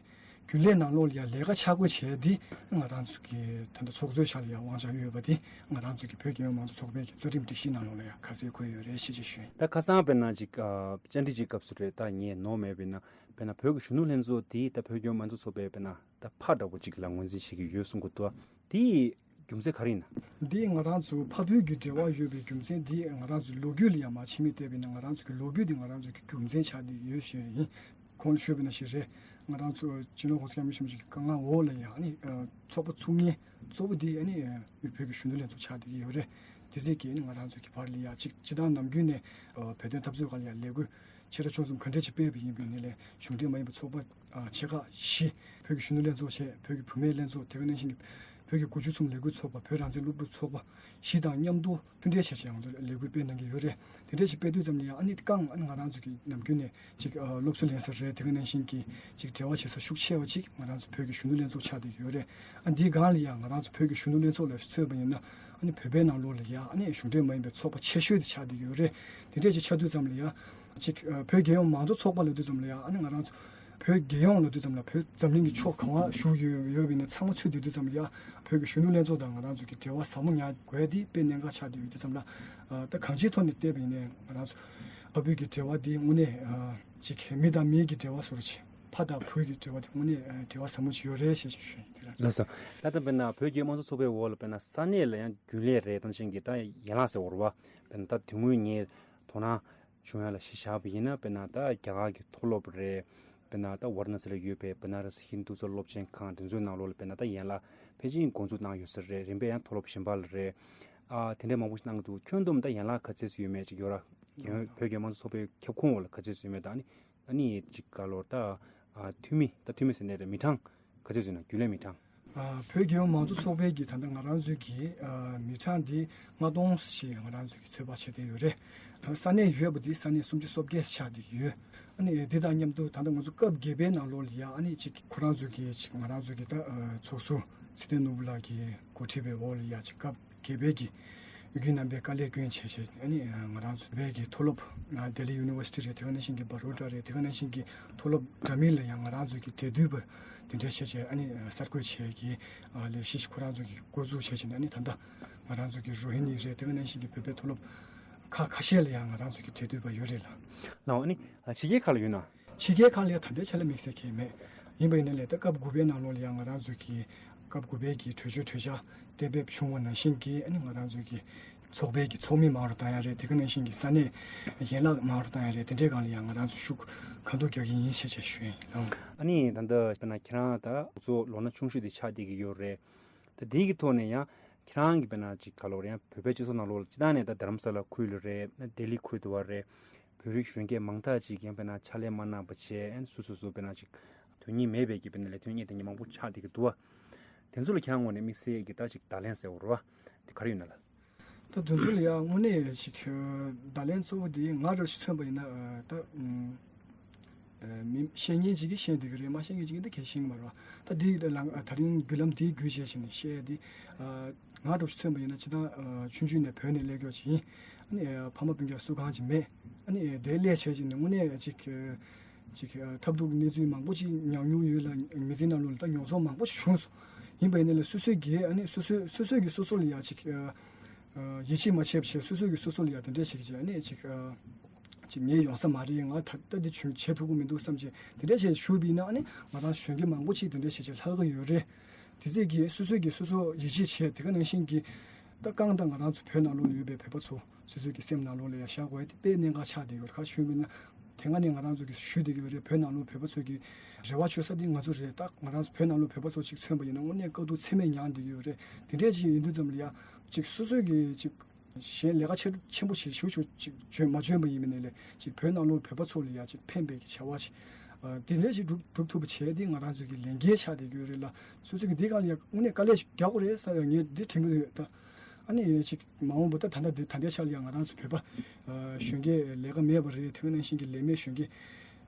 རྒྱུན་ལས་ནང་ལོགས་ལ་ཡང་ལས་ཀ་ཆ་བགོས་བྱས་འདི་ང་རང་ཚོ་གི་ད་ལྟ་ཚོགས་གཙོའི་ཕྱག་ལ་ཡང་དབང་ཆ་ཡོད་པ་འདི་ང་རང་ཚོ་གི་བོད་རྒྱལ་ཡོངས་མང་གཙོ་ཚོགས་པའི་གི་རྩ་ཁྲིམས་སྒྲིག་གཞི་ནང་ལོགས་ལ་ཡང་ཁ་གསལ་འཁོད་ཡོད་རེད་ཞེས་ཅིག་ཞུ་ཡིན། ད་ཁ་སང་དཔེར་ན་ཅིག་ཨ་བཅར་འདྲི་ཅིག་སྐབས་སུ་རེད། ད་ངས་ནོར་མེད་པ་ཡིན་ན་དཔེར་ན་བོད་ཀྱི་གཞོན་ནུ་ལྷན་ཚོགས་དེ་ད་བོད་རྒྱལ་ཡོངས་མང་གཙོ་ཚོགས་པའི་དཔེར་ན་ད་ཕ་འདྲ་པོ་ཅིག་ལ་ངོས་འཛིན་བྱེད་ཀྱི་ཡོད་གསུང་གི་འདུག་དེའི་རྒྱུ་མཚན་ག་རེ་ཡིན་ན། འདི་ང་རང་ཚོ་ཕ་བོད་ཀྱི་འབྲེལ་བ་ཡོད་པའི་རྒྱུ་མཚན་འདི་ང་རང་ཚོའི་ལོ་རྒྱུས་ལ་ཡང་མར་ཕྱི་མིག་བལྟས་པ་ཡིན་ན་ང་རང་ཚོ་གི་ལོ་རྒྱུས་འདི་ང་རང་ཚོ་གི་རྒྱུ་མཚན་ཆགས་བསྡད་ཡོད་ཞུ་ཡ་ཡིན། གོང་ལ་ཞུས་པ་ནང་བཞིན་རེད། ང་རང་ཚོ་སྤྱི་ནོར་༸གོང་ས་༸སྐྱབས་མགོན་ཆེན་པོ་མཆོག་གི་བཀའ་མངགས་འོག་ལ་ཡང་ཨ་ནི་ཚོགས་པ་ཚུགས་མཁན་གཙོ་བོ་འདི་ཨ་ནི་ཡུལ་བོད་ཀྱི་གཞོན་ནུ་ལྷན་ཚོགས་ཆགས་བསྡད་ཀྱི་ཡོད་རེད། དེ་ཚེ་གི་ཨ་ནི་ང་རང་ཚོ་གི་བར་ལ་ཡང་ཅིག་སྤྱི་བཏང་ནམ་རྒྱུན་ནས་བོད་དོན་འཐབ་རྩོད་སྒང་ལ་ཡང་ལས་འགུལ་ཆེ་ཕྲ་ཆུང་གསུམ་ག་འདྲས་ཅིག་སྤེལ་བ་ཡིན་པའི་ནི་ལས་གཞུང་འབྲེལ་མ་ཡིན་པའི་ཚོགས་པ་ཆེ་ཁག་བཞི། བོད་ཀྱི་གཞོན་ནུ་ལྷན་ཚོགས་བྱས། བོད་ཀྱི་བུད་མེད་ལྷན་ཚོགས། དེ་ག་ནང་བཞིན་གྱི་བོད་ཀྱི་དགུ་བཅུ་གསུམ་ལས་འགུལ་ཚོགས་པ། བོད་རང་བཙན་སློབ་ཕྲུག་ཚོགས་པ་བཞི་དང་མཉམ་དུ་མཐུན་འབྲེལ་བྱས་བྱས་ང་ཚོ་ལས་འགུལ་སྤེལ་གནང་གི་ཡོད་རེད། དེ་འདྲས་ཞིག་སྤེལ་དུས་ཙམ་ལ་ཡང་ཨ་ནི་རྐང་ཨ་ནི་ང་རང་ཚོ་གི་ནམ་རྒྱུན་ནས་ཅིག་ཨ་སློབ་གསོ་ལེན་ས་རེད། དེ་ག་ནང་བཞིན་གྱི་ཅིག་འབྲེལ་བ་བྱེད་ས་ཤུགས་ཆེ་བ་ཅིག་ང་རང་ཚོ་བོད་ཀྱི་གཞོན་ནུ་ལྷན་ཚོགས་ཆགས་བསྡད་ཀྱི་ཡོད་རེད། ཨ་འདིའི་སྒང་ལ་ཡང་ང་རང་ཚོ་བོད་ཀྱི་གཞོན་ནུ་ལྷན་ཚོགས་ལ་མཚོན་པ་ཡིན་ན་ཨ་ནི་བོད་པའི་ནང་ལོགས་ལ་ཡང་ཨ་ནི་གཞུང་འབྲེལ་མ་ཡིན་པའི་ཚོགས་པ་ཆེ་ཤོས་དེ་ཆགས་བསྡད་ཀྱི་ཡོད་རེད། དེ་འདྲས་ཅིག་ཆགས་དུས་ཙམ་ལ་ཡང་ཅིག་ཨ་བོད་རྒྱལ་ཡོངས་མང་གཙོ་ཚོགས་པ་ལབ་དུས་ཙམ་ལ་ཡང་ཨ་ནི་ང་རང་ཚོ་བོད་རྒྱལ་ཡོངས་ལབ་དུས་ཙམ་ལ་བོད་འཛམ་གླིང་གི་ཕྱོགས་གང་བ་བཞུགས་ཡོད་ཡོད་པ་ཡིན་ན་ཚང་མ་ཚུད་བསྡད་དུས་ཙམ་ལ་ཡང་བོད་ཀྱི་གཞོན་ནུ་ལྷན་ཚོགས་དང་ང་རང་ཚོ་གི་འབྲེལ་བ་ཟབ་མོ་ཉར་དགོས་ཡ་དེ་དཔེ་གནད་འགག་ཆགས་བསྡད་ཡོད་དུས་ཙམ་ལ། ཨ་ད་གང་ཅིའི་ཐོག་ནས་བལྟས་པ་ཡིན་ནའི་ང་རང་ཚོ་ཕ་བོད་ཀྱི་འབྲེལ་བ་དེ་དངོས་གནས་ཨ་ཅིག་མི་དང་མི་གི་འབྲེལ་བ་བཟོ་འདྲ་ཅིག་ཕ་དང་བུ་གི་འབྲེལ་བ་དེ་དངོས་གནས་ཨ་འབྲེལ་བ་ཟབ་མོ་ཅིག་ཡོད་རེད་ཞེས་ཅིག་ཞུ་ཡིན། དེ་ལ། ལགས་སོ། ད་ལྟ་དཔེར་ན་བོད་རྒྱལ་མང་གཙོ་ཚོགས་པའི་འོག་ལ་དཔེར་ན་ས་གནས་ལ་ཡང་རྒྱུན་ལས་རེ་དང་ཅན་གྱི་ད་ཡན་ལག་ཟེར་བ་རེད་བ། དཔེར་ན་ད་དེ་སྔོན་ངས་དོ་སྣང་བྱུང་ཡ་ལ་གཞི་བཞག་པ་ཡིན་ན་དཔེར་ན་ད་རྒྱ་གར་གྱི་མཐོ་སློབ་རེད། དཔེར་ན་ད་ཝཱ་ར་ཎ་སི་ལ་ཡོད་པའི་བ་ན་ར་སི་ཧིན་དུ་ཚོ་སློབ་ཆེན་ཁང་དེ་ཚོའི་ནང་ལོགས་ལ་དཔེར་ན་ད་ཡན་ལག་ཕལ་ཆེར་འགོ་འཛུགས་གནང་ཡོད་ས་རེད། རིམ་པས་ཡང་མཐོ་སློབ་གཞན་པ་ལ་རེད། ཨ་དེ་འདྲའི་མང་པོ་ཞིག་གནང་གི་འདུག་ཁྱོན་བསྡོམས་ད་ཡན་ལག་ག་ཚད་ཙམ་ཡོད་མེད་ཅིག་ཡོད་ར། རྒྱལ་བོད་ཀྱི་དམངས་གཙོ་ཚོགས་པའི་ཁྱབ་ཁོངས་འོག་ལ་ག་ཚད་ཙམ་ཡོད་མེད་དང་ཨ་ནི་ཨ་ནི་ཅིག་ག་ལོར་ད་ཨ་འཐུས་མི་ད་འཐུས་མི་ཟེར་ནའི་རེད། མི་གྲངས་ག་ཚད་ཙམ་ཡོད་ན། རྒྱུན་ལས་མི་གྲངས། ཨ་བོད་རྒྱལ་ཡོངས་མང་གཙོ་ཚོགས་པའི་གི་ད་ལྟ་ང་རང་ཚོའི་གི་ཨ་མི་གྲངས་འདི་ལྔ་སྟོང་ཞིག་ང་རང་ཚོའི་གི་ཚོད་དཔག་བྱས་བསྡད་ཡོད་རེད། ད་ས་གནས་ཡོད་པ་འདི་ས་གནས་སུམ་ཅུ་སོ་བརྒྱད་ཆགས་བསྡད་ཀྱི་ཡོད། ཨ་ནི་འདི་དང་མཉམ་དུ་ད་ལྟ་ང་ཚོ་སྐབས་བརྒྱད་པའི་ནང་ལོགས་ལ་ཡ་ཨ་ནི་ཅིག་ཁོ་རང་ཚོའི་གི་ཅིག་ང་རང་ཚོའི་གི་ད་ཨ་ཚོགས་གཙོ་ཚེ་བརྟན་ནོར་བུ་ལགས་ཀྱི་འགོ་ཁྲིད་པའི་འོག་ལ་ཡ་ཅིག་སྐབས་བརྒྱད་པའི་གི་དབུས་རྒྱུན་རྣམ་པས་དཀའ་ལས་བསྐྱོན་བྱས་བྱས་ཨ་ནི་ང་རང་ཚོ་བོད་ཀྱི་མཐོ་སློབ་ལྡི་ལི་ཡུ་ནི་ཝར་སི་ཊི་རེད། དེ་ག་ནང་བཞིན་གྱི་བྷ་རོ་ཌ་རེད། དེ་ག་ནང་བཞིན་གྱི་མཐོ་སློབ་འདྲ་མིན་ལ་ཡང་ང་རང་ཚོ་གི་འབྲེལ་མཐུད་པ་དེ་འདྲ་བྱས་བྱས་ཨ་ནི་གསར་བསྐོས་བྱས་ཀྱི་ལས་གཞི་ཞིག་ཁོ་རང་ཚོ་གི་འགོ་འཛུགས་བྱས་བྱས་ནས་ཨ་ནི་ད་ལྟ་ང་རང་ཚོ་གི་རོ་ཧི་ནི་རེད། དེ་ག་ནང་བཞིན་གྱི་བོད་པའི་མཐོ་སློབ་ཁག་ཁ་ཤས་ལ་ཡང་ང་རང་ཚོ་གི་འབྲེལ་མཐུད་པ་ཡོད་རེད་ལ། ལའོ་ཨ་ནི་ཕྱི་རྒྱལ་ཁག་ལ་ཡོད་ན། ཕྱི་རྒྱལ་ཁག་ལ་ཡང་ད་ལྟའི་ཆ་ལ་དམིགས་བསལ་གང་ཡང་མེད། ཡིན་པ་ཡིན་ན་ལས་ད་སྐབས་དགུ་པའི་ནང་ལོགས་ལ་ཡང་ང་རང་ཚོ་གི་སྐབས་དགུ་པའི་གི་གྲོས་ཆོད་གྲོས་འཆར་གཏན་འབེབས་བྱུང་བ་ནང་བཞིན་གྱི་ཨ་ནི་ང་རང་ཚོ་གི་ཚོགས་པའི་གི་ཚོགས་མི་མང་རུ་བཏང་ཡ་རེད། དེ་ག་ནང་བཞིན་གྱི་ས་གནས་ཡན་ལག་མང་རུ་བཏང་ཡ་རེད། དེ་འདྲའི་སྒང་ལ་ཡང་ང་རང་ཚོ་ཤུགས་གང་ཐུབ་རྒྱག་གི་ཡིན་ཞེས་བྱས་ཞུ་ཡིན་ལགས། ཨ་ནི་ད་ལྟ་དཔེར་ན་ཁྱེད་རང་ད་ཚོགས་ལོ་ན་ཆུང་ཤོས་དེ་ཆགས་བསྡད་ཀྱི་ཡོད་རེད། ད་དེའི་གི་ཐོག་ནས་ཡང་ཁྱེད་རང་གི་དཔེར་ན་ཅིག་ག་ལོར་ཡང་བོད་པའི་སྤྱི་ཚོགས་ནང་ལོགས་ལ་སྤྱི་བཏང་ནས་ད་རྡ་རམ་ས་ལ་ཁུལ་ལ་རེད། ལྡི་ལི་ཁུལ་དུ་བ་རེད། བོད་རིགས་གཞོན་སྐྱེས་མང་དག་ཅིག་ཡང་དཔེར་ན་ཕྱག་ལས་མ་གནང་བ་བྱས་སུ་སུ་སུ་དཔེར་ན་ཅིག་དོན་སྙིང་མེད་པའི་གི་དཔེར་ན་ལས་དོན་གཉེར་དེ་གཉིས་མང་པོ་ཆགས་བསྡད་ཀྱི་འདུག་བ། དེ་ཚོ་ལ་ཁྱེད་རང་ངོས་ནས་དམིགས་བསལ་གྱི་ད་ཅིག་བརྡ་ལན་ཟེར་བ་རེད་བ། དེ་ག་རེ་ཡོད་ན་ལ། ད་དོན་ཚུལ་ལ་ཡང་དངོས་གནས་ཅིག་བརྡ་ལན་གཙོ་བོ་དེ་ང་རང་ཞིག་མཚོན་པ་ཡིན་ན་ད་མི་ཤེས་མཁན་ཅིག་གིས་ཤེས་བསྡད་ཀྱི་རེད། མ་ཤེས་མཁན་ཅིག་གིས་འདི་གས་ཤེས་ཀྱི་མ་རེད་བ། ད་འདི་ལ་ད་རིང་བརྒྱུད་ལམ་འདིའི་བརྒྱུད་བྱས་བྱས་ནས་བཤད་ཡ་འདི་ང་རང་ཞིག་མཚོན་པ་ཡིན་ན་སྤྱིར་བཏང་ཆུང་ཆུང་ནས་བོད་ནས་སླེབས་ཀྱོག་ཅིག་ཡིན། ཨ་ནི་ཕ་མ་སྤུན་ཀྱག་སུ་གང་ཅིག་མེད། ཨ་ནི་དེ་སླེབས་བྱས་བྱས་ནས་དངོས་གནས་ཅིག་ཅིག་ཨ་ཐབས་སྡུག་གི་གནས་ཚུལ་མང་པོ་ཅིག་མྱངས་མྱོང་ཡོད་ལ་མི་ཚེ་ནང་ལོགས་ལ་ད་མྱོང་ཚོར་མང་པོ་ཞིག་བྱུང་སོང་། ཡིན་པ་ཡིན་ན་ལ་སོ་སོའི་གི་ཨ་ནི་སོ་སོའི་སོ་སོའི་གི་སོ་སོ་ལ་ཡ་ཅིག་ཨ་ཡིད་ཆེས་མ་བྱས་པ་བྱས་སོ་སོའི་གི་སོ་སོ་ལ་ཡ་དེ་འདྲས་ཞིག་བྱས་ཨ་ནི་ཅིག་ཨ་ཅིག་ངའི་ཡོང་ས་མ་རེད། ང་ད་ལྟ་འདི་བྱུང་བྱེད་ཐུབ་ཀྱི་མི་འདུག་བསམ་བྱས་དེ་འདྲས་བྱས་ཞུས་པ་ཡིན་ན་ཨ་ནི་ང་རང་གཞོན་སྐྱེས་མང་པོ་ཅིག་དེ་འདྲས་བྱས་བྱས་ལྷག་གི་ཡོད་རེད། དེ་ཚེ་གི་སོ་སོའི་གི་སོ་སོ་ཡིད་ཆེས་བྱས་དེ་ག་ནང་བཞིན་གི་ད་རྐང་ད་ང་རང་ཚོ་བོད་ནང་ལོགས་ལ་ཡོད་པའི་བོད་པ་ཚོ་སོ་སོའི་གི་སེམས་ནང་ལོགས་ལ་ཡ་བཞག་དགོས་ཡ་དེ་དཔེ་གནད་འགག་ཆགས་བསྡད་ཡོད་རེད། ག་ཞུས་པ་ཡིན་ན། དེ་སྔ་ནས་ང་རང་ཚོ་གིས་ཞུས་བསྡད་ཀྱི་ཡོད་རེད། བོད་ནང་ལོགས་བོད་པ་ཚོ་གི་རེ་བ་བཅོལ་ས་དེ་ང་ཚོ་རེད། ད་ང་རང་ཚོ་བོད་ནང་ལོགས་བོད་པ་ཚོ་གཅིག་མཚོན་པ་ཡིན་ན་དངོས་གནས་དཀའ་སྡུག་ཚད་མེད་མྱངས་བསྡད་ཀྱི་ཡོད་རེད། དེ་འདྲས་ཅིག་ཡིན་དུས་ཙམ་ལ་ཡ་གཅིག་སོ་སོས་གི་གཅིག་གཞན་ལས་ཀ་ཆེ་ཆེན་པོ་བྱེད་ཞུ་ཞུ་གཅིག་བྱོས་མ་བྱོས་པ་ཡིན་མིན་ནས་ལས་གཅིག་བོད་ནང་ལོགས་བོད་པ་ཚོ་ལ་ཡ་གཅིག་ཕན་པའི་གི་བྱ་བ་ཞིག་དེ་འདྲས་ཅིག་སྒྲུབ་སྒྲུབ་ཐུབ་པ་བྱས་དེ་ང་རང་ཚོ་གི་ལས་འགན་ཆགས་བསྡད་ཀྱི་ཡོད་རེད་ལ། སོ་སོ་གི་འདི་སྒང་ལ་ཡ་དངོས་གནས་དཀའ་ལས་ཞིག་རྒྱག་དགོས་རེད་ཟེར་ཡ་ངས་འདི་དྲན་གྱི་ཡོད་ད། ཨ་ནི་ཡོད་ཅིག་མ་འོངས་པ་ད་ད་ལྟ་འདི་ད་ལྟའི་ཆ་ལ་ཡང་ང་རང་ཚོ་བོད་པ་ཨ་གཞོན་སྐྱེས་ལས་ཀ་མེད་པ་རེད། དེ་ག་ནང་བཞིན་གྱི་ལས་མེད་གཞོན་སྐྱེས་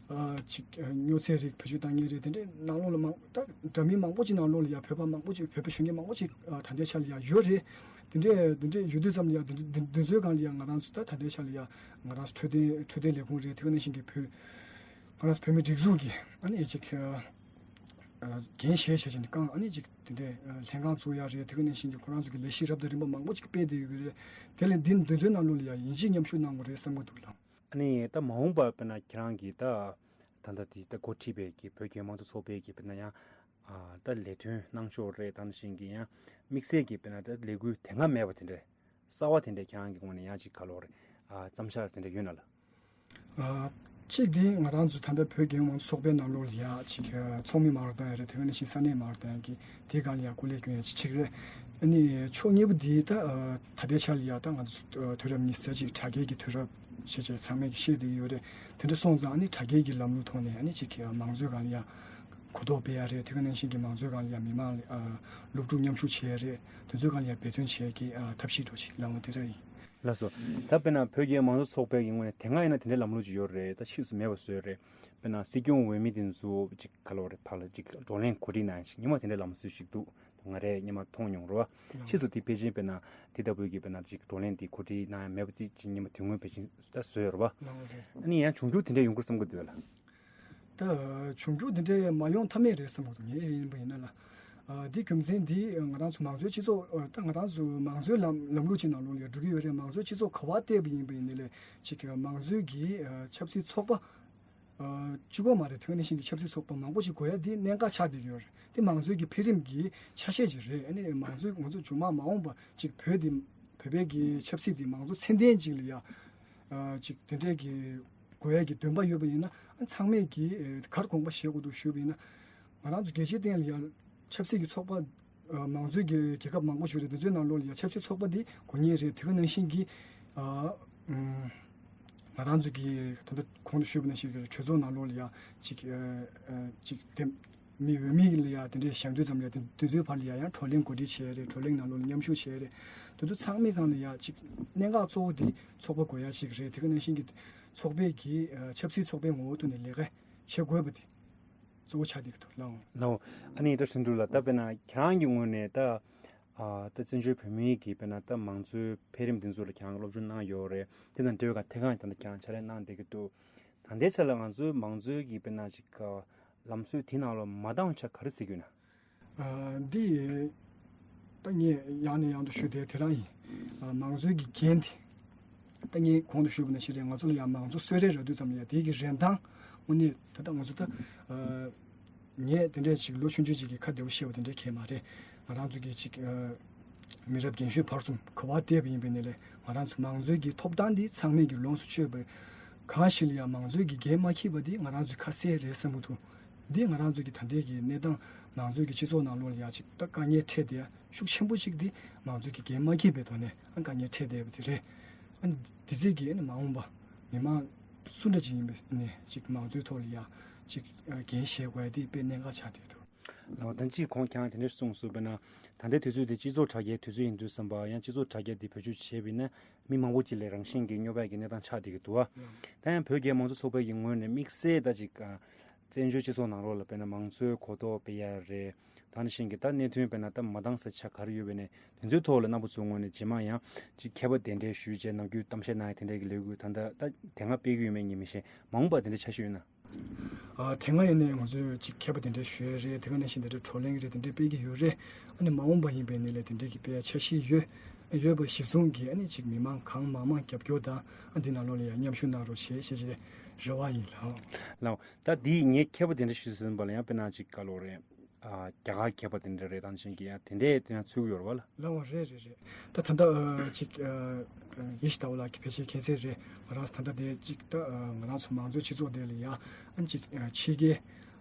ཨ་ཅིག་ཨ་སྨྱོ་རྫས་རིགས་བེད་སྤྱོད་བཏང་མཁན་རེད། དེ་འདྲའི་ནང་ལོགས་ལ་མང་ད་འདྲ་མིན་མང་པོ་ཅིག་ནང་ལོགས་ལ་ཡ་བོད་པ་མང་པོ་ཅིག་བོད་པའི་གཞོན་སྐྱེས་མང་པོ་ཅིག་ཨ་ད་ལྟའི་ཆ་ལ་ཡ་ཡོད་རེད། དེ་འདྲའི་དེ་འདྲའི་ཡོད་དུས་ཙམ་ལ་ཡ་དེ་འདྲ་དེ་འདི་ཚོའི་སྒང་ལ་ཡ་ང་རང་ཚོ་ད་ད་ལྟའི་ཆ་ལ་ཡ་ང་རང་ཚོ་འཕྲོད་བསྟེན་འཕྲོད་བསྟེན་ལས་ཁུངས་རེད། དེ་ག་ནང་བཞིན་གྱི་བོད་ང་རང་ཚོ་བོད་མི་སྒྲིག་འཛུགས་ཀྱི་ཨ་ནི་ཅིག་ཨ་འགན་བཞེས་བྱས་བྱས་ནས་བསྐངས། ཨ་ནི་ཅིག་དེ་འདྲའི་ཨ་ལྷན་ཁང་བཙུགས་ཡ་རེད། དེ་ག་ནང་བཞིན་གྱི་ཁོ་རང་ཚོ་གི་ལས་གཞི་རབ་དང་རིམ་པ་མང་པོ་ཅིག་སྤེལ་བསྡད་ཡོད་ཀྱི་རེད། དེ་ལས་འདི་འདི་ཚོའི་ནང་ལོགས་ལ་ཡ་ཡིན་གཅིག་མཉམ་ཞུགས་གནང་དགོས་རེད་བསམ་གྱི་འདུག་ལགས། ཨ་ནི་ད་མ་འོངས་པར་དཔེར་ན་ཁྱེད་རང་གིས་ད་ད་ལྟ་དེ་ད་འགོ་ཁྲིད་པའི་གི་བོད་རྒྱལ་ཡོངས་མང་གཙོ་ཚོགས་པའི་གི་དཔེར་ན་ཡང་ཨ་ད་ལས་དོན་གནང་ཕྱོགས་རེད། ད་ནང་བཞིན་གྱི་ཡང་དམིགས་བསལ་གྱི་དཔེར་ན་ད་ལས་འགུལ་དེ་སྔ་མེད་པ་དེ་འདྲས་གསར་བ་དེ་འདྲས་ཁྱེད་རང་གི་ངོས་ནས་ཡང་ཅིག་ག་ལོག་རེད་ཨ་བརྩམས་ཤག་དེ་འདྲས་ཡོད་ན་ལགས། ཨ་གཅིག་དེ་ང་རང་ཚོ་ད་ལྟ་བོད་རྒྱལ་ཡོངས་མང་གཙོ་ཚོགས་པའི་ནང་ལོགས་ལ་ཡ་ཅིག་ཨ་ཚོགས་མི་མང་རུ་བཏང་ཡ་རེད། དེ་ག་ནང་བཞིན་ས་གནས་མང་རུ་བཏང་ཡ་གི་དེའི་སྒང་ལ་ཡ་སྐུ་ལས་སྐྱོན་ཡ་ཅིག་གཅིག་རེད། ཨ་ནི་ཕྱོགས་གཉིས་པ་དེ་ད་ཨ་ད་ལྟའི་ཆ་ལ་ཡ་ད་ང་ཚོ་ཨ་དུས་རབས་ཉི་ཤུ་རྩ་གཅིག་དྲ་རྒྱའི་གི་དུས་རབས་བྱས་བྱས་ཚང་མས་ཀྱི་ཤེས་བསྡད་ཡོད་རེད། དེ་འདྲ་སོང་ཙང་ཨ་ནི་དྲ་རྒྱའི་གི་ལམ་ལུགས་ཐོག་ནས་ཨ་ནི་ཅིག་གི་ཨ་མང་གཙོའི་སྒང་ལ་ཡ་གོ་རྟོགས་སྤེལ་ཡ་རེད། དེ་ག་ནང་བཞིན་གྱི་མང་གཙོའི་སྒང་ལ་ཡ་མི་མང་ལ་ཨ་སློབ་ཕྲུག་མཉམ་ཞུགས་བྱེད་ཡ་རེད། དེ་ཚོའི་སྒང་ལ་ཡ་འབད་བརྩོན་བྱེད་ཡ་གི་ཨ་ཐབས་ཤེས་འདྲ་ཞིག་ལབ་འོང་དེ་འདྲ་ཡིན། ལགས་སོ། ད་དཔེར་ན་བོད་རྒྱལ་མང་གཙོ་ཚོགས་པའི་གི་ངོས་ནས་དེ་སྔ་ཡིན་ན་དེ་འདྲའི་ལམ་ལུགས་ཅིག་ཡོད་རེད། ད་ཕྱིས་སུ་མེད་པ་བཟོས་རེད། དཔེར་ན་སྲིད་སྐྱོང་འོས་མི་དེ་ཚོ་ཅིག་ག་ལོག་རེད་ཕར་ལ་ཅིག་བགྲོ་གླེང་གོ་སྒྲིག་གནང་ཡ་ཞིག་ཉི་མ་དེ་འདྲའི་ལམ་སྲོལ་ཞིག་འདུག་ང་རས་ཉི་མ་མཐོང་མྱོང་རེད་བ། ཕྱིས་སུ་དེ་ཕལ་ཆེར་དཔེར་ན་དེ་ལྟ་བུའི་གི་དཔེར་ན་ཅིག་བགྲོ་གླེང་དེ་གོ་སྒྲིག་གནང་ཡ་མེད་པ་ཅིག་ཅིག་ཉི་མ་དོན་དངོས་ཕལ་ཆེར་ད་བཟོས་ཡོད་རེད་བ། ལགས་འོང་རེད། ཨ་ནི་ཡང་འབྱུང་འགྱུར་དེ་འདྲ་ཡོང་གི་རེད་བསམ་གི་འདུག་ལ། ད་འབྱུང་འགྱུར་འདི་འདྲའི་མ་ཡོང་ཐབས་མེད་རེད་བསམ་གྱི་འདུག་ངས་ཡིན་པ་ཡིན་ན་ལ། ཨ་འདི་རྒྱུ་མཚན་འདི་ང་རང་ཚོ་མང་གཙོའི་སྤྱི་ཚོགས་ཨ་ད་ང་རང་ཚོ་མང་གཙོའི་ལམ་ལམ་ལུགས་ཀྱི་ནང་ལོགས་ལ་འགྲོ་གི་ཡོད་རེད། མང་གཙོའི་སྤྱི་ཚོགས་ག་པར་བལྟས་པ་ཡིན་པ་ཡིན་ན་ལས་ཅིག་མང་གཙོའི་གི་ཨ་ཆབ་སྲིད་ཚོགས་པ་ཨ་གཅིག་པོ་མ་རེད། དེ་ག་ནང་བཞིན་གྱི་ཆབ་སྲིད་ཚོགས་པ་མང་པོ་ཞིག་དགོས་ཡ་འདི་གནད་འགག་ཆགས་བསྡད་ཀྱི་ཡོད་རེད། འདི་མང་གཙོའི་གི་འཕེལ་རིམ་གྱི་ཆ་ཤས་ཅིག་རེད། ཨ་ནི་མང་གཙོའི་ང་ཚོ་མཇུག་མ་མ་འོངས་པ་ཅིག་བོད་འདི་བོད་པའི་གི་ཆབ་སྲིད་འདི་མང་གཙོ་ཚད་ལྡན་ཅིག་ལ་ཡ་ཨ་ཅིག་དེ་འདྲའི་གི་དགོས་ཡ་གི་འདུན་པ་ཡོད་པ་ཡིན་ན་ཚང་མས་ཀྱིས་གར་དགོངས་པ་བཞེས་དགོས་འདུག་ཞུས་པ་ཡིན་ན། ང་རང་ཚོ་རྒྱལ་སྤྱིའི་སྟེང་ལ་ཡང་ཆབ་སྲིད་ཀྱི་ཚོགས་པ་མང་གཙོའི་གི་རྒྱལ་ཁབ་མང་པོ་ཞིག་རེད། དེ་ཚོའི་ནང་ལོགས་ལ་ཡང་ཆབ་སྲིད་ཚོགས་པ་འདི་དགོས་ངེས་རེད། དེ་ག་ནང་བཞིན་གྱི་ང་རང་ཚོ་གི་ད་ལྟ་གོང་དུ་ཞུས་པ་ནང་བཞིན་གྱི་གྲོས་ཚོགས་ནང་ལོགས་ལ་ཡང་ཅིག་ཅིག་དེ་མི་འོས་མི་ལ་ཡང་དེ་འདྲའི་བཞེངས་དུས་ཙམ་ལ་དེ་དེ་ཚོའི་བར་ལ་ཡང་ཡང་བགྲོ་གླེང་གོ་སྒྲིག་བྱས་རེད། བགྲོ་གླེང་ནང་ལོགས་ལ་མཉམ་ཞུགས་བྱས་རེད། དེ་ཚོ་ཚང་མའི་སྒང་ལ་ཡང་ཅིག་གནད་འགག་གཙོ་བོ་དེ་ཚོགས་པ་དགོས་ཡ་ཅིག་རེད། དེ་ག་ནང་བཞིན་གྱི་ཚོགས་པའི་གི་ཨ་ཆབ་སྲིད་ཚོགས་པའི་ངོ་བོ་ཐོག་ནས་ལས་ཀ་བྱེད་དགོས་པ་དེ་གཙོ་བོ་ཆགས་བསྡད་ཀྱི་འདུག་ལགས། ལགས། ཨ་ནི་ད་ཤིན་ཏུ་ལ་ད་དཔེར་ན་ཁྱེད་རང་གི་ངོས་ནས་ད་ཨ་ད་བཙན་བྱོལ་བོད་མིའི་གི་དཔེར་ན་ད་མང་གཙོའི་འཕེལ་རིམ་འདི་ཚོ་ལ་ཁྱེད་རང་གི་སློབ་སྦྱོང་གནང་ཡོད་རེད། དེ་དང་འབྲེལ་བའི་ག་ཐད་གང་ད་ལྟ་ཁྱེད་རང་ཕྱག་ལས་གནང་བསྡད་ཀྱི་འདུག་ད་ལྟའི་ཆ་ལ་ང་ཚོའི་མང་གཙོའི་གི་དཔེར་ན་ཅིག་ལམ་སྲོལ་དེ་ནང་ལ་མ་འདང་ཆ་ག་རེ་གཟིགས་ཡོད་ན། ཨ་འདི་ད་ངས་ཡང་ནས་ཡང་དུ་ཞུ་བསྡད་དེ་རང་ཡིན། ཨ་མང་གཙོའི་གི་འགན་དེ་ད་ངས་གོང་དུ་ཞུས་པ་ནང་བཞིན་རེད། ང་ཚོ་ལ་ཡང་མང་གཙོ་གསོལ་རས་རག་དུས་ཙམ་ལ་ཡང་དེའི་གི་རིན་ཐང་དངོས་གནས་ད་ལྟ་ང་ཚོ་ད་ཨ་ངས་དེ་འདྲས་ཅིག་ལོ་ཆུང་ཆུང་ཅིག་གི་ཁ་བདེ་པོ་བཤད་པ་དེ་འདྲས་གང་ཡང་མ་རེད། ང་རང་ཚོ་གི་ཅིག་ཨ་མི་རབས་རྒན་གཞོན་བར་གསུམ་ག་པར་བལྟས་པ་ཡིན་པའི་ནི་ལས་ང་རང་ཚོ་མང་གཙོའི་གི་ཐོབ་ཐང་འདི་ཚང་མས་ཀྱི་ལོངས་སུ་སྤྱོད་པར་གང་ཞིག་ལ་ཡང་མང་གཙོའི་གི་འགན་མ་འཁྱེར་བ་འདི་ང་རང་ཚོའི་ཁ་གསལ་རེད་བསམ་གྱི་འདུག་འདི་ང་རང་ཚོ་གི་ད་ལྟའི་གི་གནས་སྟངས་མང་གཙོའི་གི་སྤྱི་ཚོགས་ནང་ལོགས་ལ་ཡ་ཅིག་ད་དཀའ་ངལ་འཕྲད་བསྡད་ཡ་ཤུགས་ཆེན་པོ་ཅིག་འདི་མང་གཙོའི་གི་འགན་མ་འཁྱེར་བའི་ཐོག་ནས་ཨ་དཀའ་ངལ་འཕྲད་བསྡད་པ་དེ་རེད། ཨ་འདི་ཚེ་གི་ཨ་ནི་མ་འོངས་པ་མི་མང་སུ་འདྲ་ཅིག་ཡིན་པའི་ནས་ཅིག་མང་གཙོའི་ཐོག་ལ་ཡ་ཅིག་འགན་བཞེས་དགོས་ཡ་འདི་དཔེ་གནད་འགག་ཆགས་བསྡད་འདུག་ལགས། ད་ཅིག་གོང་ཁྱེད་རང་དེ་འདྲ་གསུངས་སོང་། དཔེར་ན་ད་ལྟའི་དུས་ཚོད་དེ་སྤྱི་ཚོགས་དྲ་རྒྱའི་དུས་ཚོད་ཡིན་དུས་ཙམ་པ་ཡང་སྤྱི་ཚོགས་དྲ་རྒྱ་འདི་བེད་སྤྱོད་བྱས་པ་ཡིན་ན་མི་མང་པོ་ཅིག་ལ་རང་བཞིན་གྱིས་སྨྱོ་བའི་གི་གནས་སྟངས་ཆགས་བསྡད་ཀྱི་འདུག་བ། ད་ཡང་བོད་རྒྱལ་མང་གཙོ་ཚོགས་པའི་གི་ངོས་ནས་དམིགས་བསལ་ད་ཅིག་ཨ་བཙན་བྱོལ་སྤྱི་ཚོགས་ནང་ལོགས་ལ་དཔེར་ན་མང་གཙོའི་གོ་རྟོགས་སྤེལ་ཡ་རེད། ད་ནི་བཞིན་གྱི་ད་གནད་དོན་དཔེར་ན་ད་མ་འདང་ས་ཆ་ག་རེ་ཡོད་པའི་ནས་དེ་ཚོའི་ཐོག་ལ་རྣམ་པ་ཚོའི་ངོས་ནས་རྗེས་མ་ཡང་ཅིག་མཁས་པ་གདན་འདྲེན་ཞུས་བྱས་ནམ་རྒྱུན་གཏམ་བཤད་གནང་ཡ་དེ་འདྲའི་གི་ལས་འགུལ་ད་ལྟ་ད་དེ་སྔ་སྤེལ་གྱི་ཡོད་མེད་ངས་མི་ཤེས། མ་འོངས་པ་དེ་འདྲའི་འཆར་གཞི་ཡོད་ན། ཨ་དེ་སྔ་ཡིན་ནའི་ང་ཚོས་ཅིག་མཁས་པ་དེ་འདྲ་ཞུ་ཡས་རེད། དེ་ག་ནང་བཞིན་དེ་འདྲ་བགྲོ་གླེང་རེད། དེ་འདྲ་སྤེལ་གྱི་ཡོད་རེད། ཨ་ནི་མ་འོངས་པ་ཡིན་པའི་ནི་ལས་དེ་འདྲ་གི་སྤེལ་ཡ་འཆར་གཞི་ཡོད། ཡོད་པ་གཞི་བཟུང་གིས་ཨ་ནི་ཅིག་མི་མང་གང་མང་མང་རྒྱབ་སྐྱོར་དང་ཨ་འདི་ནང་ལོགས་ལ་ཡང་མཉམ་ཞུགས་གནང་རོགས་བྱེད་ཞེས་ཀྱི་རེ་བ་ཡིན་ལགས། ལགས། ད་འདི་ངས་མཁས་པ་དེ་འདྲ་ཞུ་ཟིན་པ་ལ་ཡང་དཔེར་ན་ཅིག་བཀའ་སློབ་རེད། ཨ་རྒྱ་གར་མཁས་པ་དེ་འདྲ་རེད། ད་ནང་བཞིན་གྱི་ཡང་དེ་འདྲའི་དེ་ཡང་ཚུད་ཀྱི་ཡོད་རེད་བ་ལ། ལགས་འོང་། རེད་རེད་རེད། ད་ད་ལྟ་ཨ་ཅིག་ཨ་ཡེ་ཤེས་ཟླ་བ་ལགས་ཀྱི་ཕལ་ཆེར་མཁྱེན་གསལ་རེད། ང་རང་ད་ལྟ་དེ་ཅིག་ད་ཨ་ང་རང་ཚོ་མང་གཙོའི་སྤྱི་ཚོགས་དེ་ལ་ཡ་ཨ་ཅིག་ཨ་ཕྱི་རྒྱལ་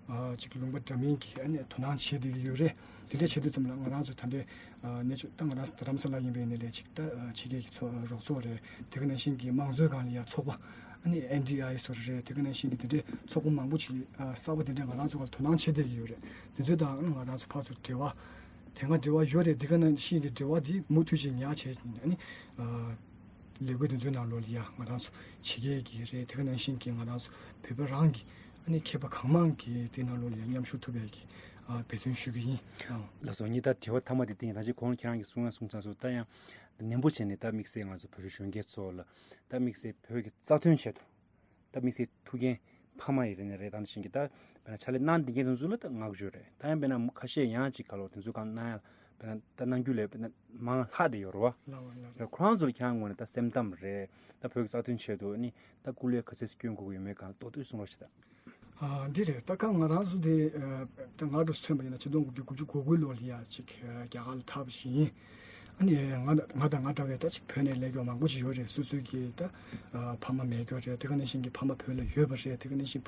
ཨ་ཅིག་ལུང་པ་འདྲ་མིན་གྱི་ཨ་ནི་དོ་སྣང་བྱེད་བསྡད་ཀྱི་ཡོད་རེད། དེ་འདྲ་བྱེད་དུས་ཙམ་ལ་ང་རང་ཚོ་ད་ལྟའི་ཨ་གནས་ཚུལ་ད་ང་རང་ཚོ་རྡ་རམ་ས་ལ་ཡིན་པའི་ནི་ལས་ཅིག་ད་ཨ་ཕྱི་རྒྱལ་གྱི་ཚོ་རོགས་ཚོགས་རེད། དེ་ག་ནང་བཞིན་གྱི་མང་གཙོའི་སྒང་ལ་ཡ་ཚོགས་པ་ཨ་ནི་ཨེན་ཌི་ཨའི་སོགས་རེད། དེ་ག་ནང་བཞིན་གྱི་དེ་འདྲའི་ཚོགས་པ་མང་པོ་ཅིག་ཨ་གསར་པ་དེ་འདྲ་ང་རང་ཚོ་ག་དོ་སྣང་བྱེད་བསྡད་ཀྱི་ཡོད་རེད། དེ་ཚོ་དང་ཨ་ནི་ང་རང་ཚོ་ཕར་ཚུར་འབྲེལ་བ་དེ་སྔ་འབྲེལ་བ་ཡོད་རེད། དེ་ག་ནང་བཞིན་གྱི་འབྲེལ་བ་དེ་མུ་མཐུད་ཅིག་ཉར་བྱས་ཨ་ནི་ཨ་ལས་འགུལ་དེ་ཚོའི་ནང་ལོགས་ལ་ཡ་ང་རང་ཚོ་ཕྱི་རྒྱལ་གྱི་རེད། དེ་ག་ནང་བཞིན་གྱི་ང་རང་ཚོ་བོད་པ་རང་གི་ ཨ་ནི་མཁས་པ་གང་མང་གིས་དེ་ནང་ལོགས་ལ་ཡང་མཉམ་ཞུགས་ཐུབ་པའི་གི་ཨ་འབད་བརྩོན་ཞུ་གི་ཡིན། ཨ། ལགས་སོ། ངས་ད་དྲི་བ་མཐའ་མ་དེ་བསྟན། ད་ཅི་གོང་ཁྱེད་རང་གིས་གསུང་ཡང་གསུང་ཚར་སོང་། ད་ཡང་ནན་པོ་བྱས་ནས་ད་དམིགས་བསལ་ང་ཚོ་བོད་རིགས་གཞོན་སྐྱེས་ཚོ་ལ་ད་དམིགས་བསལ་བོད་ཀྱི་རྩ་དོན་ཆེད་དུ། ད་དམིགས་བསལ་ཐུགས་འགན་ཕ་མ་ཡི་རེ་ནས་རེ་དང་བཞིན་གྱི་ད་དཔེར་ན་ཕྱག་ལས་གནང་བསྡད་མཁན་དེ་ཚོ་ལ་ད་བསྔགས་བརྗོད་རེད། ད་ཡང་དཔེར་ན་ཁ་ཤས་ཡང་ཅིག་ག་ལོ་དེ་ཚོ་གང་གནང་ཡང་དཔེར་ན་ད་གནང་རྒྱུ་ལས་དཔེར་ན་མང་ལྷག་བསྡད་ཡོད་རེད་བ། ལགས་ལགས། ཁོ་རང་ཚོ་ལ་ཁྱེད་རང་ངོས་ནས་ད་སེམས་གཏམ་རེད། ད་བོད་ཀྱི་རྩ་དོན་ཆེད་དུ་ནི་ད་སྐུ་ལས་ག་ཚད་སྐྱོན་དགོས་ཀྱི་ཡོད་མེད་གང་ཏོག་ཏོག་གསུང་རོགས་བྱེད་ད། ཨ། འདི་རེད། ད་ཁ་ང་རང་ཚོ་དེ་ཨ་ད་ང་འདྲ་མཚོན་པ་ཡིན་ན་ཆིག་སྟོང་དགུ་བརྒྱ་དགུ་བཅུ་གོ་དགུ་ལོ་ལ་ཡ་ཅིག་ཨ་རྒྱ་གར་ལ་ཐར་བ་ཞིག་ཡིན། ཨ་ནི་ང་ང་དང་ང་འདྲ་བའི་ད་ཅིག་བོད་ནས་སླེབས་མཁན་མང་པོ་ཞིག་ཡོད་རེད། སོ་སོའི་གི་ད་ཨ་ཕ་མ་མེད་མཁན་རེད། དེ་ག་ནང་བཞིན་གི་ཕ་མ་བོད་ལ་ཡོད་པ་རེད། དེ་ག་ནང་བཞིན་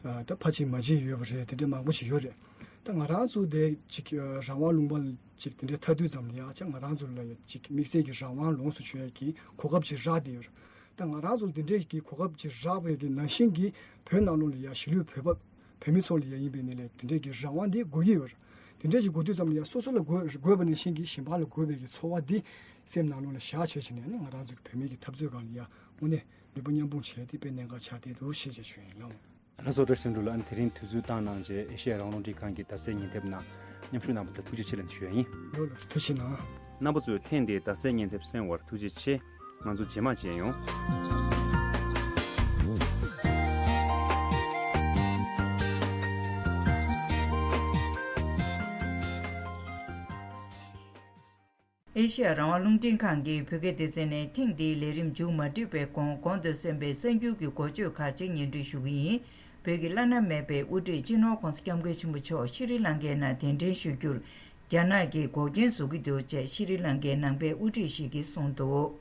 ཨ་ད་ཕ་གཅིག་མ་གཅིག་ཡོད་པ་རེད། དེ་འདྲ་མང་པོ་ཞིག་ཡོད་རེད། ད་ང་རང་ཚོ་དེ་ཅིག་ཨ་རང་དབང་ལུང་པ་ལ་ཅིག་དེ་འདྲའི་ཐར་དུས་ཙམ་ལ་ཡ་ཅིག་ང་རང་ཚོ་ལ་ཡ་ཅིག་དམིགས་བསལ་གྱི་རང་དབང་ལོངས་སུ་སྤྱོད་ཡ་གི་གོ་སྐབས་ཅིག་རག་བསྡད་ཡོད་རེད། ད་ང་རང་ཚོ་ལ་དེ་འདྲའི་གི་གོ་སྐབས་ཅིག་རག་པའི་གི་ནང་བཞིན་གྱི་བོད་ནང་ལོགས་ལ་ཡ་གཞིས་ལུས་བོད་པ་བོད་མི་ཚོ་ལ་ཡ་ཡིན་པའི་ནི་ལས་དེ་འདྲའི་གི་རང་དབང་འདི་དགོས་ཀྱི་ཡོད་རེད། དེ་འདྲའི་ཞིག་དགོས་དུས་ཙམ་ལ་ཡ་སོ་སོ་ལ་དགོས་དགོས་པ་ནང་བཞིན་གྱི་གཞན་པ་ལ་དགོས་པའི་གི་ཚོར་བ་འདི་སེམས་ནང་ལོགས་ལ་བཞག་བྱས་བྱས་ནས་ནི་ང་རང་ཚོ་གི་བོད་མི་གི་འཐབ་རྩོད་སྒང་ལ་ཡ་དངོས་གནས་ནུས་པ་མཉམ་སྤུངས་བྱས་ཏེ་དཔེ་གནད་འགག་ཆགས་བསྡད་འདུག་ཞེས་བྱས་ཞུ་ཡིན་ལགས། ལགས་སོ། བཀྲ་ཤིས་ལྷུན་གྲུབ་ལགས། ཨ་ནི་དེ་རིང་དུས་ཚོད་བཏང་གནང་བྱས་ཨེ་ཤེ་ཡ་རང་དབང་རླུང་འཕྲིན་ཁང་གི་རྡ་སའི་ཉིན་དེབ་ནང་མཉམ་ཞུགས་གནང་བ་དེར་ཐུགས་རྗེ་ཆེ་ལབ་ཞུ་ཡ་ཡིན། ལགས་ལགས་སོ། ཐུགས་རྗེ་གནང་། རྣམ་པ་ཚོས་ཐེངས་འདིའི་རྡ་སའི་ཉིན་དེབ་གསན་པར་ཐུགས་རྗེ་ཆེ། ང་ཚོ་རྗེས་མ་མཇལ་ཡོང་། ཨེ་ཤེ་ཡ་རང་དབང་རླུང་འཕྲིན་ཁང་གི་བོད་སྐད་སྡེ་ཚན་ནས་ཐེངས་འདིའི་ལས་རིམ་མཇུག་མ་སྒྲིལ་བའི་གོང་གོང་དུ་གསན་པའི་གསར་འགྱུར་གྱི་འགོ་བརྗོད་ཁག་ཅིག་སྙན་སྒྲོན་ཞུ་གི་ཡིན། བོད་ཀྱི་བླ་ན་མེད་པའི་དབུ་ཁྲིད་སྤྱི་ནོར་༧གོང་ས་༧སྐྱབས་མགོན་ཆེན་པོ་མཆོག་ཤྲི་ལང་ཀའི་ནང་གདན་འདྲེན་ཞུ་རྒྱུར་རྒྱ་ནག་གིས་འགོག་རྐྱེན་བཟོ་གི་འདུག་ཅེས་ཤྲི་ལང་ཀའི་ནང་པའི་དབུ་ཁྲིད་ཞིག་གིས་གསུངས་འདུག།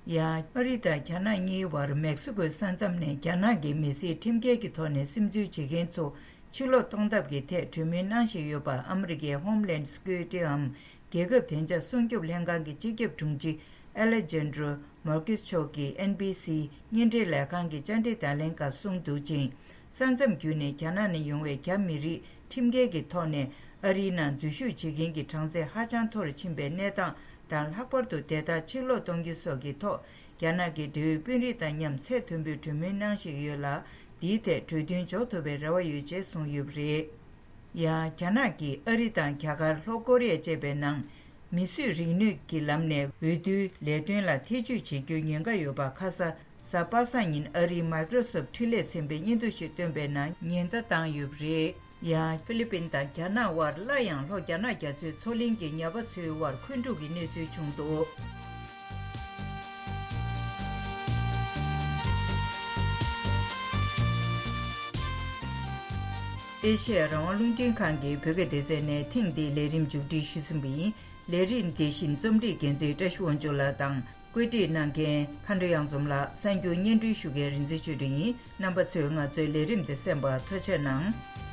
ཡང་ཨ་རི་དང་རྒྱ་ནག་གཉིས་བར་མེག་སི་ཀོའི་ས་མཚམས་ནས་རྒྱ་ནག་གིས་མི་སེར་ཁྲིམས་འགལ་གྱི་ཐོག་ནས་སིམ་འཛུལ་བྱེད་མཁན་ཚོ་ཕྱིར་སློག་གཏོང་ཐབས་ཀྱི་ཐད་གྲོས་མོལ་གནང་བཞིན་ཡོད་པ་ཨ་མི་རི་ཀའི་Homeland Security འམ་རྒྱལ་ཁབ་བདེ་འཇགས་སྲུང་སྐྱོབ་ལྷན་ཁང་གི་སྤྱི་ཁྱབ་དྲུང་ཆེ་ཨ་ལེ་ཇན་ཌྲོ་མོར་ཀིས་མཆོག་གིས་ཨེན་བི་སི་བརྙན་འཕྲིན་ལས་ཁང་གི་བཅར་འདྲི་བརྡ་ལན་སྐབས་གསུངས་འདུག་ཅིང་། ས་མཚམས་བརྒྱུད་ནས་རྒྱ་ནག་ནས་ཡོང་བའི་རྒྱ་མི་རིགས་ཁྲིམས་འགལ་གྱི་ཐོག་ནས་ཨ་རིའི་ནང་འཛུལ་ཞུགས་བྱེད་མཁན་གྱི་གྲངས་ཚད་ཧ་ཅང་མཐོ་རུ་ཕྱིན་པའི་གནས་སྟངས་དང་། ལྷག་པར་དུ་དེ་དག་ཕྱིར་སློག་གཏོང་རྒྱུ་སོགས་ཀྱི་ཐོག་རྒྱ་ནག་གི་འབྲེལ་ཡོད་དཔོན་རིགས་དང་མཉམ་ཚད་མཐོན་པོའི་གྲོས་མོལ་གནང་བཞིན་ཡོད་ལ། འདིའི་ཐད་གྲོས་མཐུན་འཇོག་ཐུབ་པའི་རེ་བ་ཡོད་ཅེས་གསུངས་ཡོད་པ་རེད། ཡང་རྒྱ་ནག་གིས་ཨ་རི་དང་རྒྱ་གར། ལྷོ་ཀོ་རི་ཡ་བཅས་པའི་ནང་མིས་བཟོས་རིག་ནུས་ཀྱི་ལམ་ནས་འོས་བསྡུའི་ལས་དོན་ལ་ཐེ་ཇུས་བྱེད་རྒྱུའི་ཉེན་ཁ་ཡོད་པ་ཁ་ས་གཟའ་པ་སངས་ཉིན་ཨ་རིའི་Microsoft འཕྲིན་ལས་ཚན་པས་སྙན་ཐོ་ཞིག་བཏོན་པའི་ནང་ཉེན་བརྡ་བཏང་ཡོད་པ་རེད། ཡང་ཧྥི་ལི་པིན་དང་རྒྱ་ནག་དབར་སླར་ཡང་ལྷོ་རྒྱ་ནག་རྒྱ་མཚོའི་མཚོ་གླིང་གི་ཉ་པ་ཚོའི་དབར་འཁོན་འཁྲུག་གི་གནས་ཚུལ་བྱུང་འདུག། ཨེ་ཤེ་ཡ་རང་དབང་རླུང་འཕྲིན་ཁང་གི་བོད་སྐད་སྡེ་ཚན་ནས་ཐེངས་འདིའི་ལས་རིམ་མཇུག་སྒྲིལ་ཞུས་ཟིན་པ་ཡིན། ལས་རིམ་འདི་བཞིན་རྩོམ་སྒྲིག་འགན་འཛིན་བཀྲ་ཤིས་དབང་ཕྱུག་ལགས་དང་། བཀོད་སྒྲིག་གནང་མཁན་མཁའ་འགྲོ་གཡང་འཛོམས་ལགས། གསར་འགྱུར་སྙན་སྒྲོན་ཞུ་མཁན་རིག་འཛིན་ཆོས་སྒྲོན་ཡིན། རྣམ་པ་ཚོས་ང་ཚོའི་ལས་རིམ་འདི་གསན་པར་ཐུགས་རྗེ་གནང་།